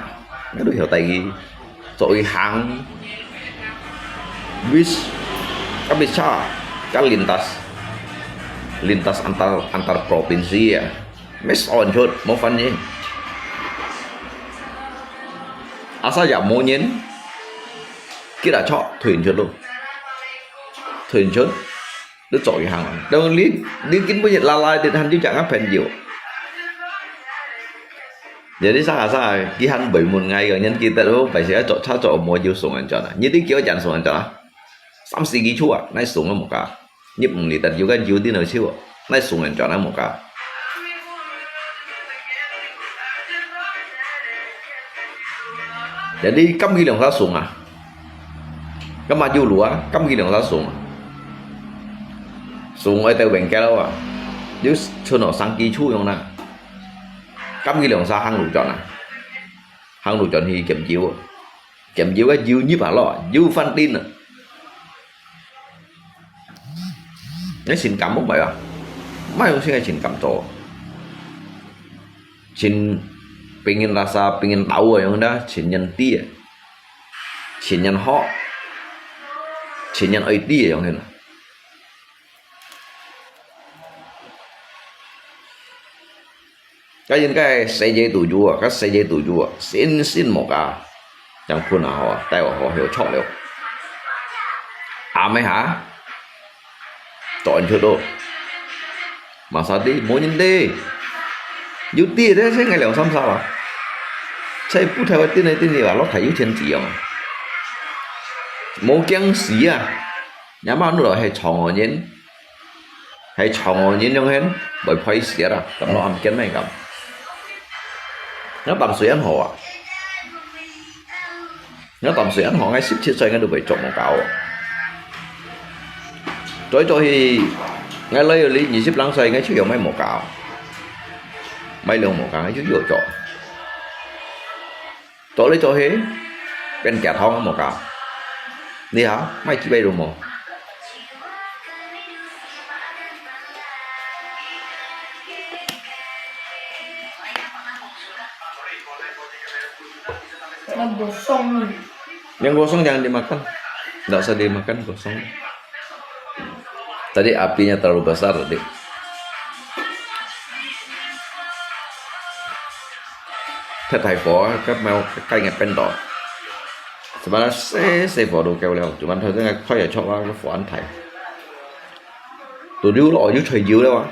？𠊎都曉帶佢。 做佢行，bis，該bis車，該lintas，lintas antar，antar provinsi啊，乜安全，無反應。Asal也無人，佢來坐，退出咯，退出。 你做一行，當你，你根本就拉拉的，還有這个朋友。Jadi saka-saka，佢還會問𠊎个，人記得哦，白色做，車做無有送人轉啊？你都叫人送人轉啊？三四支車啊，哪送啊無加？你毋理得有个有的那車啊，哪送人轉啊無加？Jadi，敢佢兩儕送啊？ 該嘛有路啊，敢佢兩儕送啊？送愛到bengkel啊，又賰哦三支車樣啦。敢佢兩儕行路轉啊？行路轉去撿油啊，撿油个油入下落，油翻頂啊。你情感毋係啊？莫用心个情感做。 盡pingin rasa，pingin tahu个樣啦，盡人知个，盡人學，盡人愛知个樣啦。該應該世界都有啊，該世界都有啊，新新無加，正分啊好啊，帶我好好著了。阿妹哈，做人出咯。 Masa di，無人知。有知咧，先个兩三儕啊。在布頭个頂个頂个啊，落大有天子樣啊。無驚死啊！若嘛落來係長安人，係長安人樣形，會歹勢啦，敢落暗間咩敢？若淡水恁好啊！ 𠊎淡水恁好，𠊎十七歲𠊎都會著無加哦。做做去，𠊎來到你二十零歲，𠊎就有買無加哦。買兩無加，𠊎就有著。做來做去，變假頭無加。你好，買幾擺都無。 Nang gosong ni. Yang gosong jangan dimakan. Nggak usah dimakan gosong. Tadi apinya terlalu besar tadi. Thất thải phổ, các mèo cay ngày bên đó. Cuma se se phổ đồ kêu leo, cuma thôi cái khói ở chót cái phổ ăn thải. Tụi điếu lọ điếu trời điếu đâu à.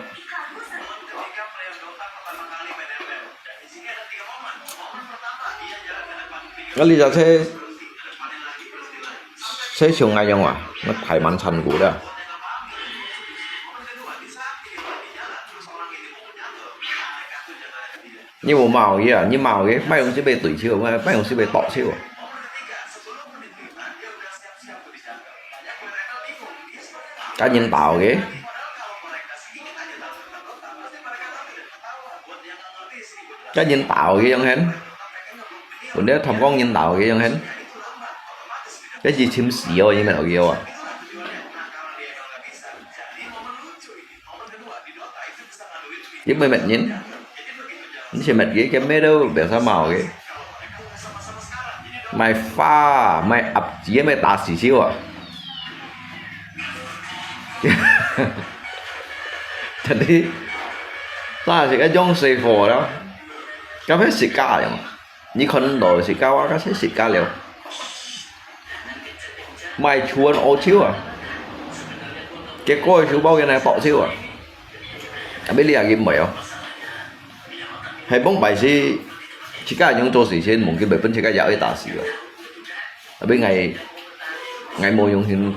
Nó đi ra thế, thế chiều ngày không à? Nó thải mắn săn cũ đó. Như một màu vậy à, như màu vậy, mấy ông sẽ bị tụi chiều, mấy ông sẽ bị tọ chiều. Cá nhân tạo kì. Cá nhân tạo kì, Yang Hen. Bữa nay tham quan nhân tạo kì, Yang Hen. Cái gì chim xì ôi, như mày nói kì ôi. 佢毋會搣人，你係搣佢，佢搣到變成毛个。賣花，賣鴨子，賣打死手啊！Jadi，但係个用細貨啦，該係自家用。 你看到自家話，該係自家了。賣全澳洲啊，結果个書包个人多少啊，tapi你也去買哦。係幫擺時，自家用做事情，mungkin會分自家也會打死啊。Tapi𠊎，𠊎無用心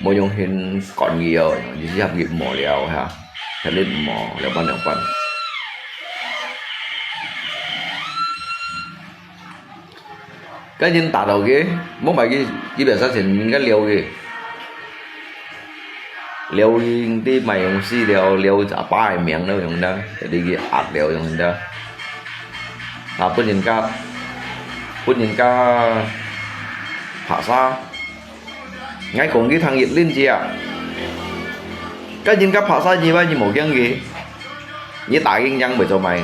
無用心管佢哦，有時合佢無聊哈，合你無聊半兩半。該人打到佢，莫買佢，佢biasa先人家撩佢，撩佢，你買東西了，撩阿爸个名了，用得，jadi佢壓了，用得。啊，分人家，分人家拍殺。 𠊎講佢聽一輪仔啊，該人家拍殺你話，你無驚佢，你打佢贏會做麼个？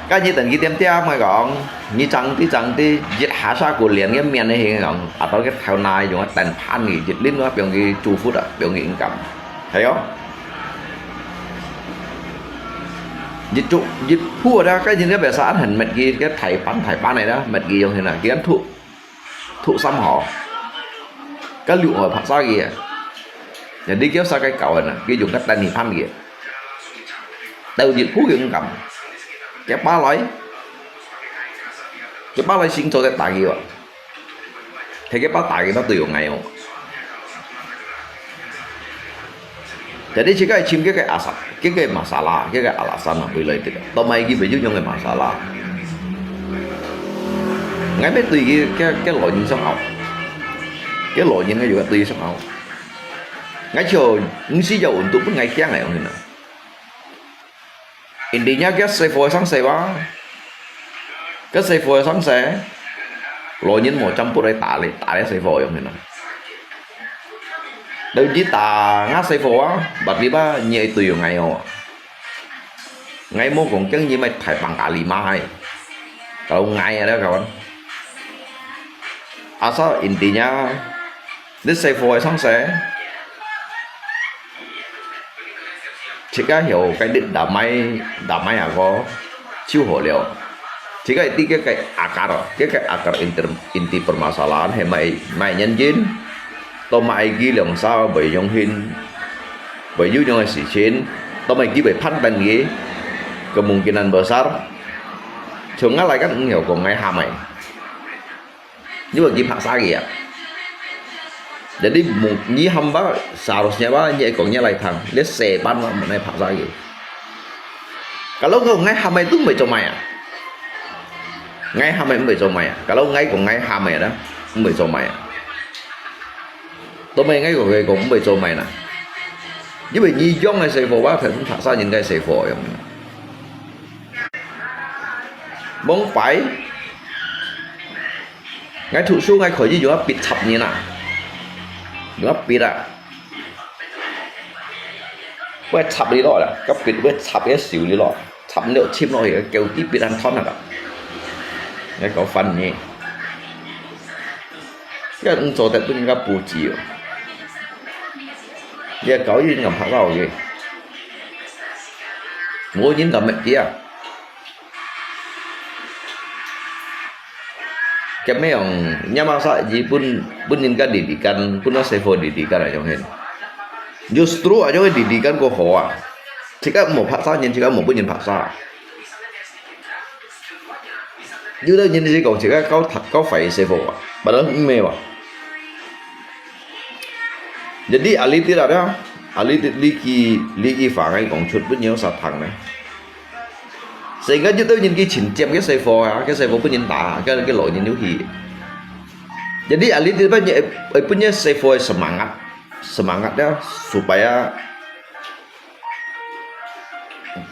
該你等佢點點，𠊎講，你爭啲爭啲，一下煞過連个面个形講，啊，到佢頭那用啊，等判佢一輪啊，放佢祝福啊，放佢應該，係哦。一祝一步啊，該人家biasa很搣佢，該大班大班个啦，搣佢用去啦，佢敢吐。 吐三下，該六下拍殺佢啊！Jadi佢煞該狗啊，佢用該等你判佢，鬥一步佢毋敢，佢爸來，佢爸來先做得打佢啊！係佢爸打佢，那都有礙哦。 Jadi自家尋佢个asal，佢个masalah，佢个alasan啊，會來得个。Toh mai佢會有樣个masalah。𠊎乜對佢个个老人相拗，佢老人个有對佢相拗。𠊎就毋係有運動，分𠊎驚个，我跟你講。 Intinya佢細貨上細哇，佢細貨上細，老人無jemput來打你，打你細貨用个啦。Lalu你打𠊎細貨啊，berarti吧，你愛對𠊎哦。𠊎無講驚你買大pangkat lima hai。Kalau𠊎ada kawan。Asal intinya，你細貨上細。 自家曉該滴damai，damai啊个，就好了。自家知該个akar，該个akar inti，inti permasalahan係麼，麼原因，toh麼佢兩儕會用心，會有樣个事情，toh麼佢會判斷佢，kemungkinan besar。像𠊎來講，毋曉講𠊎喊个。 因為佢拍殺佢啊。Jadi，你喊吧，seharusnya吧，你愛講你來聽，你細班吧，莫來拍殺佢。Kalau kau ngai hamai tu，毋會做麼个啊？Ngai hamai毋會做麼个啊？Kalau ngai講ngai hamai啦，毋會做麼个啊？Toh mai ngai講佢講毋會做麼个啦？因為你用个細貨吧，同拍殺人个細貨用。Mong pai， 𠊎讀書，𠊎可以用一筆插你啊，用一筆啊，會插你落啦，該筆會插个手你落，插了插落去，叫佢筆還斷啊！𠊎搞翻你，這毋做得分人家補給哦，這搞人家拍到去，無人敢搣佢啊！ Kami yang nyamasa ji pun pun nin ka didikan, pun na sefo didikan aja hin. Justru aja didikan ko hoa. Cika mo paksa nyin, cika mo pun nyin paksa. Yuda nyin si kong cika kau kau fai sefo. Padahal me wa. Jadi ali tidak ada, ali ti liki liki fangai kong cut pun nyo satang na. Sehingga 有兜人佢盡尖个細貨啊，个細貨分人打，个个老人就去。Jadi ahli tiba-tiba分个細貨 semangat, semangat ya supaya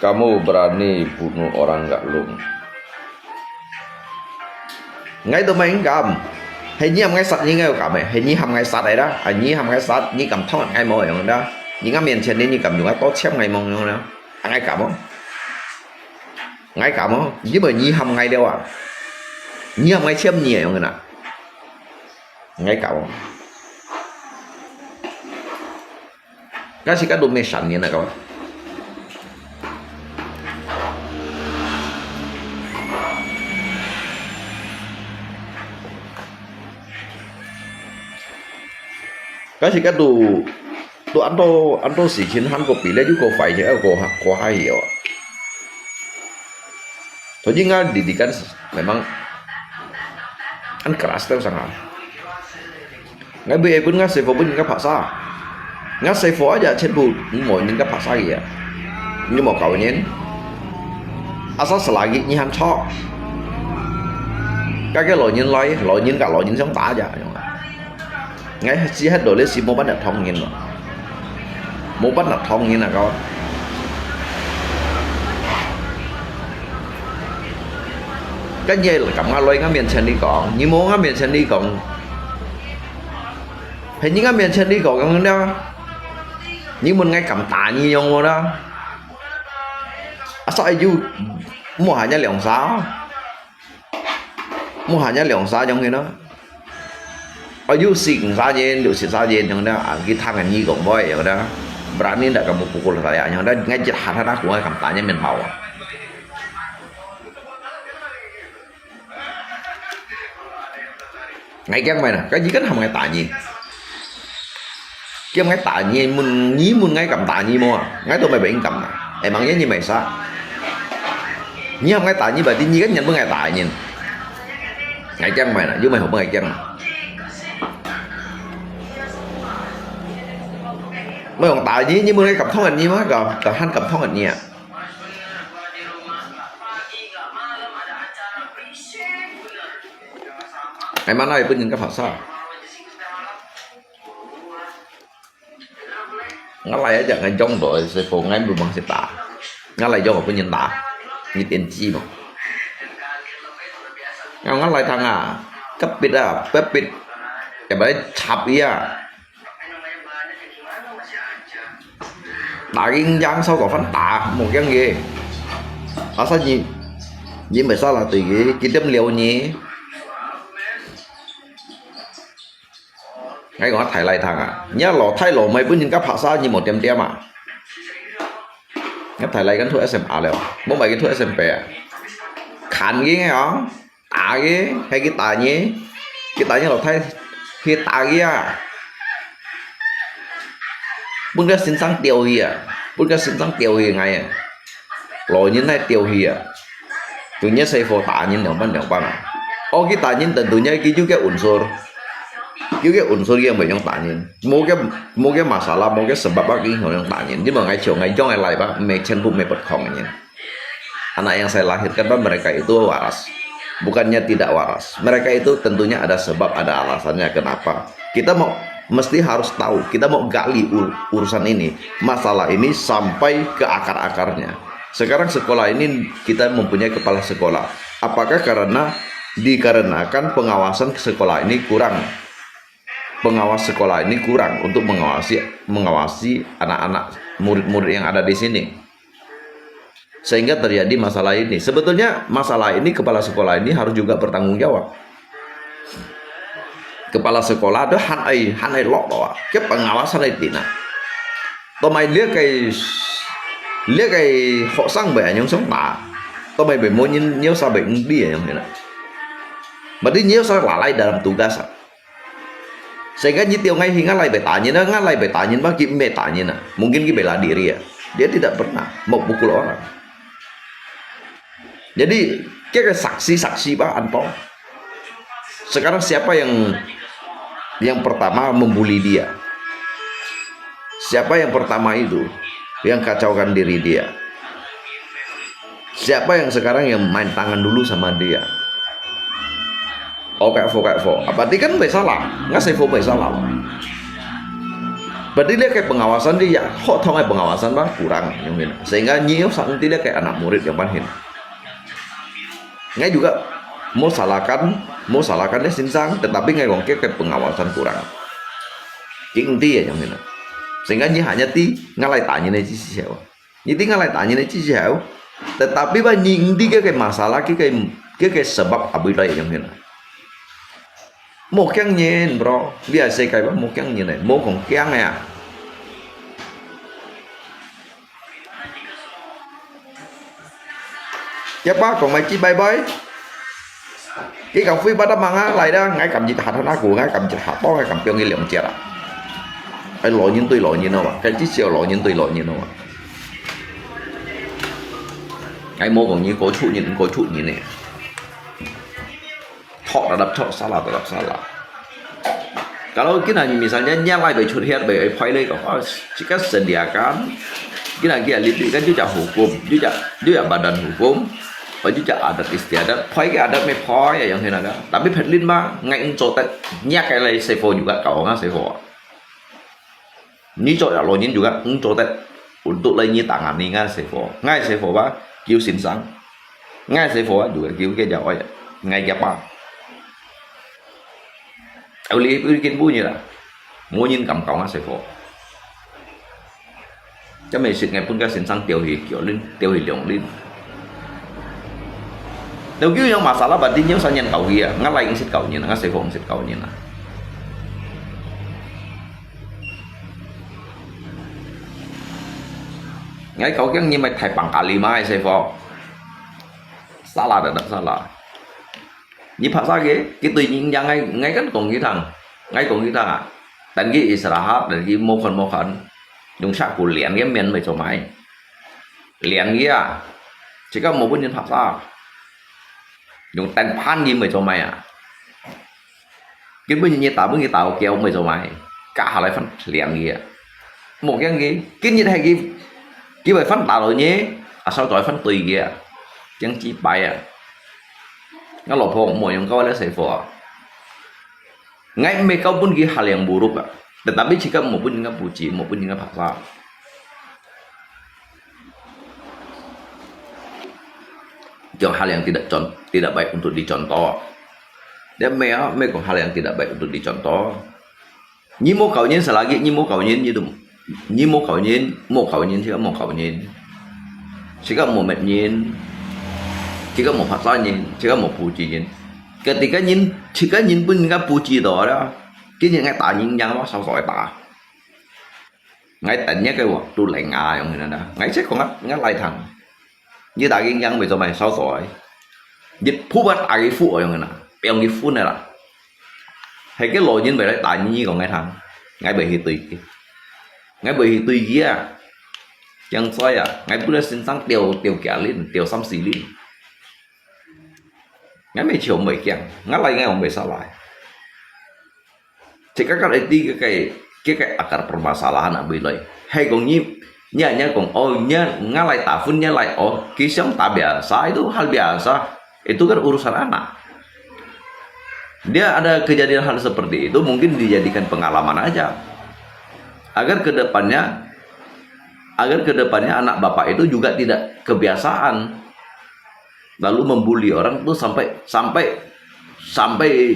kamu berani bunuh orang gak lung. Ngai tu main kam. Hai nyi ham ngai sat nyi ngai kam eh. Hai nyi ham ngai sat ai dah. Hai nyi ham ngai sat nyi kam thong ngai mo yang dah. 你个面前呢，你敢用啊？多欠𠊎望用呢？啊，𠊎敢哦？𠊎敢哦？因為你喊𠊎了啊，你喊𠊎欠你啊，用个啦，𠊎敢哦？ Kasi kadu may syan niya nagawa. Kasi kadu, tu anto, anto si Chin Han ko pile ju ko fai je ko ha, ko hai yo. Jadi nga didikan memang an keras tau sangat. Ngai bi ai pun ngai sefo pun ngai paksa. Ngai sefo aja chet bu mo ngai paksa ya. Ni mo kau nyen. Asa selagi ni han chok. Kake lo nyen lai, lo nyen ka lo nyen song ta aja. Ngai si het do le si mo ban da thong nyen lo. Mo ban da thong nyen na kau. Kan ye kam nga loi nga mien chen li kong, ni mo nga mien chen li kong. He ni nga mien chen li kong yang da. Ni mun ngai kam ta ni yong mo da. Asa ayu mo ha nya liang sa. Mo ha nya liang sa yong he na. Ayu sing sa yen, lu si sa yen yong da. Ang ki thang ni kong boy yong da. Berani ndak kamu pukul saya yong da. Ngai jit ha ha da ku ngai kam ta ni mien hao. Ngai kiang mai na, ka yi kan ham ngai ta nyi. Kiang ngai ta nyi, mun nyi mun ngai kam ta nyi mo. Ngai to mai ba ing kam na. Emang ye nyi mai sa. Nyi ham ngai ta nyi ba di nyi kan nyan bu ngai ta nyi. Ngai kiang mai na, yu mai ho bu ngai kiang na. Mai yong ta nyi, nyi mun ngai kam thong an nyi ma, ka, ka han kam thong an nyi a. Ai mana ai pun nyen ka phasa. Nga lai aja ngai jong do se ko ngai bu mang se ta. Nga lai jong pun nyen ta. Ni tien chi mo. Nga nga lai thang a. Kepit a, pepit. Kepit chap ia. Daging yang sao kau fan ta, mo kiang ye. Asa nyi, nyi mai sa la tui ye, kitem liao nyi. Ngai kong thai lai thang a. Nya lo thai lo mai pun nyen ka phasa nyi mo tiam tiam a. Ngai thai lai kan thu S M A liao. Mo mai kan thu S M P a. Khan ye ngai a. Ta ye, hai ki ta ye, ki ta ye lo thai, ki ta ye a. Pun ka sin sang tiao hi a, pun ka sin sang tiao hi ngai a. Lo nyen nai tiao hi a. Tu nyen sai fo ta nyen liang ban liang ban a. O ki ta nyen ten tu nyen ki ju ke unsur. Ju ke unsur ye mai yong ta nyen. Mo ke, mo ke masalah, mo ke sebab ba ki yong ta nyen. Di mo ngai chiu ngai yong ngai lai ba, mai chen bu mai pot khong nyen. Anak yang saya lahirkan, mereka itu waras. Bukannya tidak waras. Mereka itu tentunya ada sebab, ada alasannya kenapa. Kita mau, mesti harus tahu, kita mau gali ur-, urusan ini, masalah ini sampai ke akar-akarnya. Sekarang sekolah ini kita mempunyai kepala sekolah. Apakah karena dikarenakan pengawasan sekolah ini kurang? Pengawas sekolah ini kurang untuk mengawasi, mengawasi anak-anak, murid-murid yang ada di sini. Sehingga terjadi masalah ini. Sebetulnya masalah ini kepala sekolah ini harus juga bertanggung jawab. Kepala sekolah ada han ai, han ai lok bawa ke pengawasan ai tina. Tomai dia kai, dia kai hok sang bai anyong song ta. Tomai bai mo nyin nyo sa bai ng di anyong hina. Berarti nyo sa lalai dalam tugas. Sehingga nyi tiao ngai hi ngalai bai ta nyin, ngalai bai ta nyin, ba ki me ta nyin a. Mungkin ki bela diri a. Dia tidak pernah mau pukul orang. Jadi, kira saksi-saksi ba anto. Sekarang siapa yang yang pertama membuli dia? Siapa yang pertama itu yang kacaukan diri dia? Siapa yang sekarang yang main tangan dulu sama dia? O kai fo, kai fo. Berarti kan bai salah. Ngai sai fo bai salah. Berarti dia kai pengawasan dia, hok thong ai pengawasan ba kurang, yang ini. Sehingga nyi sang ti dia kai anak murid yang ban hin. Ngai juga mau salahkan, mau salahkan dia sin sang, tetapi ngai kong ke kai pengawasan kurang. King ti ya yang ini. Sehingga你hanya ti ngalai tanya ni ciciau. Ni ti ngalai tanya ni ciciau. Tetapi ba ni ngerti ke ke masalah ke ke ke ke sebab abui lai yang hina. Mo kiang nyen, bro. Biasa kai ba mo kiang nyen eh. Mo kong kiang ya. Yapa kong mai chi bye bye. Cái cà phê ba ta mang á lai đó, ngay cầm dịch hạt hana của, ngay cầm dịch hạt to, ngay cầm piong cái lượng chết à. Ai lo nhân tui lo nhân đâu à, cái chỉ siêu lo nhân tui lo nhân đâu à. Ai mua còn như có chút nhân, có chút nhân này. Thọ đã đập thọ, salah đã đập salah. Kalau kita misalnya nyalai bai chut hiat bai pai lei kau, oh, jika sediakan, kita kia lipi kan juga hukum, juga juga badan hukum, oh juga adat istiadat, pai ke adat mai pai ya yang hina kan. Tapi phetlin ma ngai eng cho tet nyak kai lai sefo juga kau ngai sefo. Ni cho ya lo nyin juga eng cho tet untuk lai nyi tangan ni ngai sefo, ngai sefo ba kiu sin sang, ngai sefo ba juga kiu ke jawai ngai kia pa. Au li ui kin bu nyi la. Mo nyin kam kau nga sefo. Cha mei sit ngai pun ka sin sang tiêu hi kio lin, tiêu hi liong lin. Tao kiu yang masalah ba tin yang sa nyen kau hi ya. Nga lai sit kau nyen, nga sefo sit kau nyen. Ngai kau kiang nyi mai thai pang kali mai sefo. Salah dah dah salah. Ni phasa ke, kita nyi yang ngai ngai kan kong ki thang, ngai kong ki thang à. Tan ki istirahat, tan ki mo khan mo khan, yung sa ku lian ke men mai cho mai, lian ki à, chỉ có mo pun nyin phasa, yung tan phan ki mai cho mai à. Kin bu nyi ta bu nyi ta kiau mai cho mai. Ka ha lai phan lian ki à. Mo kiang ki, kin nyi hai ki, ki bai phan ta lo nyi, asal toi phan tui ki à. Kiang chi pai à. Nga lo phong mo yung kau le sai fo. Ngai me kau pun ki ha liang buruk à. Tetapi jika mo pun nga puji, mo pun nga phasa. Kiong hal yang tidak con-, tidak baik untuk dicontoh. Dia meh, meh kong hal yang tidak baik untuk dicontoh. Nyi mo kau nyin selagi nyi mo kau nyin nyi tu. Nyi mo kau nyin, mo kau nyin, jika mo kau nyin. Jika mo met nyin, jika mo phasa nyin, jika mo puji nyin. Ketika nyin, jika nyin pun ngai puji to ada. Kini ngai ta nyin yang apa sao sao ta. Ngai tanya ke waktu lai nga yang mana dah. Ngai cek kong ngai lai thang. Nyi ta ging yang mai cho mai sao soi. Nyi phu ba ta gi phu yang na. Piang gi phu na la. Hai ke lo nyin bai lai ta nyi kong ngai thang. Ngai bai hi tui. Ngai bai hi tui ya. Yang soi ya. Ngai pun sin sang tiêu tiêu kia lin, tiêu sam si lin. Ngai mai chiu mai kiang. Ngai lai ngai ong bai sa lai. Cek kakak lai ti ke kai, ke kai akar permasalahan abui lai. Hai kong nyi, nya nya kong, oh, nya ngalai ta phun nya lai, oh, kisam ta biasa, itu hal biasa. Itu kan urusan anak. Dia ada kejadian hal seperti itu, mungkin dijadikan pengalaman aja. Agar ke depannya, agar ke depannya anak bapak itu juga tidak kebiasaan lalu membuli orang tu sampai sampai sampai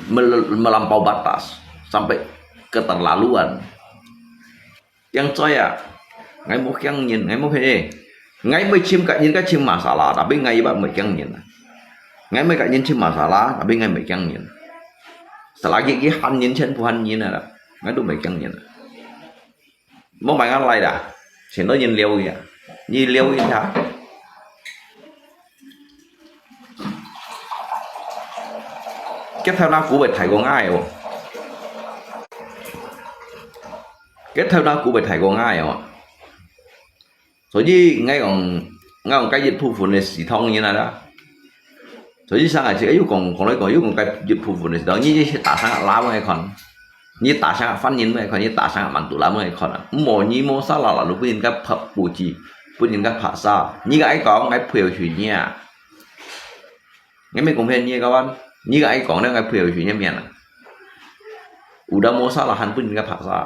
mel-, melampau batas, sampai keterlaluan. Yang saya, ngai mo kiang nyin, ngai mo he, ngai mo chim kat nyin kat chim masalah, tapi ngai ba mo kiang nyin. Ngai mo kat nyin chim masalah, tapi ngai mo kiang nyin. Selagi ki han nyin chen pu han nyin ada, ngai tu mo kiang nyin. Mo mai ngan lai da. Sien to nyin liu ya. Nyi liu ya. Cái thao na cũ bai thai ko ngai o. Cái thao na cũ bai thai ko ngai o. Cho ji ngai kong, ngai kong cái dịch vụ phun ne si thong nyin na da. Cho ji sang a chi ayu kong kong lai kong ayu kong kai jut phu phu ni dong ni ni ta sang la mo kon. Ni ta sang fan yin mo kon, ni ta sang man tu la mo kon. Mo ni mo sa la la lu pun yin ka pha pu chi, pun yin ka pha sa. Ni ka ai kong ngai phu yu ni a. Ngai me kong phen ni ka wan. Ni ka ai kong ne ngai phu yu ni mian a. U da mo sa la han pun yin ka pha sa.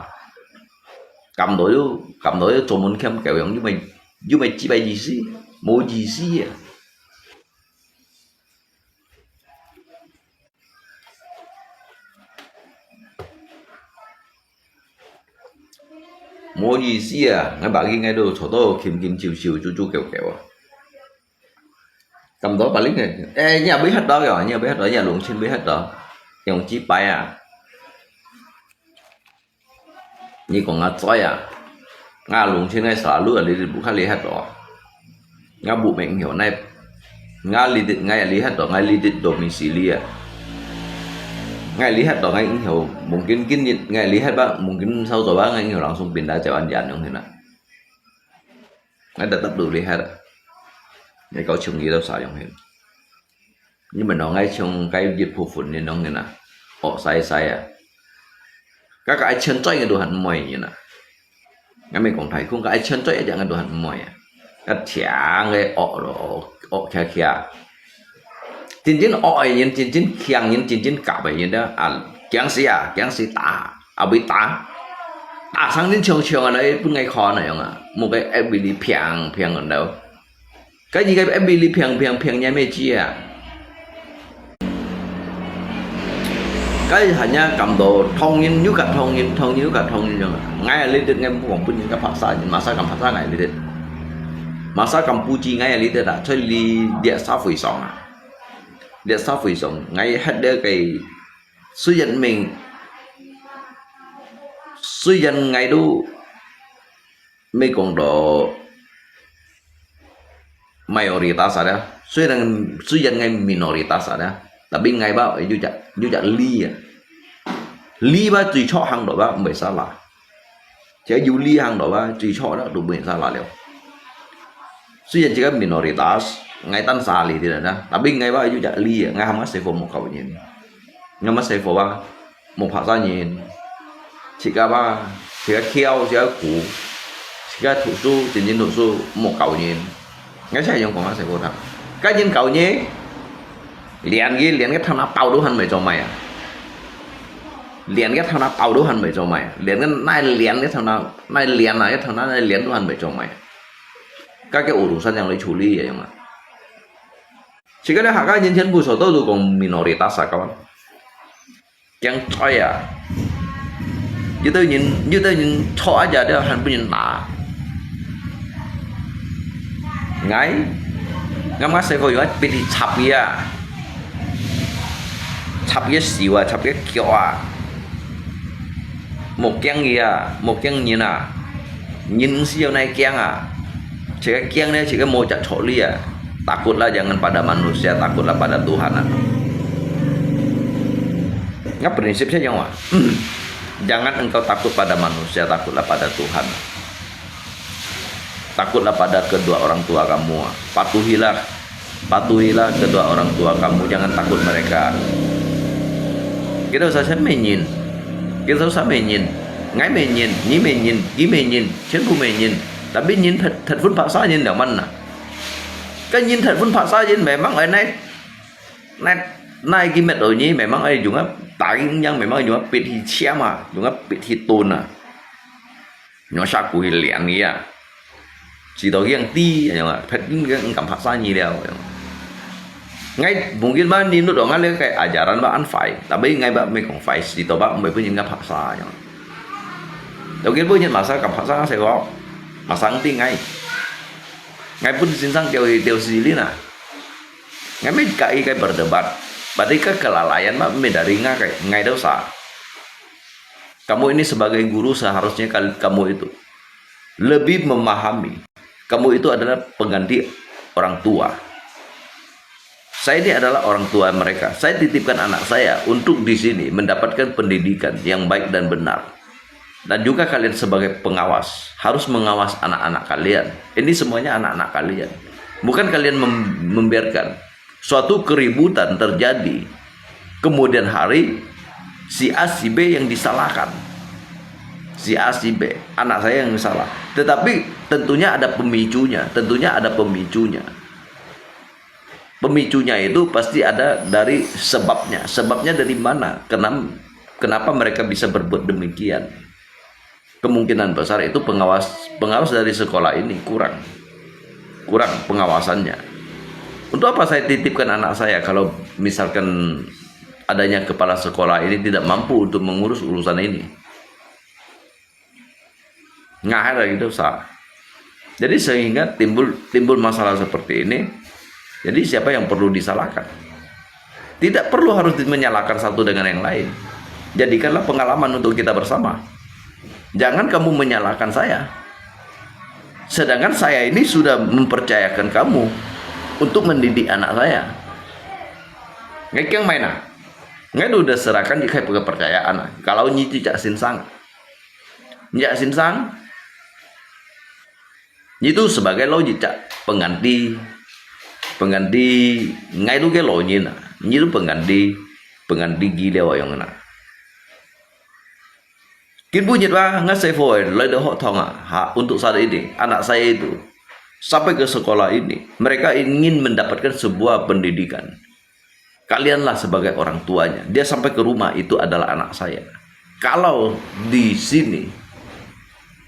Kam do yu, kam do yu cho mun kem keu yong yu mai, yu mai chi bai ji si. Mo ji si a. 無意思啊！𠊎把佢𠊎都坐到輕輕笑笑、啾啾叫叫啊！咁多把力个，哎，你也會嚇到个，你也會嚇到，你也弄清會嚇到，用幾擺啊！你講啊，在啊，𠊎弄清个啥路啊，你你不看你嚇到啊！ Ngabuk meng inghau nai. Nga lidit ngai lihat to, ngai lidit domisili ah. Ngai lihat to ngai inghau mungkin kin nit ngai lihat ba, mungkin sau to ba ngai inghau langsung pindah jalan jan yong hin ah. Ngai tetap du lihat ah. Ngai kau chung yi to sa yong hin. Ni menong ngai chung kai yit pu fun ni nong hin ah. Ok sai sai ah. Ka ka ai chen choi ngai du han moi hin ah. Ngai mei kong thai kung ka ai chen choi aja ngai du han moi ah. Ka thiang ngai ok lo, ok khia khia. Chin chin ok ai yin, chin chin khiang yin, chin chin kap ai yin da. An kiang si ah, kiang si ta, a bui ta. Ta sang yin chiong chiong ah, lai pun ngai khon ah yong ah. Mu kai ai bui li phiang phiang an dau. Cái gì cái em bị li phiang phiang phiang nhai mê chi à? Cái hanya cảm độ thông nhân nhu cả thông nhân thông nhân nhu cả thông nhân yong. Ngai li dit ngai mu kong pun nhân ka phak sa nhân, masa kam phak sa ngai li dit. Masa kam pu chi ngai li dit à, choi li dia sa phui song à. Dia sa phui song, ngai hat dia cái suy dân mình, suy dân ngai du mê kong do mayoritas ada. Suy dân, suy dân ngai minoritas ada. Tapi ngai ba, yu jak, yu jak li ah. Li ba, chui chok hang do ba, mbai sa la. Chia yu li hang do ba, chui chok da, du mbai sa la liao. Suy dân chia minoritas, ngai tan sa li ti da. Tapi ngai ba, yu jak li ah, ngai ham ngai se fo mo kau nyen. Ngai ma se fo ba, Một Phạ Sa Nhin, chỉ có ba, chỉ có Khiêu, chỉ có Cú, chỉ có Thủ Su, chính chính Thủ Su, một cậu nhìn. Ngay sai dùng còn sai vô thằng. Cái nhìn cậu nhé, liền cái, liền cái thằng nào tàu đủ hơn mày cho mày à. Liền cái thằng nào tàu đủ hơn mày cho mày à. Liền cái này, liền cái thằng nào, này, liền là cái thằng nào, này, liền đủ hơn mày cho mày à. Các cái ủ đủ sẵn sàng lấy chủ lý vậy mà. Chỉ có cái hạt cái nhìn chân bù sổ tôi đủ còn minoritas à các bạn. Kiang choi ah. Yu tau nyin, yu tau nyin chok aja dia han pun nyin ta. Ngai, ngam ngai sai fo yu ai pit hi chap ya. Chap ya siu ah, chap ya kiok ah. Mo kiang ya, mo kiang nyin ah. Nyin si yau nai kiang ah. Chỉ có kiang ne, chỉ có mo chak chok li ah. Takutlah jangan pada manusia, takutlah pada Tuhan ah. Ngap prinsip saya yang wah. Jangan engkau takut pada manusia, takutlah pada Tuhan. Takutlah pada kedua orang tua kamu. Patuhilah, patuhilah kedua orang tua kamu, jangan takut mereka. Kita usah siapa menyin. Kita usah menyin. Ngai menyin, ni menyin, i menyin, siapa menyin. Tapi nyin thật, thật phun Phạ Sa nyin dah mana. Cái nhin thật phun Phạ Sa nhin memang ai nai, nai, nai ki met oi nhi memang ai dùng á, ta ki yang memang dùng á, pit hi chiam à, dùng á, pit hi tôn à. Nó sa ku hi lian nhi à. Chỉ tỏ kiang ti, yang à, phet kiang kam Phạ Sa nhi liao. Ngai mungkin ba ni nút dong ngai le cái ajaran ba an phải, tapi ngai ba mei kong phải, chỉ tỏ ba mei pun nhin kam Phạ Sa yang. Đầu tiên pun nhin masa kam Phạ Sa sai ko, masa ang ti ngai. Ngai pun sinsang tiau, tiau silin ah. Ngai mei ka i kai berdebat. Berarti ka kelalaian ma mei dari ngai kai, ngai dosa. Kamu ini sebagai guru seharusnya kal-, kamu itu lebih memahami. Kamu itu adalah pengganti orang tua. Saya ini adalah orang tua mereka. Saya titipkan anak saya untuk di sini mendapatkan pendidikan yang baik dan benar. Dan juga kalian sebagai pengawas harus mengawas anak-anak kalian. Ini semuanya anak-anak kalian. Bukan kalian mem-, membiarkan suatu keributan terjadi. Kemudian hari, si A, si B yang disalahkan. Si A, si B, anak saya yang salah. Tetapi tentunya ada pemicunya, tentunya ada pemicunya. Pemicunya itu pasti ada dari sebabnya. Sebabnya dari mana? Kenam-, kenapa mereka bisa berbuat demikian? Kemungkinan besar itu pengawas, pengawas dari sekolah ini kurang. Kurang pengawasannya. Untuk apa saya titipkan anak saya kalau misalkan adanya kepala sekolah ini tidak mampu untuk mengurus urusan ini? Ngahai lagi dosa. Jadi sehingga timbul timbul masalah seperti ini. Jadi siapa yang perlu disalahkan? Tidak perlu harus menyalahkan satu dengan yang lain. Jadikanlah pengalaman untuk kita bersama. Jangan kamu menyalahkan saya. Sedangkan saya ini sudah mempercayakan kamu untuk mendidik anak saya. Ngai kiang mai na. Ngai udah serahkan jika kepercayaan. Kalau nyi tidak sinsang. Nyi tidak sinsang. Nyi tu sebagai lo jejak pengganti. Pengganti ngai tu ke lo nyi na. Nyi tu pengganti, pengganti gila yang na. Kin bu nyit wa, ngat sai foi, lai de hok thong a, ha, untuk saat ini, anak saya itu, sampai ke sekolah ini, mereka ingin mendapatkan sebuah pendidikan. Kalianlah sebagai orang tuanya. Dia sampai ke rumah, itu adalah anak saya. Kalau di sini,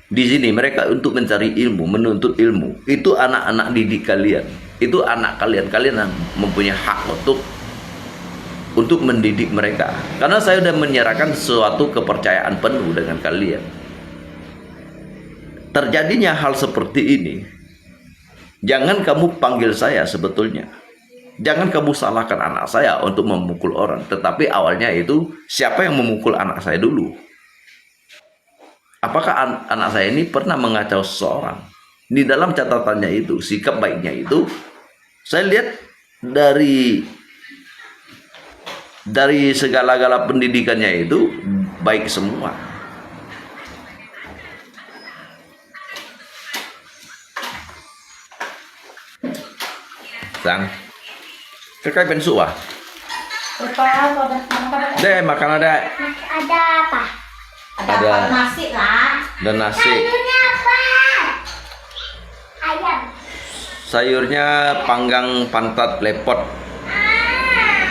di sini mereka untuk mencari ilmu, menuntut ilmu, itu anak-anak didik kalian. Itu anak kalian. Kalian mempunyai hak untuk untuk mendidik mereka. Karena saya sudah menyerahkan suatu kepercayaan penuh dengan kalian. Terjadinya hal seperti ini, jangan kamu panggil saya sebetulnya. Jangan kamu salahkan anak saya untuk memukul orang. Tetapi awalnya itu siapa yang memukul anak saya dulu? Apakah an- anak saya ini pernah mengacau seseorang? Di dalam catatannya itu, sikap baiknya itu, saya lihat dari dari segala-gala pendidikannya itu baik semua. Sang. Kakai pensuk ah. Lupa apa dah? Makan apa dah? Dek, makan dek. Ada apa? Ada Ada. Apa? Nasi lah. Dan nasi. Sayurnya apa? Ayam. Sayurnya panggang pantat lepot. Ah.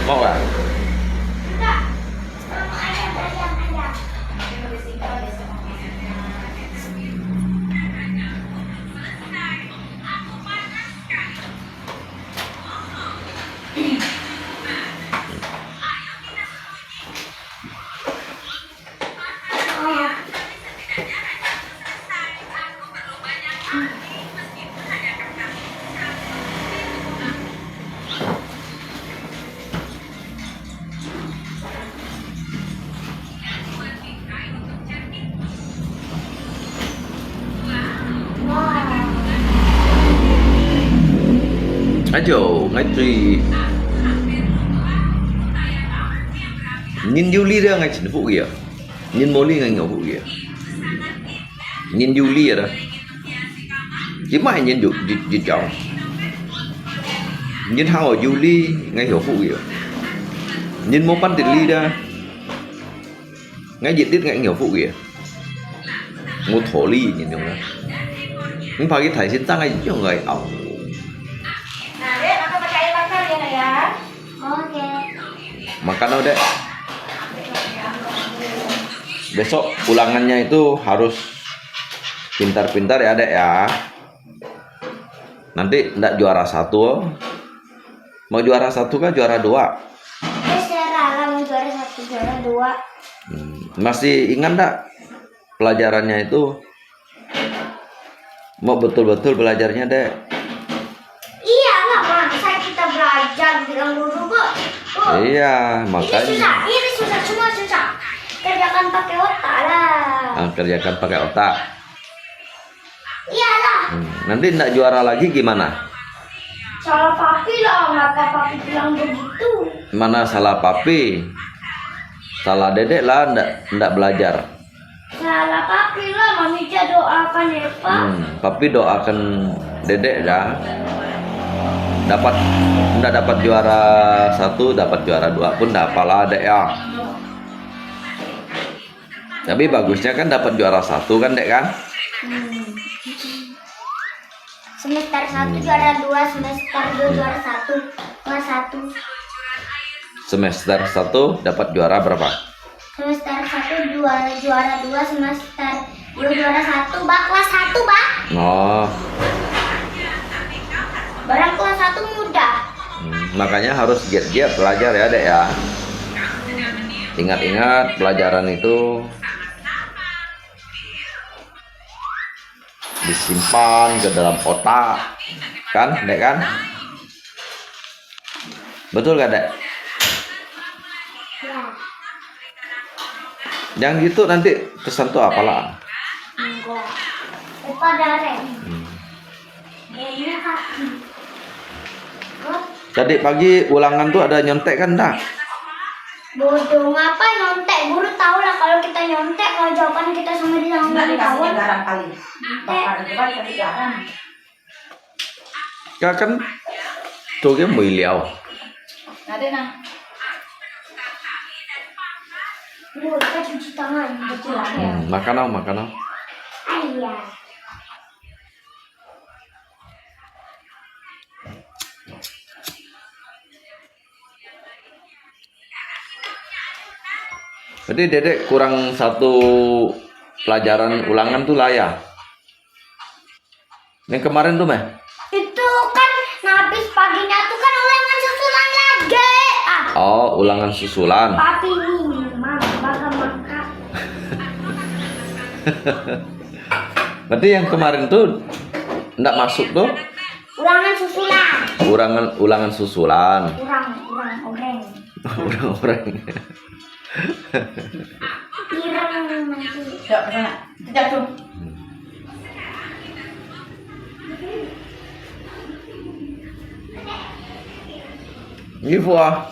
Mau nggak? Enggak. Ayam, ayam, ayam. Ayo, ngai tui. Nyin yu li dia ngai chin fu ya. Nyin mo li ngai ngau fu ya. Nyin yu li ya da. Chỉ mãi nyin yu, yu, yu chọn. Nyin hang ở yu li ngai ngau fu ya. Nyin mo pan ti li da. Ngai yit dit ngai ngau fu ya. Ngô thổ lý nhìn nhung á. Không phải cái thầy xin tăng ai dùng người ảo. Nah, Dek, Kakak pakai air bakar ya, Nak, ya. Oke. Makan dulu, Dek. Besok ulangannya itu harus pintar-pintar ya, Dek, ya. Nanti ndak juara satu. Mau juara satu kah juara dua? Terserah lah, mau juara satu, juara dua. Hmm, masih ingat ndak pelajarannya itu? Mau betul-betul belajarnya, Dek? Iyalah, masa kita belajar bilang guru, Bu. Bu, Iya, ini makanya. Susah, ini susah, semua susah. Kerjakan pakai otak lah. Ah, kerjakan pakai otak. Iyalah. Hmm, nanti ndak juara lagi gimana? Salah papi lah, ngapa papi bilang begitu? Mana salah papi? Salah dedek lah, ndak, ndak belajar. Salah papi lah, mami aja doakan ya, Pak. Hmm, papi doakan dedek dah. Dapat, ndak dapat juara satu, dapat juara dua pun ndak apalah, Dek, ya. Tapi bagusnya kan dapat juara satu kan, Dek, kan? Hmm. Semester satu Hmm. juara dua, semester dua Hmm. juara satu, kelas satu. Semester satu dapat juara berapa? Semester satu dua, juara dua, semester dua juara satu, Pak. Kelas satu, Pak. Oh. Barang kelas satu mudah. Hmm, makanya harus giat-giat belajar ya, Dek, ya. Ingat-ingat pelajaran itu. disimpan ke dalam otak. Kan, Dek, kan? Betul kan, Dek? Ya, Yang itu nanti tersentuh apalah? Enggak. Lupa darah. Hmm. Kayaknya kaki. Hah? Tadi pagi ulangan tu ada nyontek kan tak? Bodoh, ngapa nyontek? Guru tahu lah kalau kita nyontek, kalau jawaban kita sama dia sama Nggak dikasih kawan. Garam kali. Bakar itu kan kasih garam. Kan kan tu ke mui liao. Ada nah. Guru, kita cuci tangan. Betul. Hmm, makan au, makan au. Ayah. Berarti Dedek kurang satu pelajaran ulangan tu lah ya? Yang kemarin tu meh? Itu kan habis paginya tuh kan ulangan susulan lagi. Ah, Oh, ulangan susulan. Papi ini mama bakal makan. Berarti yang kemarin tu ndak masuk tu Ulangan susulan. ulangan ulangan susulan. Kurang, kurang, orang. Orang-orang. Pirang nanti. Yuk, ke sana. Kita jatuh. Nyifu ah.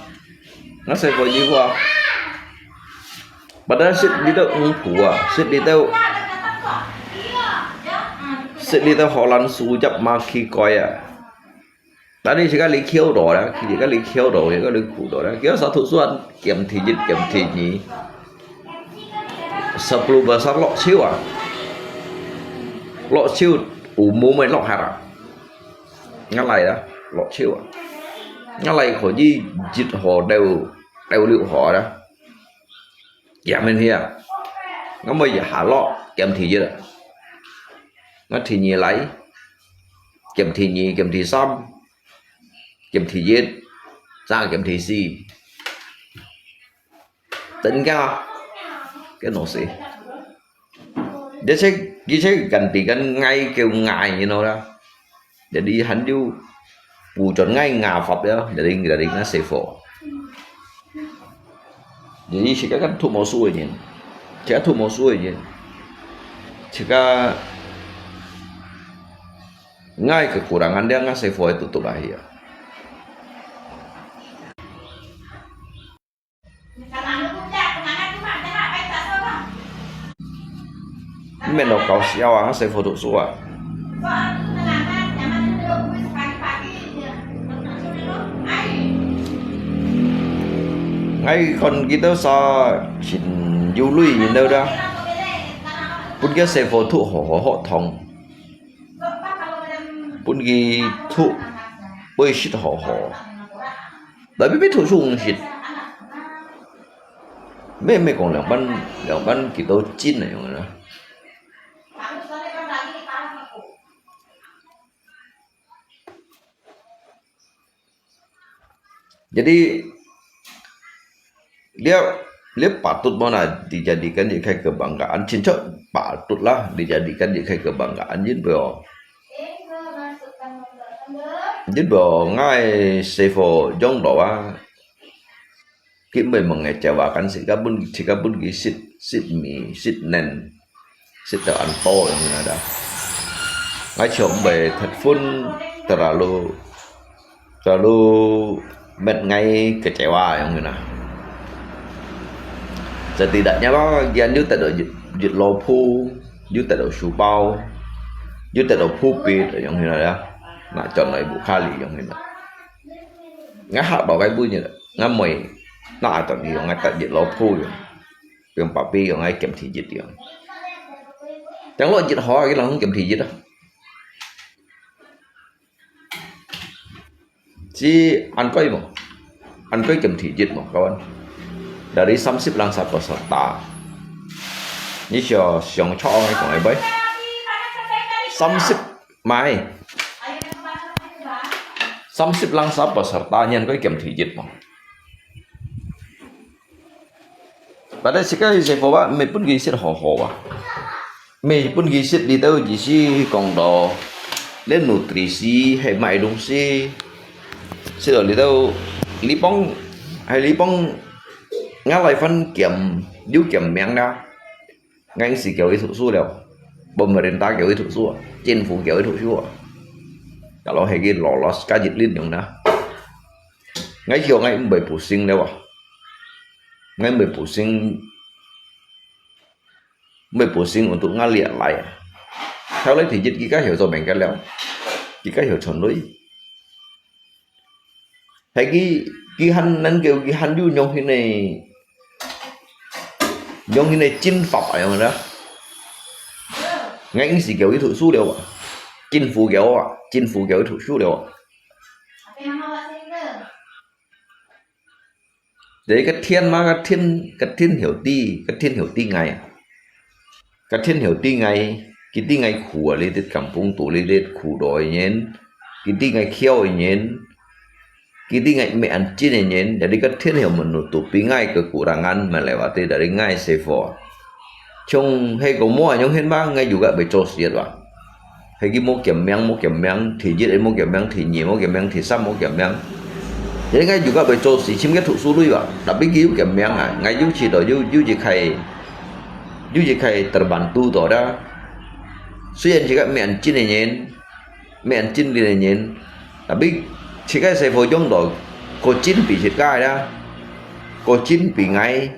Ngasai ko nyifu ah. Padahal sit dito ungpu ah. Sit dito. Sit dito holan sujap maki koya. Tadi sika li kiau do da, sika li kiau do, sika li ku do da. Kiau satu suan, kiam tijit, kiam tiji. Sepuluh besar lok ciu ah. Lok ciu umu mai lok hara. Ngalai da, lok ciu ah. Ngalai ko ji jit ho deu, deu liu ho da. Kiam min hia. Ngamai ya ha lok, kiam tijit ah. Ngat tiji lai. Kiam tiji, kiam tisan. Kiam tijit, sang kiam tisi. Tengka, kan no si. Dia cek, dia cek ganti kan ngai kêu ngai, you know lah. Jadi han diu bujon ngai ngafap ya, jadi dari ngai sefo. Jadi sika kan thu mo su yin, sika thu mo su yin, sika ngai kekurangan dia ngai sefo itu tu bahaya. Ini lo kau siapa ah, saya foto suah. Ngai kon kita sa chin yu lui yin dau da. Pun kia saya foto ho ho ho thong. Pun ki thu bơi sit ho ho. Tapi pi thu sung sit. Mê mê kong liang ban liang ban ki tau chin na yong na. Jadi dia dia patut mana dijadikan jadi kebanggaan. Cincok patutlah dijadikan jadi kebanggaan jin bro. Jin bro ngai sefo jong do ah. Ki mei mengecewakan si kabun si kabun ki sit sit mi sit nen sit tau an po yang ada. Ngai ciok mei thật phun terlalu terlalu met ngai kecewa yang na. Setidaknya ba gian yu tak ada jit lo pu, yu tak ada supau, yu tak ada pupit yang na ya. Nak chọn lai bu kali yang na. Ngai hak tau kai bu ni, ngai mei nak chọn ni ngai tak jit lo pu yang. Yang papi yang ngai kem thi jit yang. Yang lo jit ho ki lang kem thi jit ah. Ci an koi mo. An koi kem thi jit mo kawan. Dari samsip lang sa peserta. Ni sio siang chok ngai kong ai bai. Samsip mai. Samsip lang sa peserta nyan koi kem thi jit mo. Pada sika isi fo ba me pun ki sit ho ho ba. 每本佢食裡肚只係講到，這nutrisi係麼个東西，食到裡肚，你講，係你講，𠊎來番兼，又兼名啦。𠊎係教佢讀書了，pemerintah教佢讀書啊，政府教佢讀書啊。Kalau係佢lolos ka一輪樣啦。𠊎想𠊎毋會pusing了啊。𠊎毋會pusing，毋會pusing untuk ngalir來啊。後來第一，佢个曉做bengkel了，佢个曉存鐳。 係佢，佢還能夠，佢還有用佢个，用佢个政法啊，樣啦。𠊎應時叫佢讀書了啊，政府叫啊，政府叫佢讀書了啊。這个天嘛，个天，个天曉知，个天曉知𠊎。 个天曉知𠊎，佢知𠊎苦啊，這兜kampung肚，這兜苦到个人，佢知𠊎噭个人，佢知𠊎毋係恁真个人，jadi个天曉menutupi𠊎kekurangan，melewati dari𠊎sifat。像係个無樣形吧，𠊎又个會做事吧。係佢無兼名，無兼名，第一个無兼名，第二無兼名，第三無兼名。Jadi𠊎又个會做事，尋个讀書鐳吧，tapi佢有兼名啊，𠊎有試到有，有一个 有一个terbantu到啦。雖然自家毋係恁真个人，毋係恁真个人，tapi自家sifat用到過真比自家啦，過真比𠊎。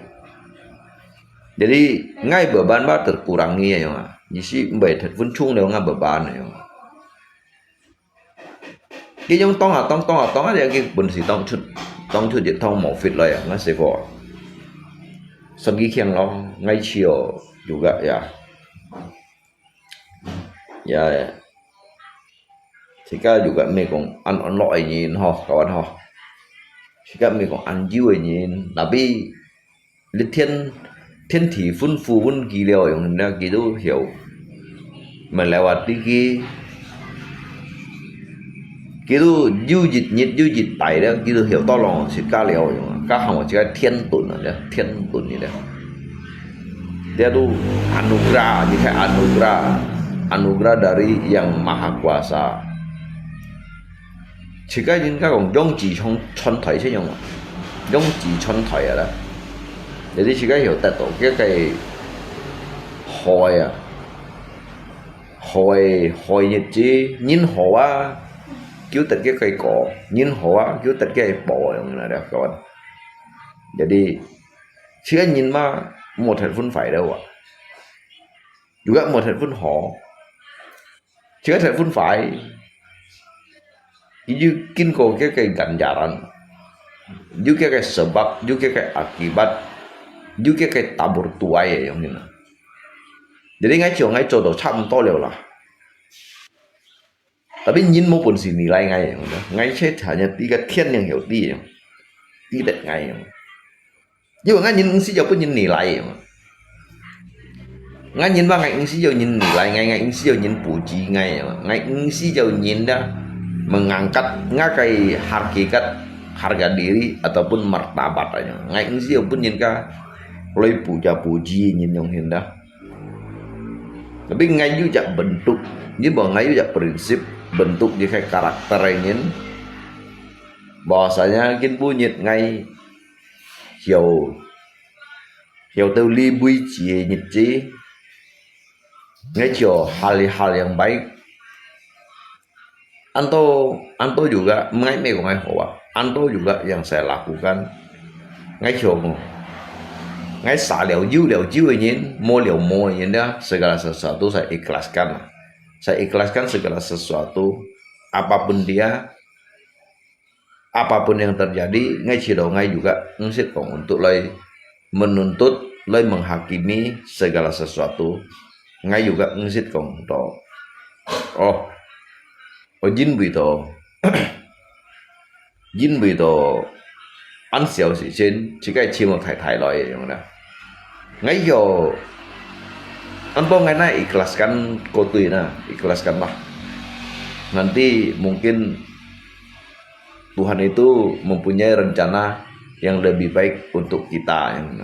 Jadi𠊎beban吧terkurangi樣啊，意思毋會忒分重了，𠊎beban樣啊。 佢用當啊當，當啊當啊，佢本事當出，當出一趟無fit來啊，𠊎sifat。算佢強咯，𠊎笑，又个呀，呀，自家又个毋係講恁安樂个人吼，kawan吼，自家毋係講恁久个人，tapi 你天，天地吩咐分佢了，樣了，佢都曉。Melewati佢，佢都有一日有一代了，佢都曉到咯，自家了，樣，該喊我自家天倫啊，了，天倫个了。這都anugerah，你看anugerah，anugerah dari Yang Maha Kuasa。 自家人家講養子傳，傳代先樣啊，養子傳代啊啦。Jadi自家曉得到，這个好啊，好个，好日子，人好啊，就得這个果，人好啊，就得這个報，樣啦，了，kawan。Jadi自家人嘛，無忒分壞了啊，又个無忒分好。 自家忒分壞，佢有經過這个ganjaran，有這个sebab，有這个akibat，有這个tabur tuai个樣形啊。Jadi𠊎想𠊎做到差毋多了啦。Tapi人無本事nilai𠊎樣，𠊎切hanya知个天曉知樣，知得𠊎樣。 因為𠊎人毋係要分人nilai。𠊎人話，𠊎毋係要人nilai𠊎，𠊎毋係要人puji𠊎，𠊎毋係要人dah mengangkat𠊎个harkat，harga diri ataupun martabat。𠊎毋係要分人家來puja-puji人樣形dah。Tapi𠊎有隻bentuk，因為𠊎有隻prinsip，bentuk一个karakter个人。Bahwasanya今晡日𠊎 曉，曉得這位置个日子，𠊎就hal-hal yang baik。Anto，anto juga，𠊎毋係講𠊎好啊，anto juga yang saya lakukan。𠊎曉講，𠊎捨了有了有个人，無了無个人啊，segala sesuatu saya ikhlaskan。Saya ikhlaskan segala sesuatu，apapun dia， Apapun yang terjadi，𠊎試到𠊎juga毋識講untuk來menuntut，來menghakimi segala sesuatu。𠊎juga毋識講到，哦，哦，因為到，因為到恁小事情，自家尋到太太來个樣啦。𠊎曉，anto𠊎na ikhlaskan，過對na，ikhlaskan lah。Nanti mungkin Tuhan itu mempunyai rencana yang lebih baik untuk kita, yang mana.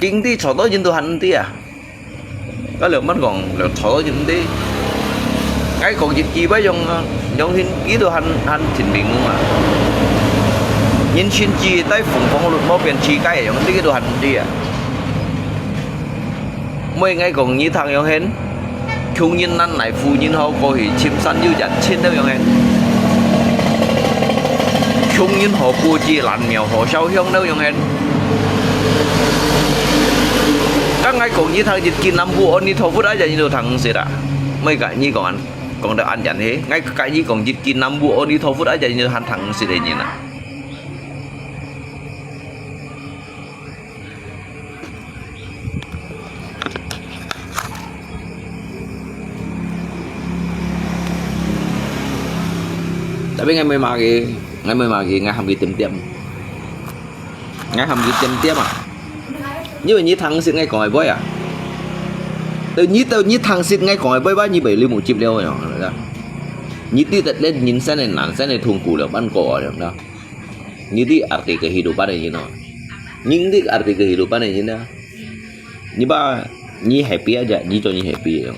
經濟錯到人都還毋知啊！該兩萬講，兩錯到人毋知。𠊎講一句話，用，用現佢都還，還聽明啊！人生只在鳳凰路無變世界，用這个都還毋知啊！ 毋係𠊎講你聽樣形，窮人難耐富人好過去，深山有隻親了樣形。窮人好過街爛廟好燒香了樣形。該𠊎講你聽一句南無阿彌陀佛，啊，你都聽毋識啊！毋係，該你講恁，講到恁樣嘿，𠊎，該你講一句南無阿彌陀佛，啊，你都還聽毋識个人啊！ Tapi𠊎毋會罵佢，𠊎毋會罵佢，𠊎喊佢點點。𠊎喊佢點點啊！因為你聽識𠊎講个話啊！對，你，對，你聽識𠊎講个話，你毋會流目汁了，你知道？你知得人生个難，生个痛苦了，慢過啊，你知道？ 你知arti kehidupan个人哦。你知arti kehidupan个人啊。你把你happy aja，你做你happy个。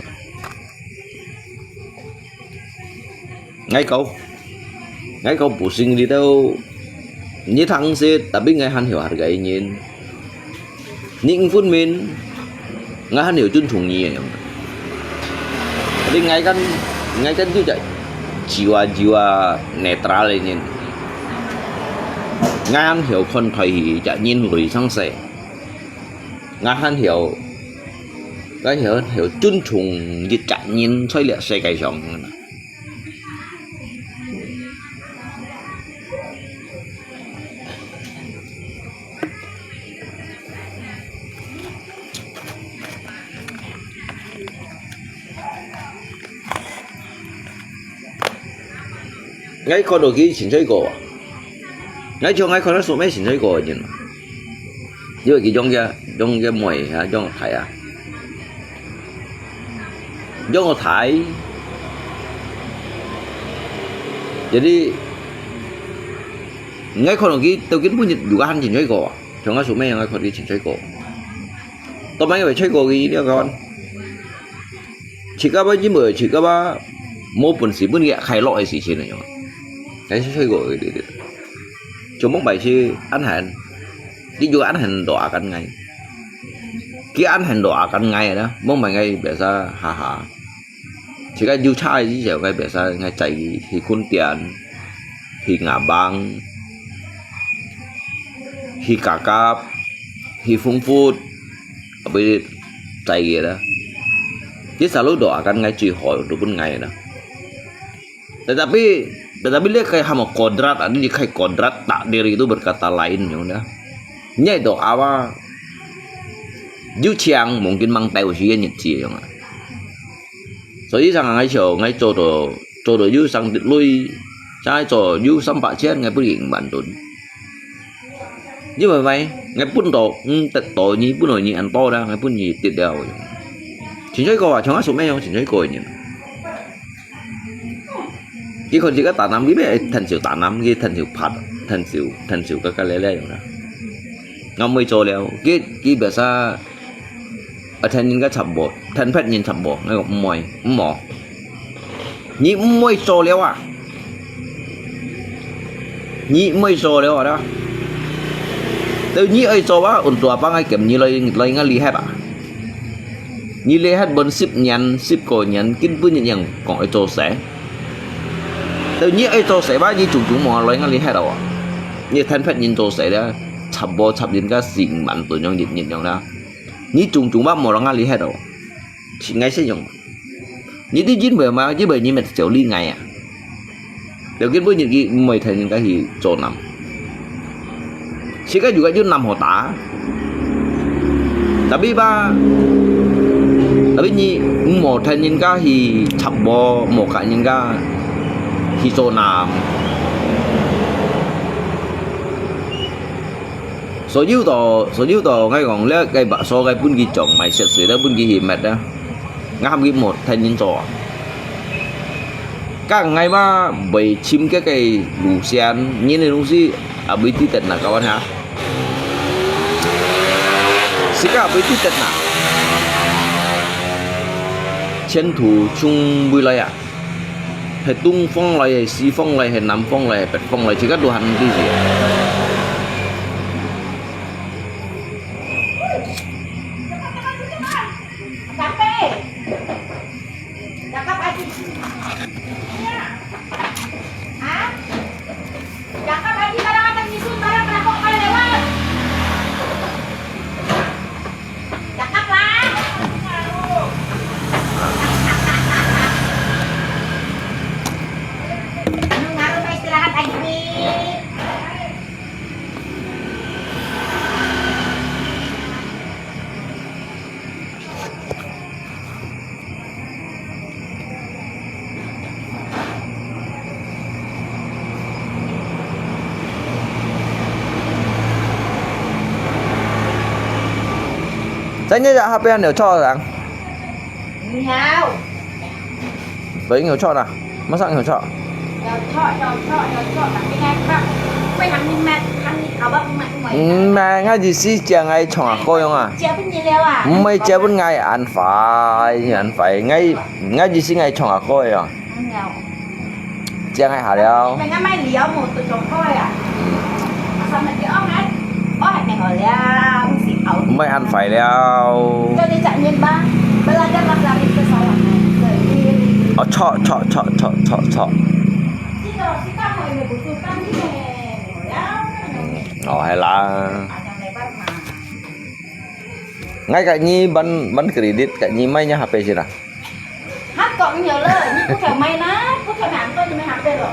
𠊎講，𠊎講pusing你都，你聽識，tapi𠊎還曉hargai人。 你毋分明，𠊎還曉尊重你个。Tapi𠊎kan，𠊎kan就係jiwa-jiwa netral个人。𠊎還曉看待一隻人類生死。𠊎還曉，𠊎曉，曉尊重一隻人在這世界上。 𠊎看到佢清彩過啊！𠊎像𠊎看到素昧清彩過个人，因為佢養个，養个妹啊，養个倈啊，養个倈。Jadi，𠊎看到佢到今晡日又還清彩過啊！像𠊎素昧樣，𠊎看佢清彩過。到尾會清彩過佢了个。 自家吧，因為自家吧，無本事分佢快樂个事情來樣。但是水果个，就望擺係恁樣，佢就恁樣doakan𠊎。佢恁樣doakan𠊎啦，望擺𠊎biasa haha。自家有車个時節，𠊎biasa𠊎載佢去Khon Thian，去Ngabang，去Kakap，去Phung Phut。 Abis cai gila. Jadi selalu doakan ngai cui hoi untuk pun ngai na. Tetapi, tetapi dia kai hamo kodrat, ada di kai kodrat takdir itu berkata lain yang dah. Nyai doa apa? Yu chiang mungkin mang tahu sih ya nyet sih yang. 所以常常愛笑，愛做到，做到有三滴淚，正愛做有三百千，愛分佢五萬噸。因為麼？愛分到，嗯，得到你，本來你恁多啦，愛分你得了。清水哥啊，像阿叔咩樣，清水哥个人。佢看自家打南，佢咩趁手打南，佢趁手拍，趁手，趁手个个咧咧樣啦。我毋會做了，佢，佢biasa 啊，趁人家插無，趁別人插無，𠊎講毋會，毋好。你毋會做了啊！你毋會做了啊！到你愛做啊，orang tua abang愛兼你來，來𠊎lihat啊！你lihat分十年、十個年，根本一樣講愛做事。到你愛做事吧，你種種無來𠊎lihat啊！你趁別人做事了，插無插人家四五萬噸樣日日樣啦。 你種種吧無人啊，你歇哦。係𠊎使用。你知因為麼？因為你乜少理𠊎啊。了根本日佢毋會趁人家去做南。自家有个有南好打。Tapi吧，tapi你毋好趁人家去插無，無佮人家去做南。 所有到，所有到，𠊎講，這个bakso，𠊎分佢種，買雪水，這分佢去搣啊。𠊎喊佢莫趁人做啊。該𠊎嘛，會尋該个路線，人个東西，啊，會知得哪个問題啊。自家會知得啊。前途從未來啊，係東方來，係西方來，係南方來，係北方來，自家都還毋知个。 Cakap aja. Iya. Hah? Cakap aja, barang ada nyusun, barang pernah kok kali lewat. Cakap lah. Anu ngaruh, istirahat aja, Bi. Saya nyak hp nyo chok sang. Nyo. Baik nyo chok na. Masa nyo chok? Nyo chok, nyo chok, nyo chok. Tapi ngai kak. Kau yang ni mat, kan ni kau bak mat mai. Mai ngai di si jang ai chong a ko yong a. Jia pun ni leo a. Mai jia pun ngai an fai, an fai. Ngai ngai di si ngai chong a ko yong. Nyo. 這樣還好了。毋愛安排了。哦，錯，錯，錯，錯，錯，錯。哦，係啦。𠊎个你ban ban credit，个你買nya H P先啦。 Hah, kok nyo le, ni put theo mai na, put theo mai angkot ni mai H P lo.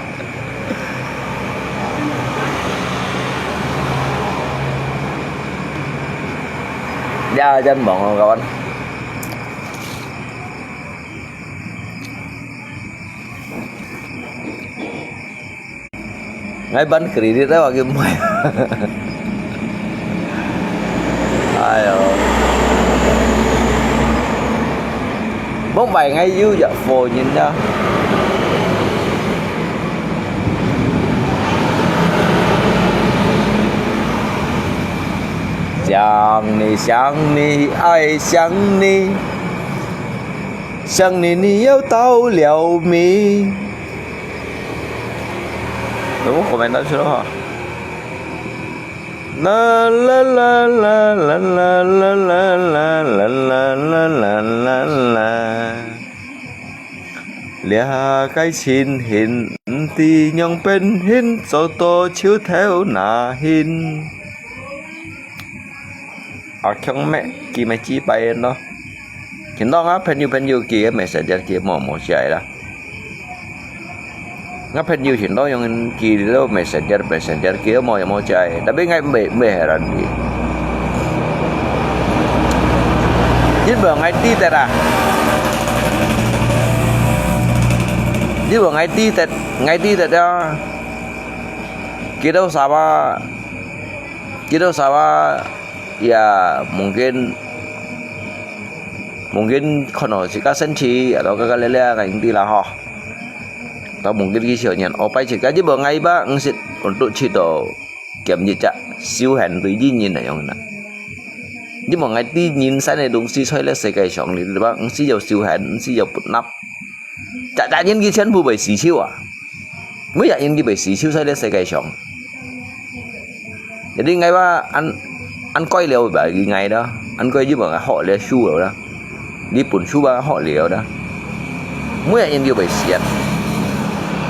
Ya, jangan bohong, kawan. Ngai ban credit ai wa kim mai. Ayo. Mong bai ngai yu ya fo nyin ya. 想你，想你，愛想你，想你，你又到了未？ Kamu komen tak sila ha. La la la la la la la la la la la la la. 這个情形，毋知仰般形，做到手頭那形。阿強咩，佢咪幾百人咯。聽到啊，朋友朋友，佢个message，佢無無寫啦。 𠊎朋友全都用佢个messenger，messenger，佢都無用無在，tapi𠊎毋會，毋會heran佢。因為𠊎知得啊，因為𠊎知得，𠊎知得啊，佢都sawa，佢都sawa，ya mungkin，mungkin可能自家生氣，atau kakak lele，𠊎毋知啦吼。 Tau mungkin佢小人，哦，拜自家，因為𠊎iba，毋識untuk去到兼一隻修行對人人來用啦。因為𠊎知人生个東西，在這世界上，你知吧？毋識有修行，毋識有不納。隻隻人佢全部會死去啊！每隻人佢會死去在這世界上。 Jadi𠊎話恁，恁該了bagi𠊎啦，恁該就話𠊎學了書了啦，你本書吧學了啦，每個人就會死啊，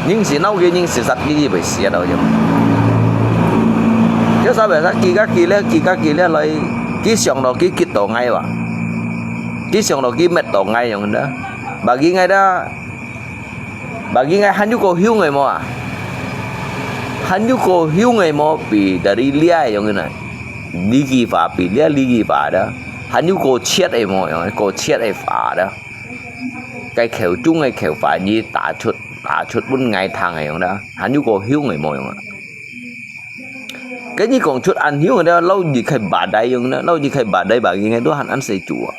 人是鬧佢，人是殺佢，就會死啊，就。就sabi佢个佢咧，佢个佢咧來，佢想到佢激到𠊎哇，佢想到佢滅到𠊎樣啦，bagi𠊎啦。 Bagi𠊎還有過凶个無啊？還有過凶个無比dari lia个樣个呢？Lagi pa比lia lagi pa的，還有過切个無樣，過切个pa的。該口中个口pa你打出，打出分𠊎聽个樣的，還有過凶个無樣啊？ Kaya講出恁凶个，老二開badai樣呢，老二開badai bagi𠊎都還恁細做啊。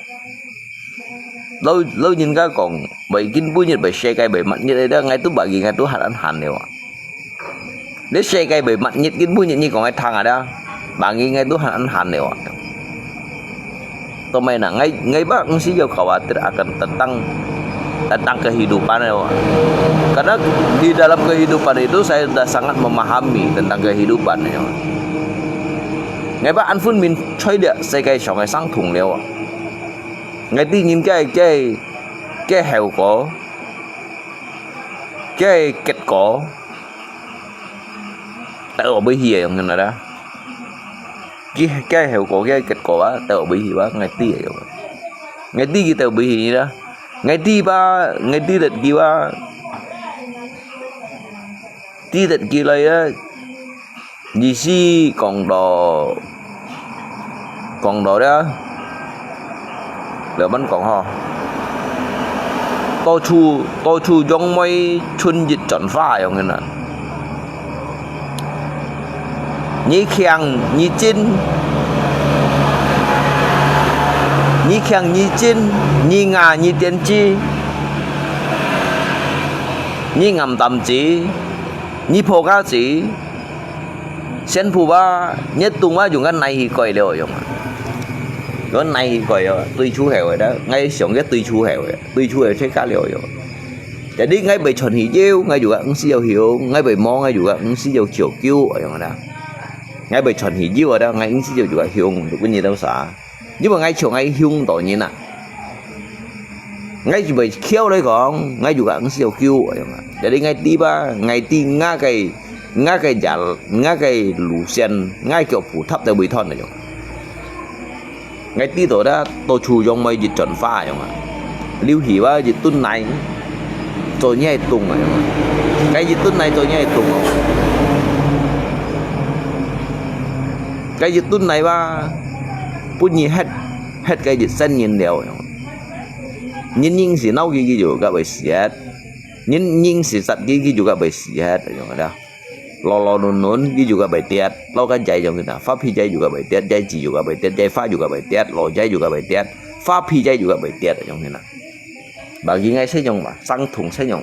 老，老人家講，會今晡日會世界會末日个，𠊎都bagi𠊎都還恁閒了啊。你世界會末日，今晡日你講个聽啊，bagi𠊎都還恁閒了啊。Tomai na, ngai, ngai ba ngsi yo khawatir akan tentang, tentang kehidupan yo. Karena di dalam kehidupan itu saya sudah sangat memahami tentang kehidupan yo. Ngai ba an phun min choi dia 世界上个生痛了啊。Ngai ti ngin cái, cái, cái效果，cái結果， Tao bơi hi yang ngin ada. Ki, cái hậu果, cái kết quả á, tao bơi hi ba, ngai ti ya. Ngai ti ki tao bơi hi đó. Ngai ti ba, ngai ti tết ki ba. Ti tết ki lai á. Ni si kong do, kong do đó. Lỡ bắn kong ho. 到处，到处用梅春日转花样个呢。你强，你进，你强，你进，你牙，你点子，你暗淡子，你破家子。 Sian phu ba, ngiet tung ba, yung kan nai hi koi leo yung. Yung nai hi koi yo, tui chu heo da, ngai siong ke tui chu heo, tui chu heo che ka leo yo. Jadi ngai bai chon hi jiu, ngai juga ngsi yo hiu, ngai bai mo, ngai juga ngsi yo chiu kiu, yung da. Ngai bai chon hi jiu da, ngai ngsi yo juga hiu, tu kun ni tau sa. 因為𠊎像𠊎鄉島人啊，𠊎就會翹來講，𠊎就講係有救，恁樣啊。Jadi𠊎知吧，𠊎知𠊎个，𠊎个家，𠊎个路線，𠊎腳步踏在位段那種。𠊎知道啦，到處用梅一轉花樣啊，留起吧一頓來，做你个凍啊樣啊。該一頓來做你个凍啊。該一頓來吧。 分你歇，歇个一生人了。人人是鬧佢，佢就甲會死忒；人人是殺佢，佢就甲會死忒，恁樣啦。勞勞頓頓，佢就甲會跌，老个仔樣个啦，發脾氣就甲會跌，仔子就甲會跌，仔花就甲會跌，老仔就甲會跌，發脾氣就甲會跌，樣个啦。Bagi𠊎係樣嘛，相同係樣。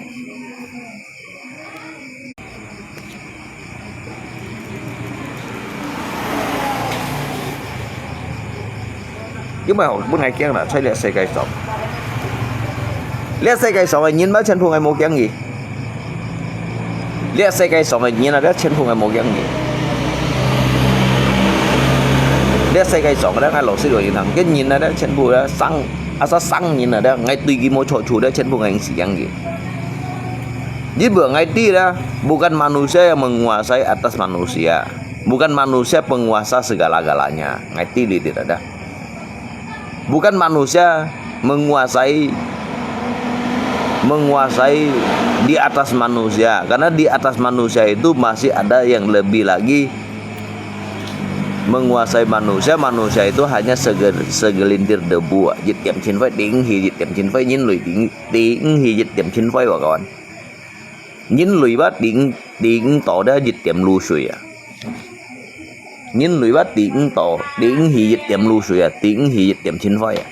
因為本來驚啦，在這世界上，這世界上个人嘛，全部𠊎無驚佢。這世界上个人啊，這全部𠊎無驚佢。這世界上个，𠊎老實講，人行个人啊，這全部啊，生，asal生人啊，這𠊎對佢無處處，這全部𠊎係驚佢。 Jadi buat ngai ti dah, bukan manusia yang menguasai atas manusia. Bukan manusia penguasa segala-galanya. Ngai ti li ti dah. Bukan manusia menguasai, menguasai di atas manusia. Karena di atas manusia itu masih ada yang lebih lagi menguasai manusia. Manusia itu hanya sege-, segelintir debu. Jit tiam chin fai ting hi, jit tiam chin fai nyin lui ting 頂起一點清灰，我講。人類吧，頂，頂到了一點露水啊。人類吧，頂到，頂起一點露水啊，頂起一點清灰啊。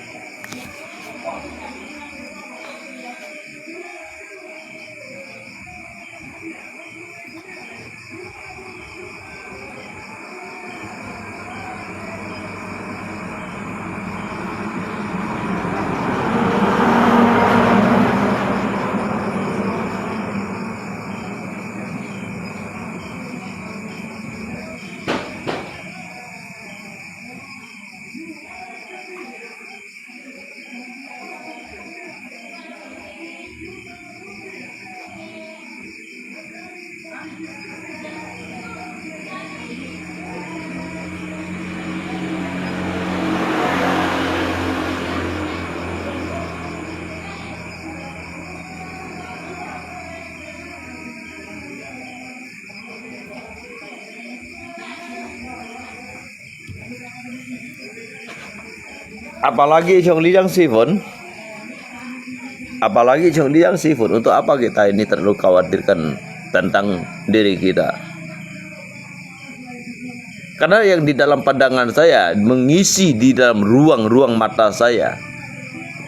Apalagi 像這樣時分，apalagi 像這樣時分，untuk apa kita ini terlalu khawatirkan tentang diri kita? Karena yang di dalam pandangan saya, mengisi di dalam ruang-ruang mata saya,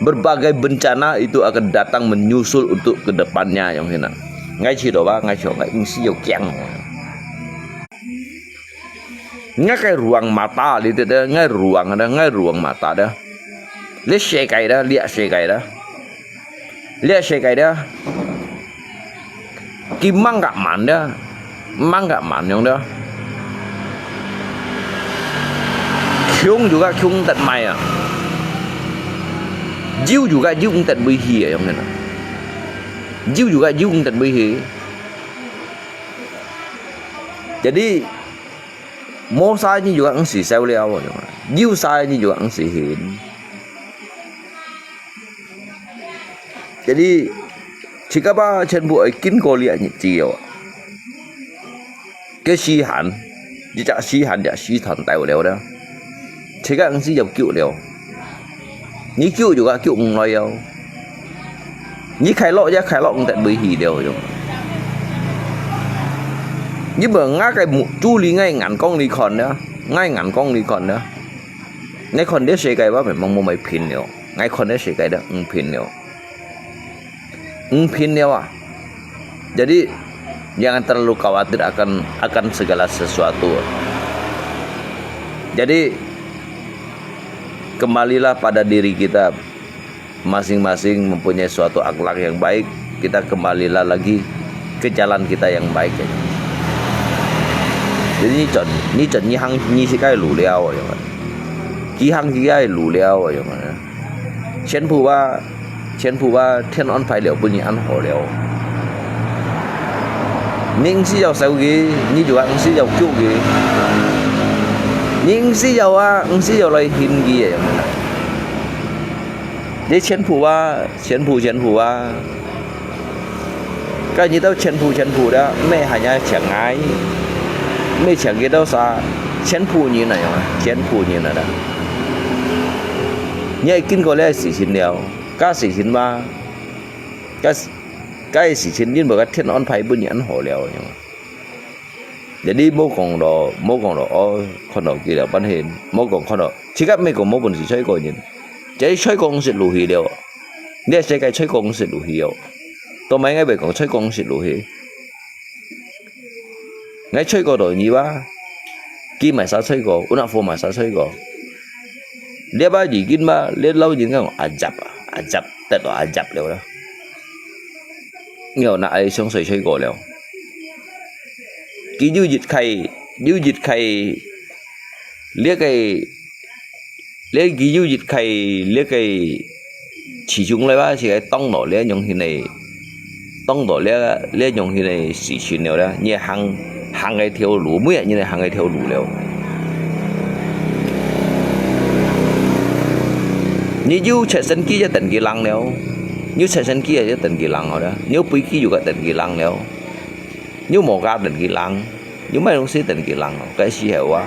berbagai bencana itu akan datang menyusul untuk ke depannya, yang hina. Ngai 知道吧，ngai 知道，ngai 係有驚。 Ngai cái ruang mata li tê, ngai ruang ada, ngai ruang mata ada. 這世界啦，這世界啦，這世界啦，佢吂甲慢啦，吂甲慢樣啦。窮就甲窮得賣啊，有就甲有得買去啊，樣个啦。有就甲有得買去。Jadi，無啥你就甲毋使笑了啊，有啥你就甲毋使恨。 Jadi，自家吧全部愛經過這日子哦。該時限，一隻時限，隻時段到了啦。自家毋使要救了。你救就甲救毋來哦。你快樂也快樂毋得買去了哦。你無𠊎个目，注入𠊎眼光來看呢，𠊎眼光來看呢。 你看這世界，𠊎明明無麼个品了，𠊎看這世界都毋品了，毋品了啊！Jadi，jangan terlalu khawatir akan akan segala sesuatu. Jadi, kembalilah pada diri kita. Masing-masing mempunyai suatu akhlak yang baik, kita kembalilah lagi ke jalan kita yang baik. Jadi你轉，你轉，你行你自家个路了，有無？佢行佢个路了，有無？全部啊，全部啊，天安排了，分你安好了。你毋使要愁佢，你就毋使要救佢。你毋使要啊，毋使要來恨佢个，有無？ 你全部啊，全部全部啊，該你兜全部全部啦，毋係還愛請𠊎，毋係請幾多儕，全部人來用啊，全部人來啦。你愛經過這事情了，該事情嘛，該該事情因為該天安排分你恁好了用。 Jadi無講咯，無講咯，哦，看到佢了半天，無講看到，自家毋係講無本事衰過人，這衰過毋識路去了，這世界衰過毋識路去哦，都毋係𠊎會講衰過毋識路去，𠊎衰過到你哇，佢毋係啥衰過，有哪貨毋係啥衰過，這把已經嘛，這老人家講阿習啊，阿習，得到阿習了啦。 有哪會想衰衰過了？佢有一個，有一個，這個，這佢有一個，這個其中來吧，係個當到這樣形个，當到這，這樣形个事情了啦，你行，行該條路，每日你行該條路了。你有切身機就等佢冷了。 有切身機也等佢冷好了，有飛機又个等佢冷了，有無家等佢冷，有麼東西等佢冷了，該時候啊，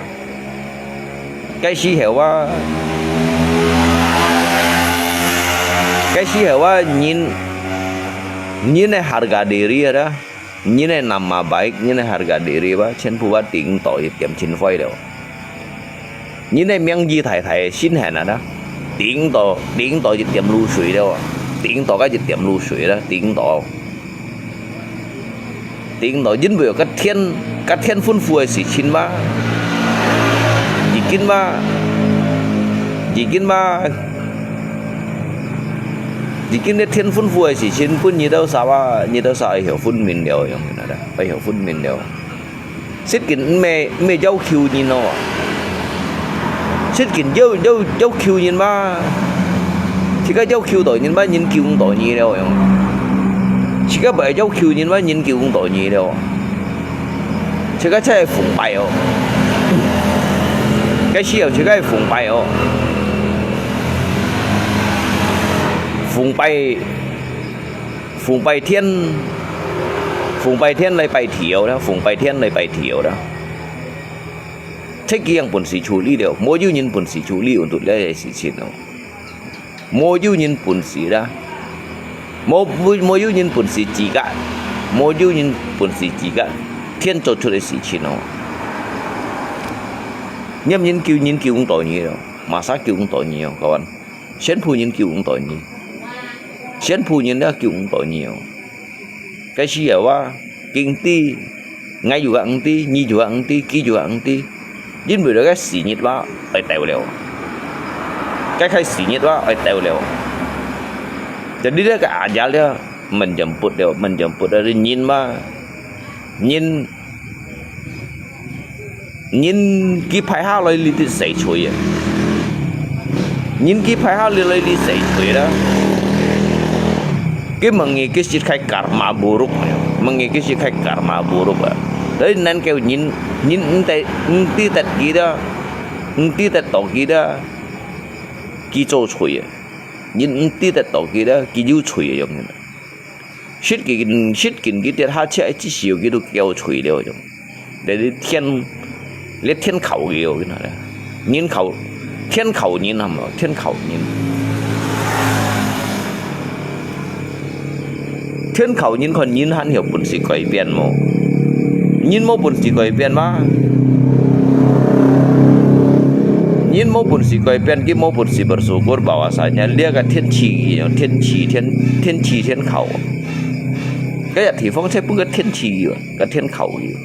該時候啊，該時候啊，人，人个harga diri啊，人个nama baik，人个harga diri啊，全部啊，頂到一點塵灰了。 人个名字大大个新鲜啊啦，頂到，頂到一點露水了啊，頂到个一點露水啦，頂到，頂到因為个天，个天吩咐个事情嘛，已經嘛，已經嘛，已經个天吩咐个事情，分你兜啥啊，你兜啥愛曉分明了，樣形啊啦，愛曉分明了。 實情毋係，毋係要求人哦。實情要，要，要求人嘛，自家要求到人嘛，人救毋到你了樣。自家毋係要求人嘛，人救毋到你了。自家真係奉拜哦。該時候自家係奉拜哦。奉拜 奉拜天，奉拜天來拜地哦啦，奉拜天來拜地哦啦。自家有本事處理了，無有人本事處理運到這个事情哦。無有人本事啦，無，無，無有人本事自家，無有人本事自家，天做出个事情哦。念人救，人救毋到你哦，麼儕救毋到你哦，各位。 全部人救毋到你，全部人也救毋到你哦。該時候啊，經濟，𠊎又也毋知，你又也毋知，佢又也毋知，因為這个時日啊，來到了。該開始日哇，愛到了。Jadi這个阿爺了，menjemput了，menjemput了，人嘛，人，人佢派下來你啲洗吹啊，人佢派下來你洗吹啦。佢問你幾時開karma buruk，問你幾時開karma buruk啊。所以能夠人，人毋得，毋知得佢啦，毋知得到佢啦。 佢做吹啊，人毋知得到佢啦，佢有吹啊樣。實際，實際佢跌下車，至少佢都叫吹了樣。但是天，你天靠佢哦，佢那，人靠，天靠人啊嘛，天靠人。 天靠人看人還有本事改變無？人無本事改變嘛？人無本事改變，佢無本事bersyukur bahwasanya這个天賜佢，天賜，天，天賜天靠。該个地方才不過天賜佢，个天靠佢。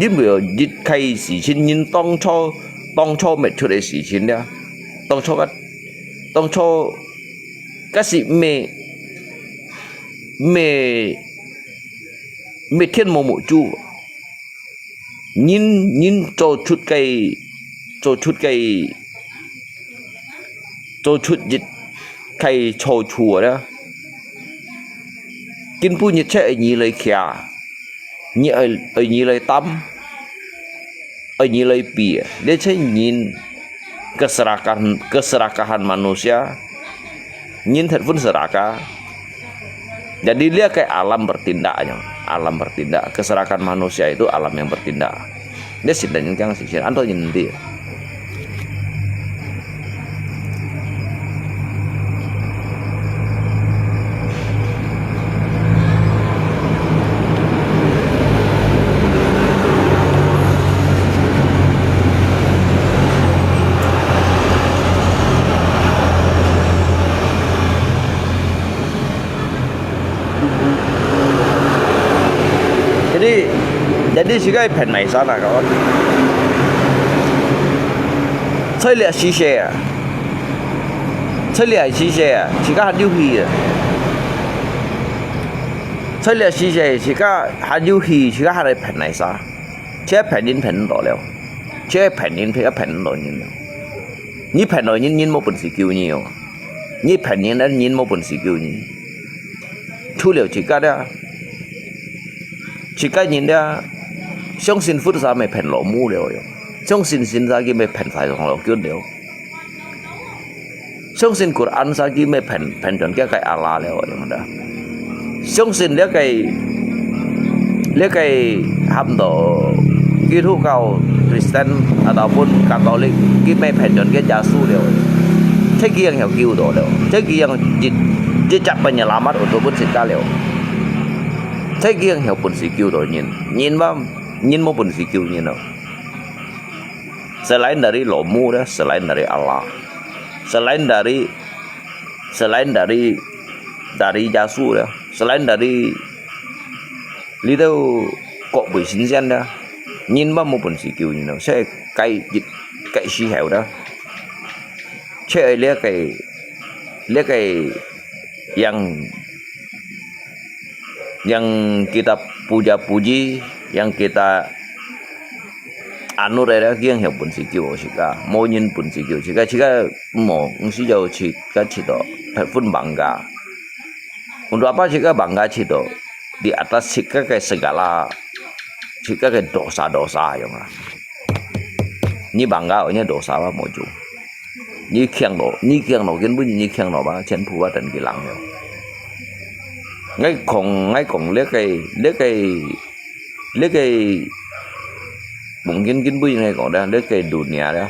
因為一開始情人當初，當初搣出个事情了，當初个，當初 該係毋係，毋係，毋係天無目珠。人，人做出个，做出个，做出一个錯處啊！根本一切係你來徛。 你愛，愛你來擔，愛你來比，這係人keserakahan, keserakahan manusia,人特分serakah. Jadi dia kayak alam bertindak aja, alam bertindak. Keserakahan manusia itu alam yang bertindak. Dia sedang yang sih, anto nyindir. Jadi, jadi sikai pen mai sana kawan. Saya lihat sisi ya. Saya lihat sisi ya. Sikai hadu hi ya. Saya lihat sisi ya. Sikai hadu hi. Sikai hadu pen mai sa. Sikai pen in pen do leo. Sikai pen in pen pen do in. 你騙到人，人無本事救你哦。你騙人，人無本事救你。除了自家了，自家人了，相信佛啥咪騙老母了喲，相信神啥佢咪騙晒上老君了。相信Quran啥佢咪騙，騙轉佢个阿拉了喲，樣个。 相信這个，這个喊到基督教、Kristen ataupun Katolik，佢乜騙轉个耶穌了。這个人曉救到了，這个人一，一隻penyelamat untuk分自家了。這个人曉本事救到人，人嘛，人無本事救人了。Selain dari老母了，selain dari Allah，selain dari selain dari, dari Yesus了，selain dari呢兜各位神仙了，人嘛無本事救人了，所以該一，該時候了，所以這个，這个yang yang kita puja-puji, yang kita anut ada yang有本事救自家，無人本事救自家，自家無，毋使有自家知道，還分bangga。Untuk apa自家bangga知道？Di atas自家个segala，自家个dosa-dosa yang啊。你bangga，你dosa apa無用？你強到，你強到，根本你強到吧，全部啊等佢冷了。𠊎講，𠊎講，這个，這个，這个，mungkin根本應該講咧，這个dunia咧，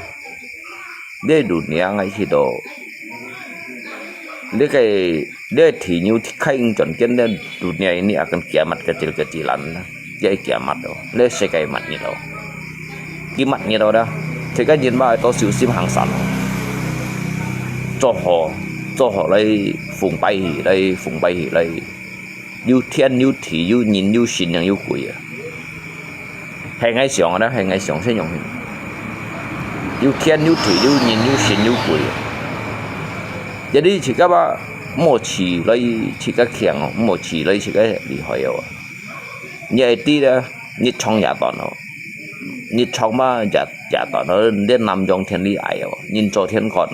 這dunia𠊎知道，這个，這地球開轉見，這dunia ini akan kiamat kecil-kecilan，這kiamat哦，這世界末日哦。 佢末日了啦，自家人嘛愛多修心行善，做好，做好來奉拜佢，來奉拜佢，來有天有地，有人有神，有鬼啊。係𠊎想啊，係𠊎想先用。有天有地，有人有神有鬼啊。Jadi自家嘛，莫自來自家強哦，莫自來自家厲害哦。你愛知啦，日長夜短哦，日長嘛夜夜短哦，你南洋天理矮哦，人做天看，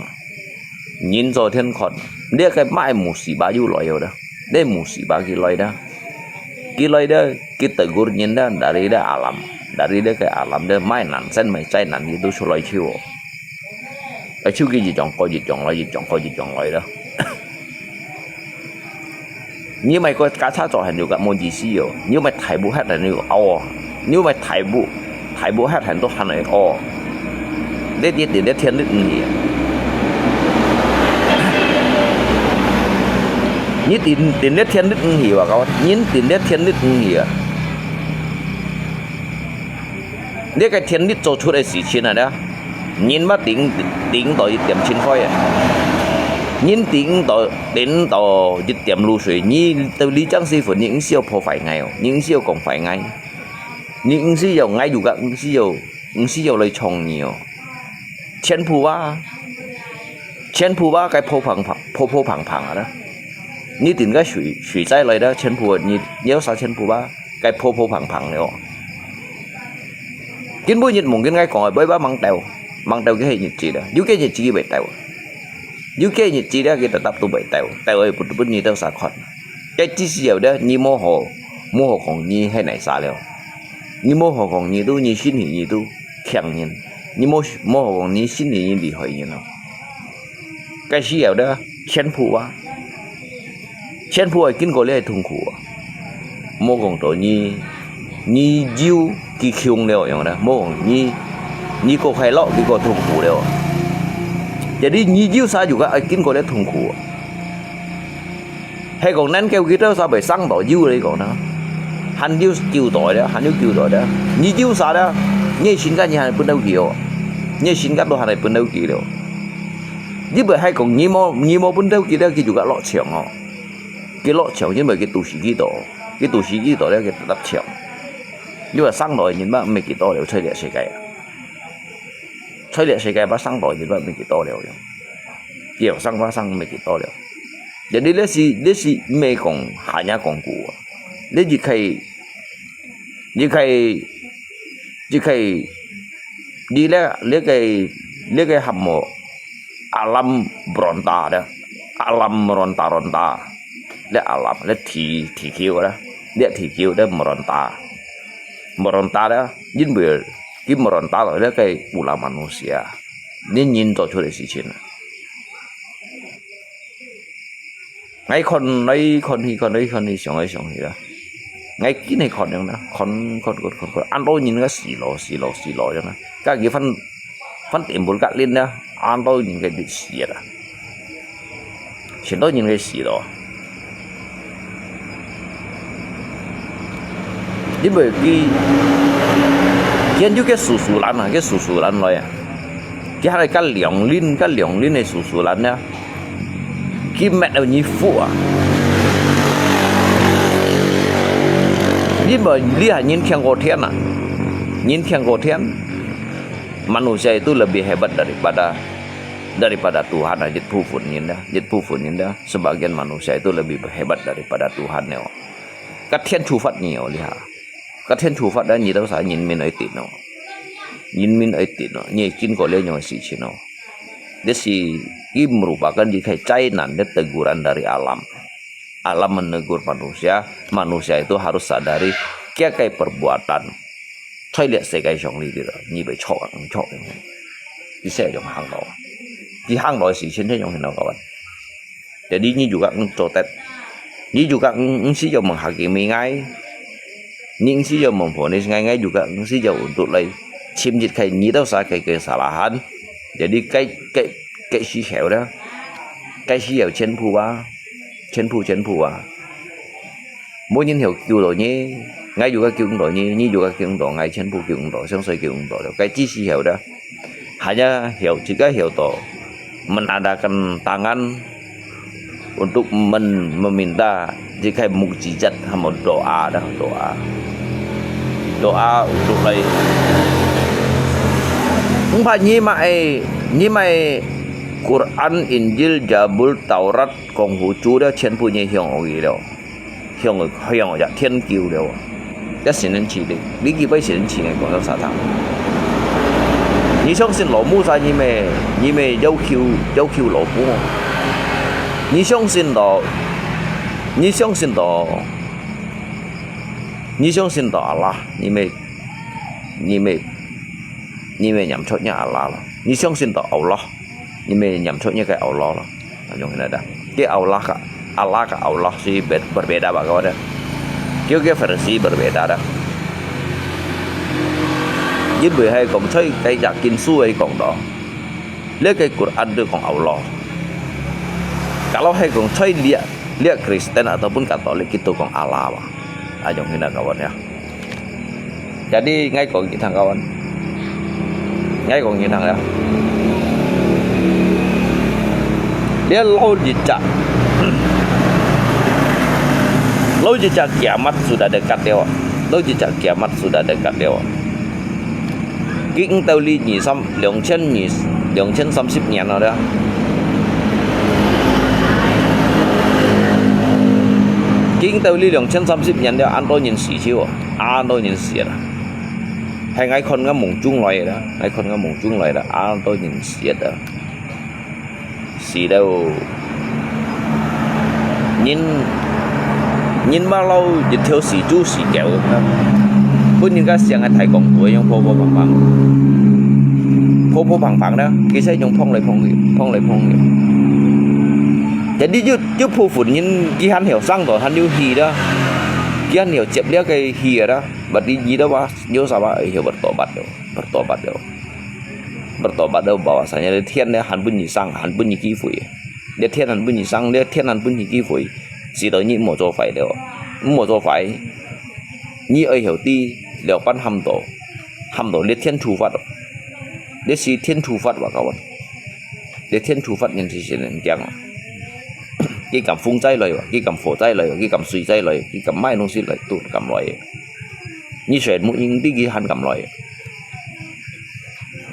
人做天看，你个買musibah又來哦啦，你musibah佢來啦，佢來啦，佢tegur人啦，dari啦alam，dari啦个alam啦，買難先買災難，佢都出來手哦。 啊，手機一張過一張來，一張過一張來啦。你買个家車做還有个無意思哦，你買大部核還有哦，你買大部大部核還都還有哦。你一定你天日毋去啊！你定定你天日毋去啊！講，人定你天日毋去啊！ 你个天日做出个事情啊，人嘛頂頂到一點青開啊，人頂到頂到一點露水，你到你將師傅，你毋需要破壞𠊎哦，你毋需要講壞𠊎，你毋需要𠊎有个，毋需要毋需要來創你哦，全部啊，全部啊，該破破碰碰破破碰碰啊啦，你頂个水水災來的，全部你你要啥全部啊？ 該破破碰碰了。今晡日望緊𠊎講个，尾巴吂到，吂到个日子了，有个日子佢會到，有个日子了，佢tetap都會到，到个分分你兜儕看。該只需要了，你無好，無好講你係哪儕了，你無好講你都，你信你你都強人，你無無好講你信你你厲害人哦。 該需要的全部啊，全部會經過這个痛苦啊。莫講到你，你有佢窮了樣啦，莫講你，你過快樂，佢過痛苦了。Jadi你有儕juga會經過這痛苦啊。 係講能夠佢兜儕會生到有來講呢，還有救到了，還有救到了。你有儕了，你个身家你還分到佢哦，你个身家都還來分到佢了。你毋係講你無你無分到佢了，佢就个落場哦。佢落場，因為佢肚屎幾多，佢肚屎幾多了，佢搭場。你話生到个人嘛，毋係幾多了，在這世界啊。在這世界嘛，生到个人嘛，毋係幾多了。佢有生嘛，生毋係幾多了。 Jadi這是這是毋係講hanya講古啊，這一個一個一個你這這個這個項目alam berontak的，alam meronta-ronta，這alam這地地球啦，這地球這meronta，meronta的，因為佢meronta了這個ulah manusia，你人做出來事情啊。 𠊎看來看去，看來看去，想來想去啦。𠊎緊係看樣啦，看看看看看，恁多人个死咯死咯死咯樣啦。該佢翻翻電門隔鄰啦，恁多人个死啦，全多人个死咯。 因為佢佢有个susulan啊，个susulan來啊，佢還來个兩輪，个兩輪个susulan啊，佢搣到你服啊！因為你還人聽過天啊，人聽過天，manusia itu lebih hebat daripada daripada Tuhan啊，一部分人啊，一部分人啊，sebagian manusia itu lebih hebat daripada Tuhan了。 个天處罰你哦，這下。个天處罰了，你兜儕人民愛頂哦，人民愛頂哦，你會經過這樣个事情哦。這是佢merupakan一個災難的teguran dari alam。Alam menegur manusia，manusia itu harus sadari佢个perbuatan。在這世界上裡頭，你會錯啊，毋錯啊，佢係用行路，佢行路个事情係用行路个。 Jadi你juga做得，你juga毋需要問下佢，mengai，你毋需要問ponis，ngai ngai juga毋需要untuk來尋一個你兜儕个kesalahan。Jadi該該該時候啦，該時候全部啊，全部全部啊。 無人曉救到你，𠊎又个救毋到你，你又个救毋到𠊎，全部救毋到，相隨救毋到了。該只時候了，hanya曉，自家曉到，menadahkan tangan untuk men-，meminta，自家mukjizat，hamo doa，dah doa。Doa untuk來。Umpat你嘛會，你嘛會 Quran、Injil、Jabul、Taurat，講佛祖了，全部也向佢了，向佢，向佢天狗了。這神人起的，你幾擺神人起呢？講到啥堂？你相信老母啥？你乜，你乜要求，要求老母哦？你相信到，你相信到，你相信到阿拉，你乜，你乜，你乜念出你阿拉了。你相信到阿拉，你乜念出你个阿拉了。啊，用现在的，个阿拉个，阿拉个阿拉是 ber-，berbeda吧，kawan ya。叫个 versi berbeda的。因為係講在該隻經書係講到，這个Quran都講阿拉。Kalau係講在這，這Kristen ataupun Katolik，佢都講阿拉吧。啊，用现在，kawan ya。 Jadi，𠊎講你聽，kawan。𠊎講你聽啊。這老日子，老日子kiamat sudah dekat了啊！老日子kiamat sudah dekat了啊！佢毋到你二三，兩千二，兩千三十年了，對吧？佢毋到你兩千三十年了，恁多人死去哦，恁多人死了。 係𠊎看𠊎夢中來个啦，𠊎看𠊎夢中來啦，恁多人死忒啊，死到人，人嘛摎一條死豬死狗，分人家想个大公肚樣，破破碰碰，破破碰碰啦，其實樣碰來碰去，碰來碰去。Jadi就，就部分人佢還曉生到，還有氣啦，佢還曉接這个氣啦，berarti佢都話，有啥話，曉bertobat了。 Bertobat了。Bertobat了，bahwasanya這天呢，還分你生，還分你機會。這天還分你生，這天還分你機會。使到你莫做壞了，莫做壞。你愛曉知，了班喊到，喊到這天處罰哦。這係天處罰哇，kawan。這天處罰人係先人講啊。佢敢風災來哇，佢敢火災來哇，佢敢水災來，佢敢麼个東西來，都敢來。你選目，你知佢還敢來。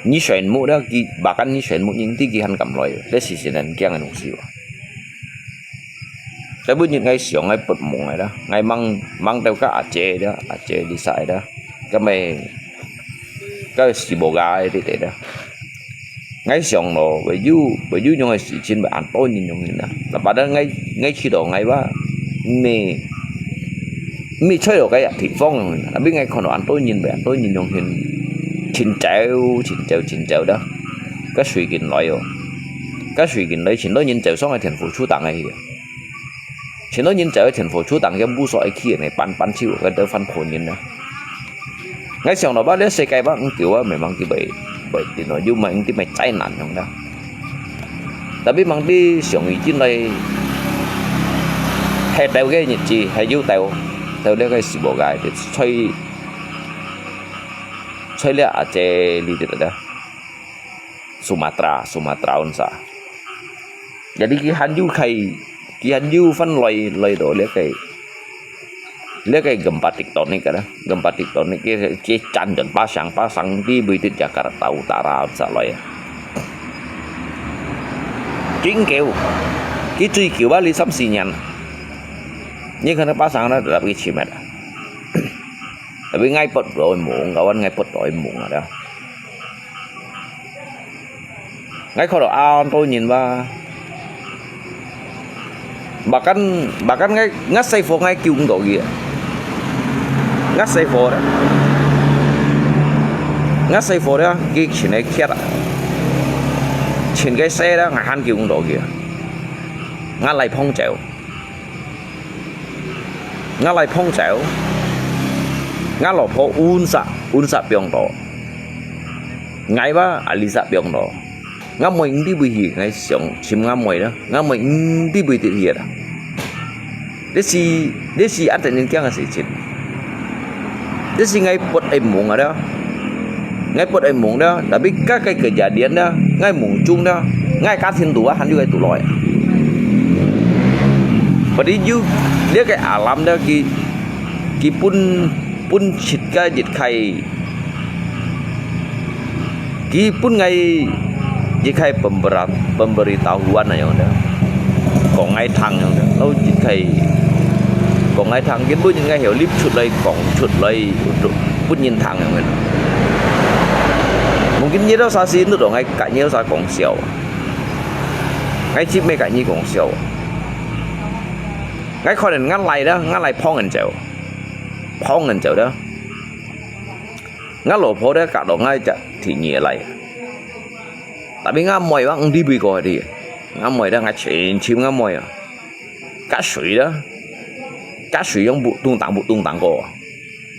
你選目了，佢，bahkan你選目，你知佢還敢來，這係先人講个東西哇。Tapi你𠊎想，𠊎發夢个啦，𠊎夢，夢到个阿姐啦，阿姐Lisa啦，該麼，該死無家个弟弟啦。𠊎想咯，會有，會有樣个事情，會恁多人樣个啦。Nah，padahal𠊎，𠊎去到𠊎話，你 毋係在到該地方，tapi𠊎看到恁多人，恁多人樣形，尋找，尋找，尋找啦。該隨緊來哦，該隨緊來，尋到人走上个天父處頂个去，尋到人走个天父處頂，佢無所愛去个呢，搬，搬去，該兜翻破人啦。 𠊎想到吧，這世界吧，毋久啊，memang佢會，會，you know，又memang佢會災難樣啦。Tapi memang佢上一進來，係到个日子，係有到，到這个世界个，在，在這阿姐裡頭个。 Sumatra，Sumatra unsa。Jadi佢還有開，佢還有翻來，來到這个，這个gempa tektonik个啦，gempa tektonik佢，佢站轉pasang，pasang di Bukit Jakarta Utara unsa來啊。真久，佢最久啊，你三四年。你可能pasang啦，tapi佢沉啊。Tapi𠊎發到夢，kawan，𠊎發到夢啊，dah。 𠊎看到恁多人吧。Bahkan，bahkan𠊎，𠊎細伙𠊎救毋到佢啊。𠊎細伙啦。𠊎細伙啦，佢尋个忒啊。尋个細啦，𠊎還救毋到佢啊。𠊎來碰走。 𠊎來碰走，𠊎老婆unsa，unsa放到。𠊎吧，啊，Lisa放到。𠊎毋知位去，𠊎想尋𠊎妹啦，𠊎毋知位去啦。這係，這係恁得人驚个事情。這係𠊎發个夢啊了。 𠊎發个夢了，tapi該个kejadian了，𠊎夢中了，𠊎家庭肚啊，還有个肚內。Berarti有，這个alam了，佢，佢分，分七个日開，佢分𠊎 一開pembera-，pemberitahuan啊樣个，講𠊎聽樣个，摎一開講𠊎聽，根本應該有立出來講出來，分人聽樣个。Mungkin你兜啥事，你兜𠊎甲你兜啥講笑啊？𠊎真毋係甲你講笑啊！𠊎可能𠊎倈啦，𠊎倈放人走，放人走啦。 𠊎老婆咧，嫁到𠊎隻第二个倈。Tapi𠊎妹啊，毋知為過去，𠊎妹咧，𠊎尋尋𠊎妹啊，甲誰咧？甲誰樣不動盪不動盪過啊？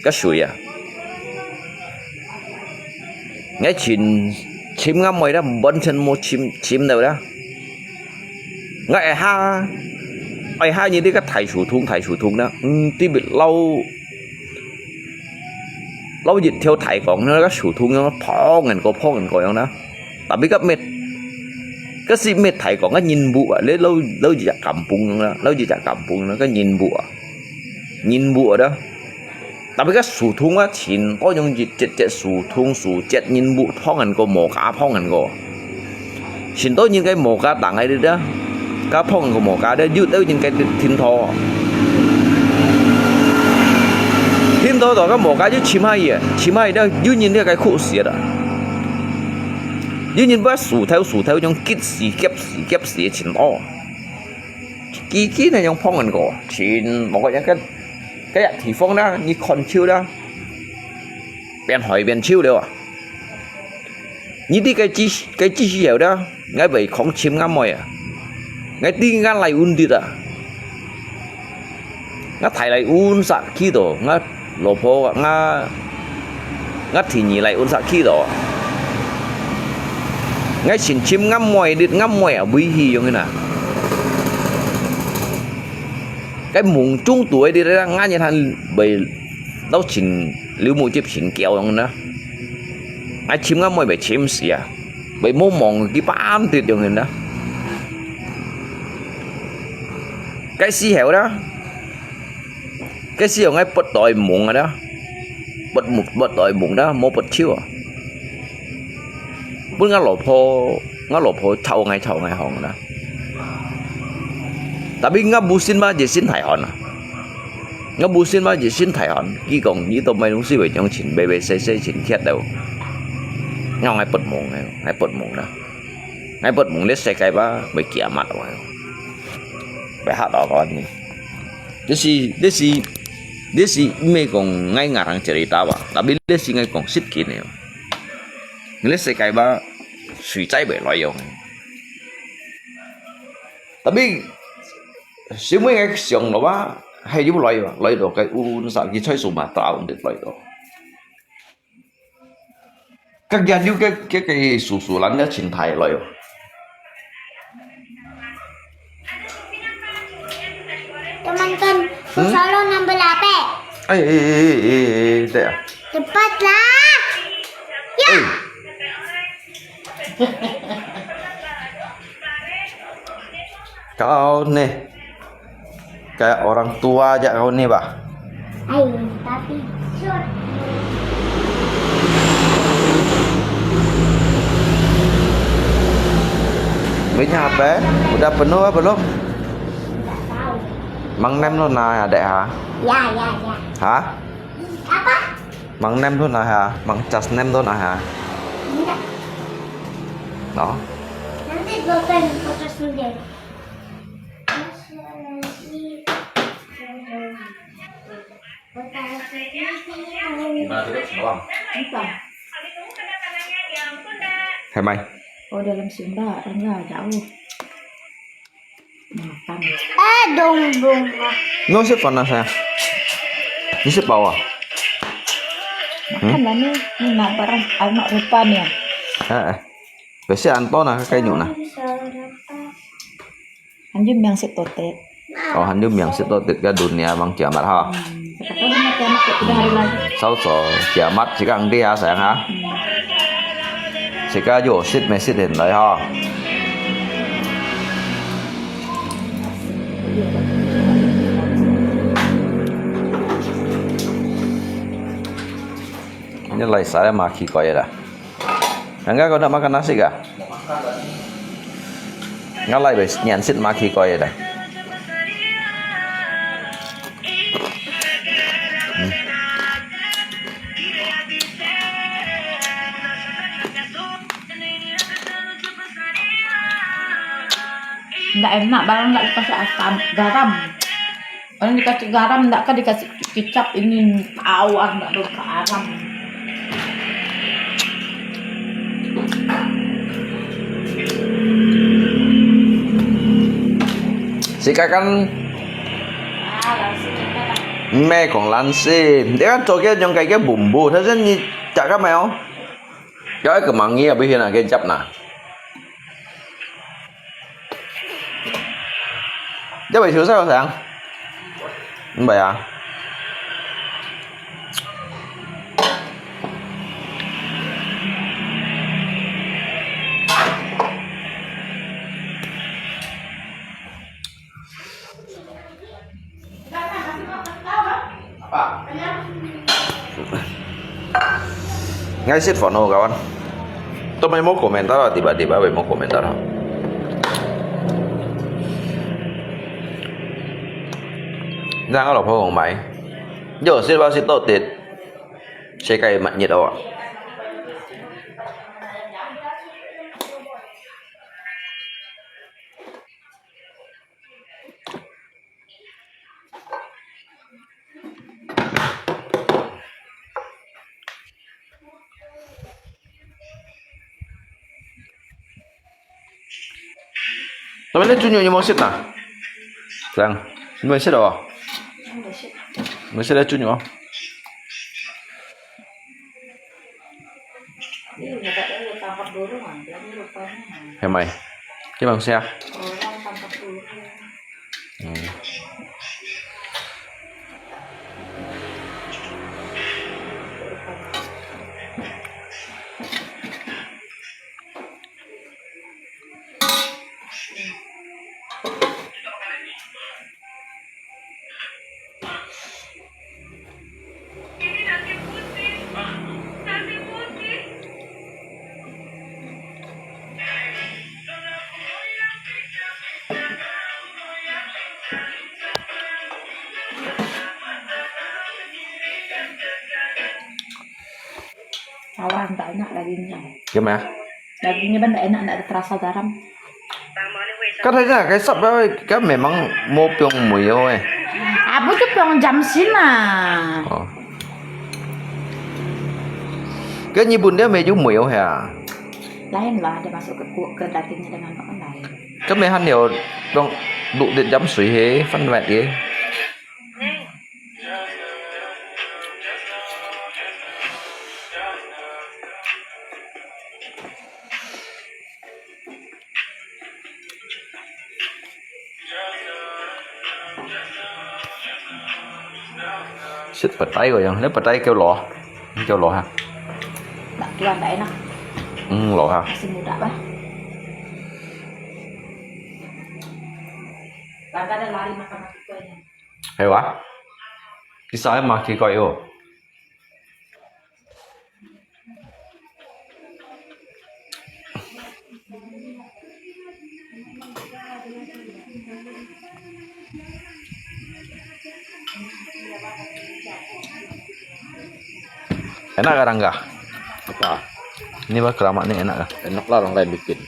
甲誰啊？𠊎尋尋𠊎妹咧，完全無尋尋到咧。 𠊎愛下，愛下你這個大樹洞，大樹洞啦，嗯，特別摎，摎一條大江，那個樹洞樣，碰人過，碰人過樣啦。Tapi該乜，該係乜大江，該人物啊，你摎，摎一隻kampung樣啦，摎一隻kampung啦，該人物啊，人物啊，Tapi該樹洞啊，盡多樣一節節樹洞樹節人物，碰人過無加，碰人過。盡多人个無加，當个哩啊，該碰人過無加咧，有兜人个聽到，聽到到該無加就尋下去，尋下去了，有人了該哭死啦。有人把樹頭樹頭樣夾死夾死夾死盡多。 佢佢那樣碰人過，盡無个一個，該地方啦，你看手啦，變海變手了啊！你知該之該之時候啦，𠊎會講尋𠊎妹啊，𠊎知𠊎倈穩定啊，𠊎大倈穩煞去到，𠊎 老婆，𠊎，𠊎第二倈穩煞去咯。𠊎尋尋𠊎妹，你𠊎妹啊，危險樣个啦。該夢中肚个你啦，𠊎日還會摎尋劉母接尋嬌樣个啦。𠊎尋𠊎妹會尋死啊，會無望佢半滴樣个啦。該時候啦， 該時候𠊎發大夢啊啦，發夢發大夢啦，無發笑啊。分𠊎老婆，𠊎老婆吵𠊎吵𠊎講啦。Tapi𠊎無信嘛，熱心大漢啊。𠊎無信嘛，熱心大漢。佢講你都買東西會將錢買買細細錢缺到。𠊎𠊎發夢，𠊎發夢啦。 𠊎發夢這世界吧，會kiamat啊，會嚇到𠊎呢。這是，這是，這是毋係講𠊎ngarang cerita吧，tapi這是𠊎講實情个。這世界吧，誰知會來用。Tapi，先尾𠊎想了吧，還有來吧，來到該運啥，佢在Sumatra運來到。 該，該，該，該，該叔叔，人家請他來哦。Teman-teman, hmm? Susah lo nambah lape. Eh, eh, eh, eh, eh, eh, tak. Cepatlah. Ya. Eh. Kau ni. Kayak orang tua aja kau ni, bah. Ay, tapi sure. Banyak apa? Udah penuh apa belum? Nggak tahu. Mang Nem tu na ya, Dek, ha? Ya, ya, ya. Ha? Apa? Mang Nem tu na ha? Mang Cas Nem tu na ha? Enggak. No? Nanti Bapak yang foto sendiri. Gimana tuh, Bang? Entah. Hai mai. Oh, dalam sumba, enggak jauh. Makan. Eh, dong, dong, ah. Nggak usah panas ya. Ini sih bawah. Makan lah ni. Ni nak barang, anak rupa ni ya. Eh, eh. Biasa anto na kayu na. Anjing yang sit totet. Oh, handu miang sit totet ka dunia bang kiamat ha. Hmm, siapa tahu nanti kiamat tiga hari lagi. Sao so, kiamat sika ang dia sayang ha. Hmm. Sika yo sit me sit hin lai ha. Ini lai saya maki kau ya dah. Angga kau nak makan nasi kah? 𠊎來會認識馬屁鬼个啦。嗯。Ndak enak, barang ndak dikasih asam, garam. Orang dikasih garam, ndak kan dikasih kicap, ini tawar, ndak ada aram. Sikakan 咩講爛事，你看做个用个个bumbu，但是你 Cak ka mèo. Kéo cái măng nghi ở bên hiên à, cái chập nè. Chập phải thiếu sao sáng? Không phải à? Ngai sit phone ho kawan. To mai mo komentar lah, tiba-tiba mai mo komentar lah. Nang lo phone mai. Yo sit ba sit to tit. Sekai mat nyit awak. Tapi ni tunjuk ni mosit nah. Sayang, ni mosit apa? Mosit ada tunjuk ah. Hemai. Dia bang siya. Hmm. Kawan, tak enak dagingnya. Gimana? Dagingnya kan tak enak, tak ada terasa garam. Kan ada cái sắp đó, cái memang mua piong muối rồi. Apa tu piong jam sina? Oh. Cái Nhật Bản dia mê chú muối hả? Lain lah, dia masuk ke, ke dagingnya dengan makan lain. Cái mê han nhiều, dong, đủ điện jam suối he, phân loại he. Sit petai ko yang, ni petai kêu lò, kêu lò ha. Tak tuan tak enak. Hmm, lò ha. Masih muda bah. Langkah dan lari makan mati ko ini. Hewa. Kisah mah kiko yo. Enak ka, Rangga? Apa? Ini bah keramat ni enak ka? Enak lah orang lain bikin.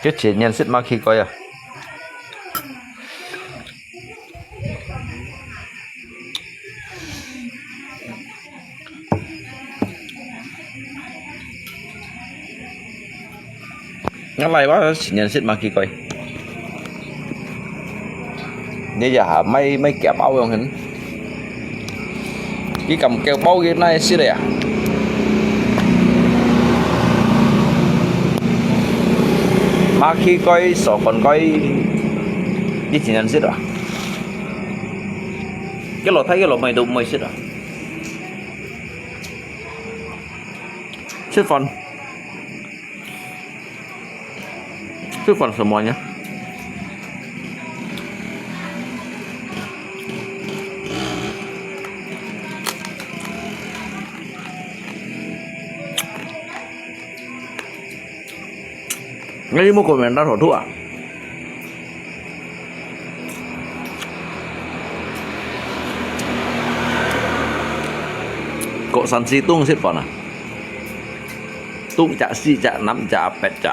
Kecil nyan sit maki kau ya. Ngalai wa sinyan sit maki koi. Ni ya ha mai mai kia bao yong hen. Ki kam kêu bao ki nai sit ya. Maki koi so kon koi. Ki sinyan sit wa. Cái lò Thái cái lò mày đâu mày xếp à? Xếp phần. Xếp phần số một nhá. 你有無講明白好處啊？過三四頓食飯啊？頓隻、四隻、五隻、八隻。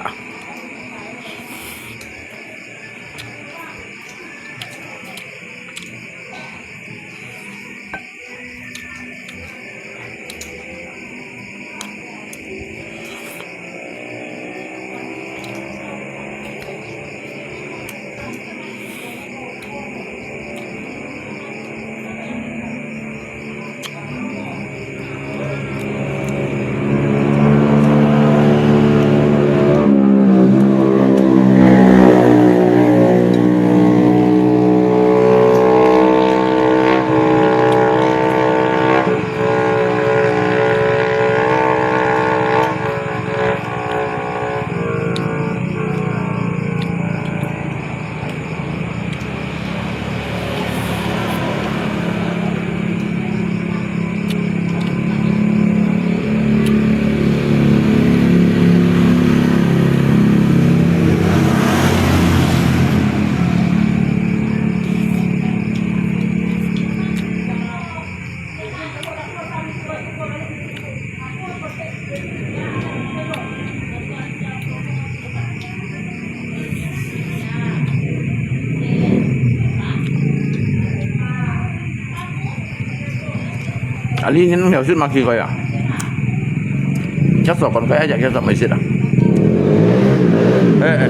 啊，你恁樣食嘛奇怪啊？ Chắc sổ còn có ai dạy cho tao mày xịt à? Ê, ê.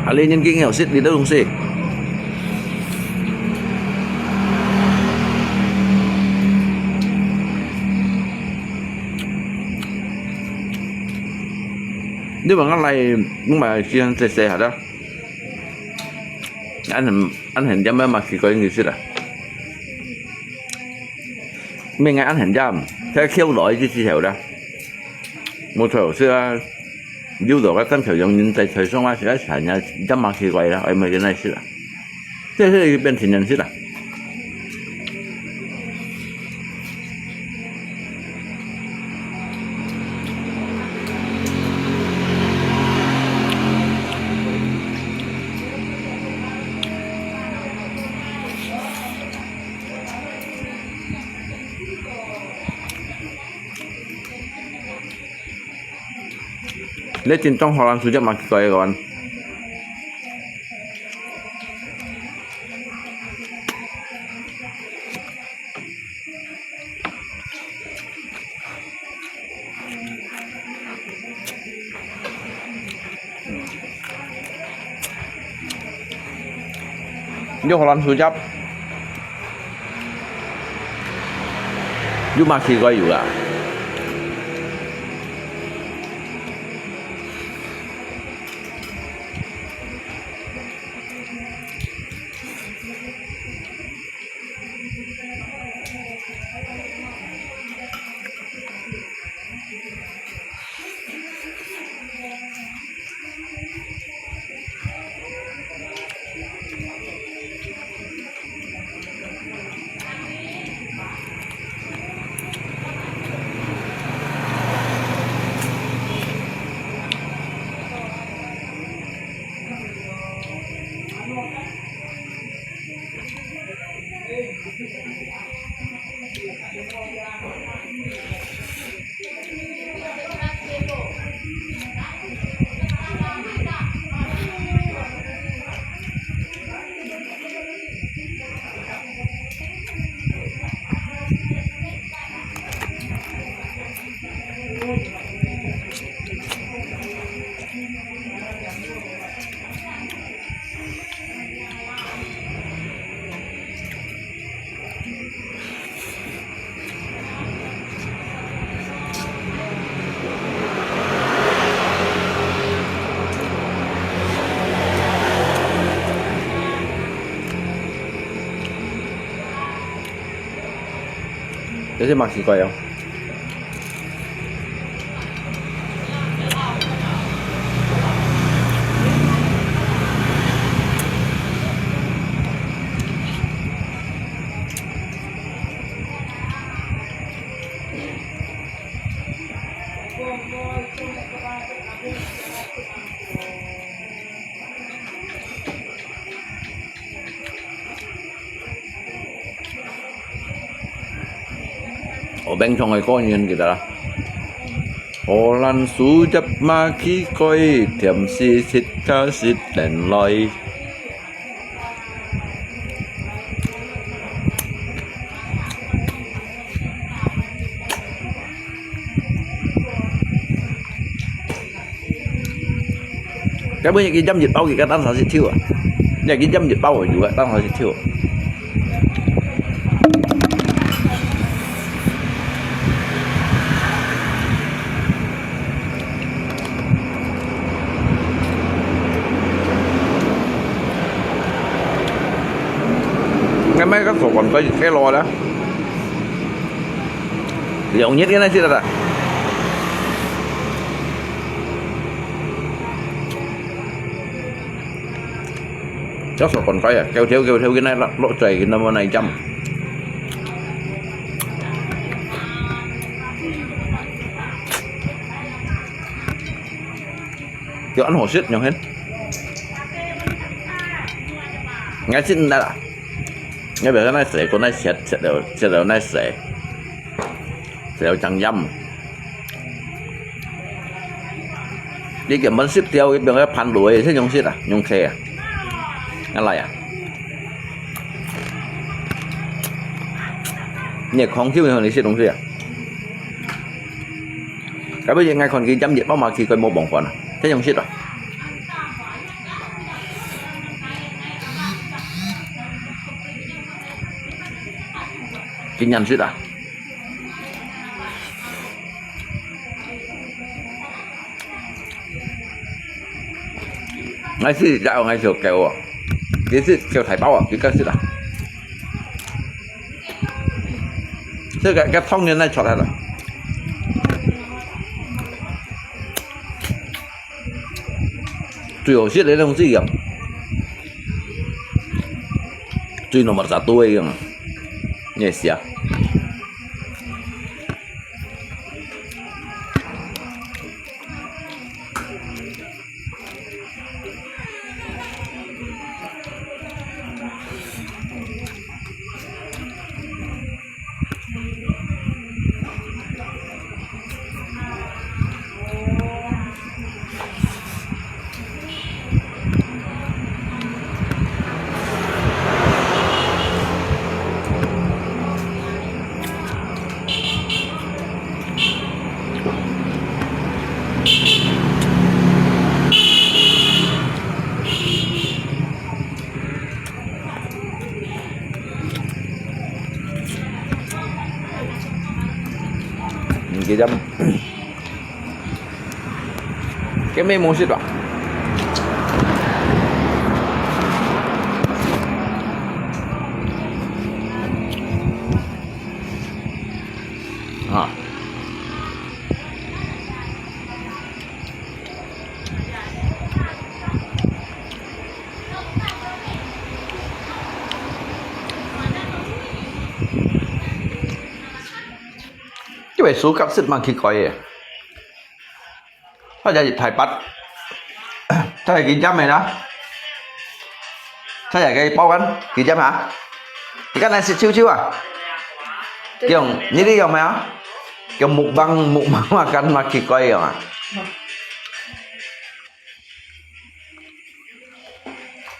Ahli nhân kinh hiểu xịt đi đâu không xịt? Nếu mà ngắt này, nhưng mà khi ăn xe xe hả đó? Ăn hẳn, ăn hẳn dám mà khi có người xịt à? Mình ăn hẳn dám, thế khiêu đói chứ chi hiểu đó. Một thổ xưa, Liu dok a，當條用人在台上啊，實在係人家蠻奇怪啦，哎，毋係恁樣式啦，這係變成人式啦。你真當荷蘭薯汁嘛，奇怪个。你荷蘭薯汁。 有嘛奇怪有啊。這係麼奇怪哦？哦，平常个過年記得啦。荷蘭樹葉嘛奇怪，甜絲絲加絲等來。 該本已經浸一包，佢个當場食透啊！你已經浸一包，有个當場食透。該買个手工个，該落啦。 兩日个來食啦。這手工个啊，勾條勾條个來落，落在个，那麼來浸。就恁好食，樣形。𠊎食毋得啦。 𠊎別个哪洗，過哪洗，洗了，洗了哪洗，洗了正鹽。你根本食掉，佢變个盤落去，係用食啊，用嗑啊，拿來啊。你个空氣，你食東西啊？該不然𠊎看佢浸一包嘛，佢个無放飯啊，係用食啊。 今年食啊？𠊎食隻，𠊎食狗哦，佢食狗大包啊，佢敢食啊？這个，个湯圓來出來了。 最好食个東西啊，最nomor satu个樣啊，你也是啊。 你記得，今日無食吧？啊。 這位手甲色蠻奇怪个。大家係大伯，大家佢飲个啦。大家个包間，佢飲啊。你看那是秋秋啊。用，你的用沒有？用mukbang，mukbang makan蠻奇怪个啊。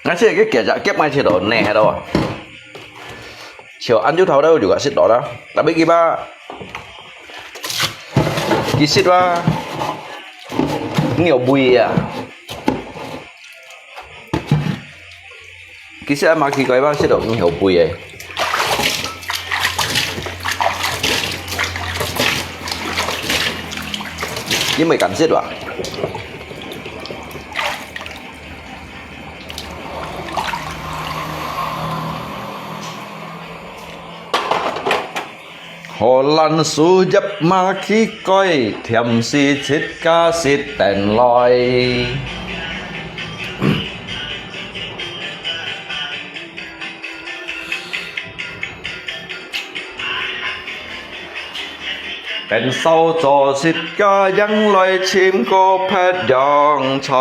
𠊎食个夾夾𠊎食到呢，係咯。像恁樣頭頭就个食到啦，tapi佢吧，佢食啊，牛胃啊。其實嘛，佢个吧，食到牛胃个。你毋敢食哇？荷蘭樹葉嘛奇怪，甜死自家食等來。等燒咗自家樣來尋個別樣菜。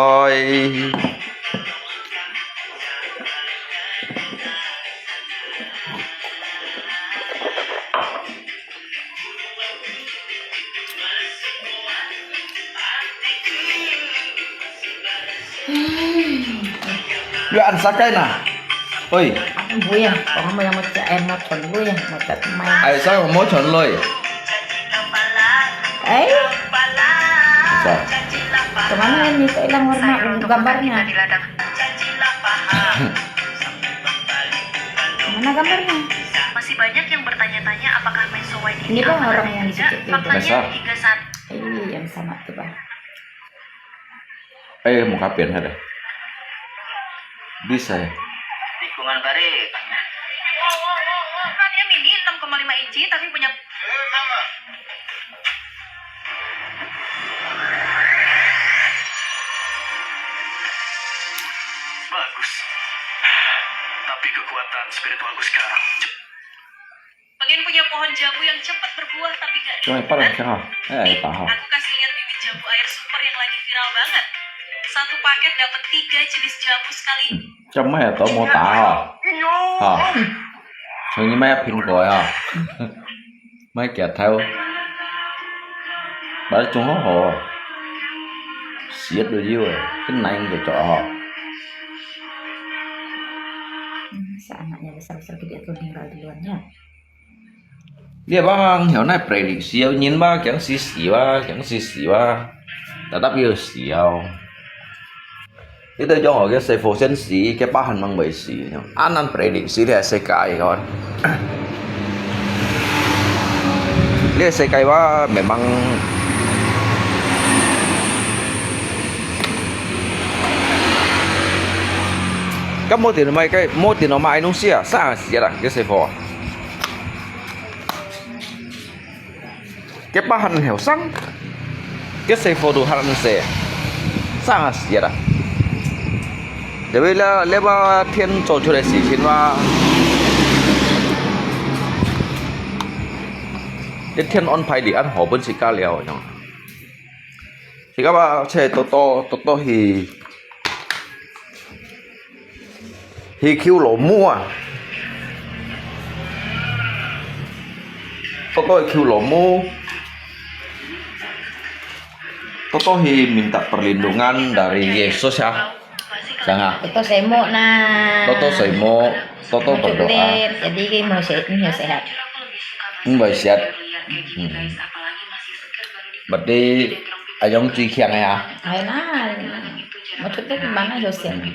Lu ăn sa kai na. Oi. Aku bui ya, orang yang mau cakap mau chon lui ya, mau cakap main. Ai sa mau chon lui. Eh? Sa. Kemana ini? Kok hilang warna gambarnya? Mana gambarnya? Masih banyak yang bertanya-tanya apakah mesowain ini aman atau tidak. Ini bang orang yang di situ itu. Faktanya hingga saat ini yang sama tuh, Bang. Eh, muka pian ada. Bisa ya? Tikungan barik. Ukurannya mini enam koma lima inci, tapi punya Bagus. Tapi kekuatan spiritualku sekarang cep- Pengen punya pohon jambu yang cepat berbuah tapi gak 做咩不能聽啊？哎，打好。 Aku kasih lihat bibit jambu air super yang lagi viral banget. Satu paket dapat tiga jenis jambu sekali. 做咩都無打啊？啊，像你買蘋果啊，買夾頭，買種好好，食都有誒，跟奶就做好。 Sa anaknya besar-besar gede tuh tinggal duluan ya. 你話曉哪prediksi人話驚死死哇，驚死死哇，tetap要死哦。你都講哦，个細貨先死，个巴漢吂會死，啊，恁prediksi這世界个。這世界話memang，該無電腦買，該無電腦買東西啊，生死啦，个細貨啊。 个巴漢後生，个細貨都還細，生啊死啊！因為這，這把天做出來事情嘛，這天安排你恁好分自家了，樣。自家吧，切多多多多去 去求老母啊！多多去求老母，多多去minta perlindungan dari Yesus啊！Sanga. Toto semok na. Toto semok, toto berdoa. Jadi ki mau se-, mau sehat. Mau sehat. Hmm. Berarti ayong cuy kiang ya. Ay na. Maksudnya gimana Yosef? Hmm.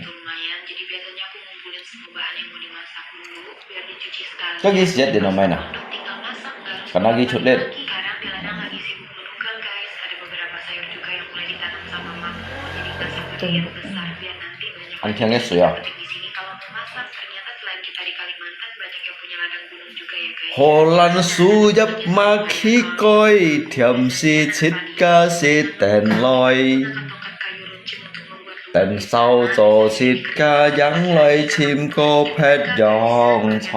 Kau gis jet di nomai na. Karena lagi cut lit. Tuh. Ăn thiang cái sủi à?荷蘭樹葉嘛奇怪，甜死自家食等來。等燒咗自家樣來尋個別樣菜。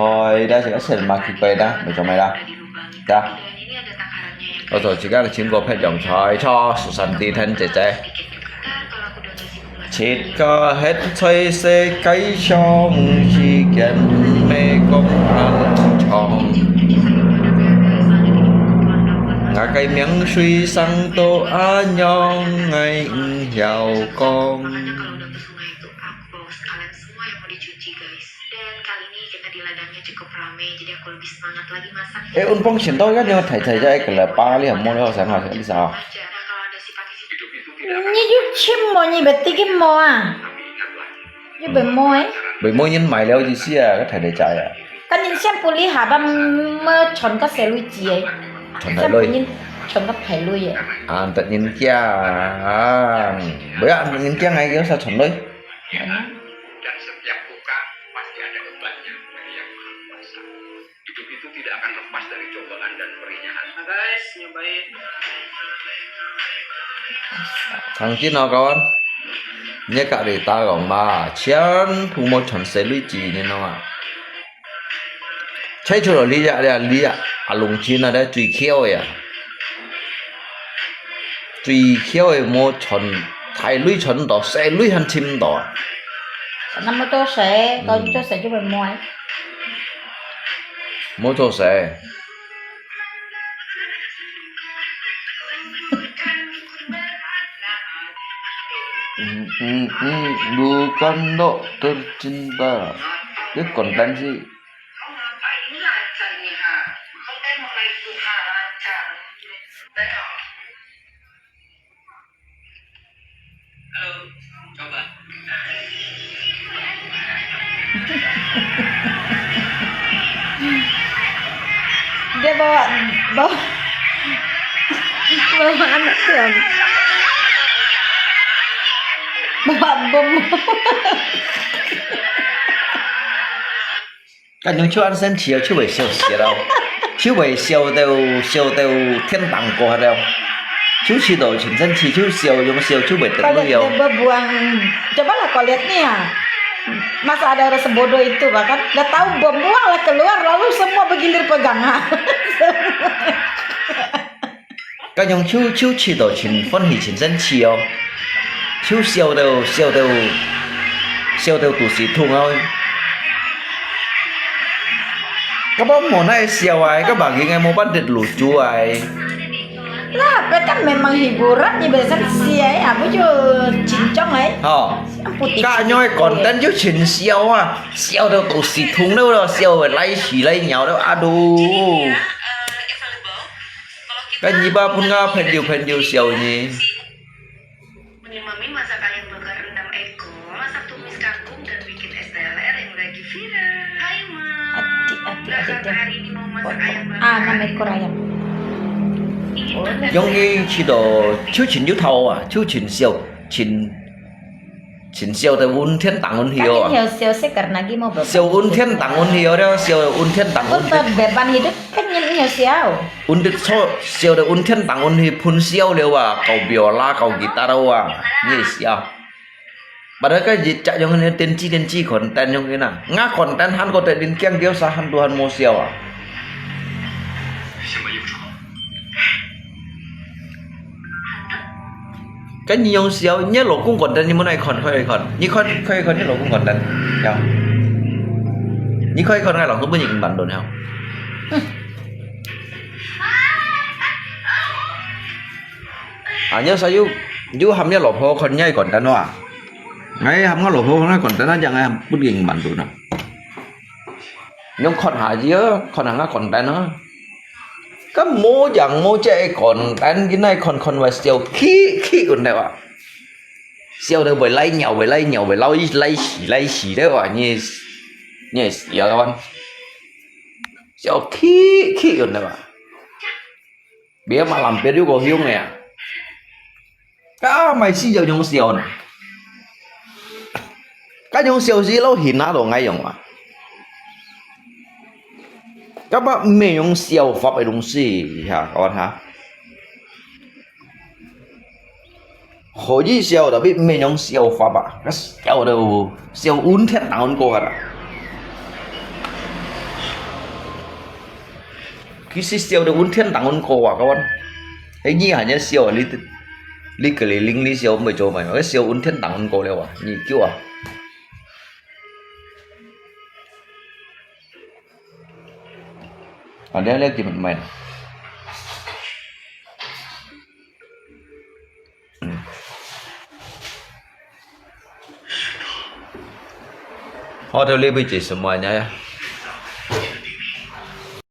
Dah，這個先嘛奇怪dah，沒做咩啦。Dah。我做自家尋個別樣菜，cho susah di thân姐姐。 自家歇在世界上，時間毋係講恁長。𠊎个命雖生到恁樣，𠊎毋曉講。 Dan kali ini kita di ladangnya cukup ramai, jadi aku lebih semangat lagi masaknya. Eh, unpong sien to kan yo thai thai jai ke le pa li mo le sang ha li sa. Nah, kalau ada sifat di situ. Nyi yu chim mo, nyi beti ke mo à? Yu be mo eh? Be mo nyin mai liao ji sia, ka thai thai jai à. Kan nyin siam puli ha bam me chon ka se lui ji eh. Chon thai lui. Siam puli chon ka thai lui eh. An tat nyin kiang. Be an nyin kiang ai kêu sa chon lui. Dan setiap luka pasti ada obatnya dari Yang Maha Kuasa. Hidup itu tidak akan lepas dari cobaan dan perih. 曾經哦，各位，你隔離打講嘛，全部無傳細鐳子，你知無啊？ 最主要這隻，這隻，這隻阿龍精啊，這最巧个啊。最巧个無傳，大鐳傳毋到，細鐳還尋毋到啊。那麼多水，嗯。高興做事就會摸。無做事。 Hmm, hmm, hmm, bukan lo tercinta. Dia konten sih. Dia bawa, bawa, bawa anak dia. Bawa bom. 該種就恁生氣哦，就會笑死咯，就會笑到，笑到天頂高咯，就試著盡生氣，就笑，用笑就會得了。Bom buang, cobalah kau lihat ni ya. Masa ada orang sebodoh itu, bahkan dah tahu bom buang lah keluar, lalu semua bergilir pegang ha. 該種就，就試著盡歡喜、盡生氣哦，就笑到，笑到，笑到肚屎痛哦。該無哪會笑啊？該目鏡个無辦法錄住啊。Lah, apa kan memang hiburan, ya biasa sih ya, apa juga cincong eh. 吼，該恁樣个konten就盡笑啊，笑到肚屎痛了咯，笑到來屎來尿了，啊都。 該你爸分𠊎朋友，朋友笑你。Menyemami masakan yang bakar rendam ekor, masak tumis kangkung, dan bikin es teler yang lagi viral. Hai, Ma. Adik, adik, adik dia. Hari ini mau masak ayam bakar. Ah, enam ekor ayam. 容易試著，就盡有頭啊，就盡笑，盡 盡笑到穩天頂穩去哦啊。Kan nyo笑, sekar lagi mau beban. 笑穩天頂穩去哦，了，笑穩天頂穩去。Untuk beban hidup kan nyo, nyo笑. 穩得錯，笑到穩天頂穩去，噴笑了啊，到表啦，到吉他了啊，你會笑。Padahal kan一隻樣个電子電子konten樣个啦，𠊎konten還過得恁驚，叫啥還都還無笑啊。 該你用笑，你老公konten你莫來看，快來看，你看，快來看你老公konten，呀。你快來看，𠊎老公本人五萬多了。啊，你所以，你喊你老婆看你个konten哇？哎，喊我老婆看个konten，那講哎，本人五萬多了。你用看下去啊，看下个konten啊。 該無樣無隻个konten，今仔看看會笑起起恁樣啊！笑到會來尿，會來尿，會流來屎來屎了啊！你，你會笑啊！笑起起恁樣啊！別嘛，人別有個凶个啊！ 該賣死就用笑呢。該用笑死老hin啊，都愛用啊。該把毋係用笑法个東西，哈，各位哈。可以笑，tapi毋係用笑法啊，該笑到笑穩天頂穩高啊！ 其實笑到穩天頂穩高啊，各位。哎，你還要笑啊？你，你个零零你笑，毋會做咩？該笑穩天頂穩高了啊，你叫啊。啊，了，了，根本毋係。 好，這裡為做麼个呢？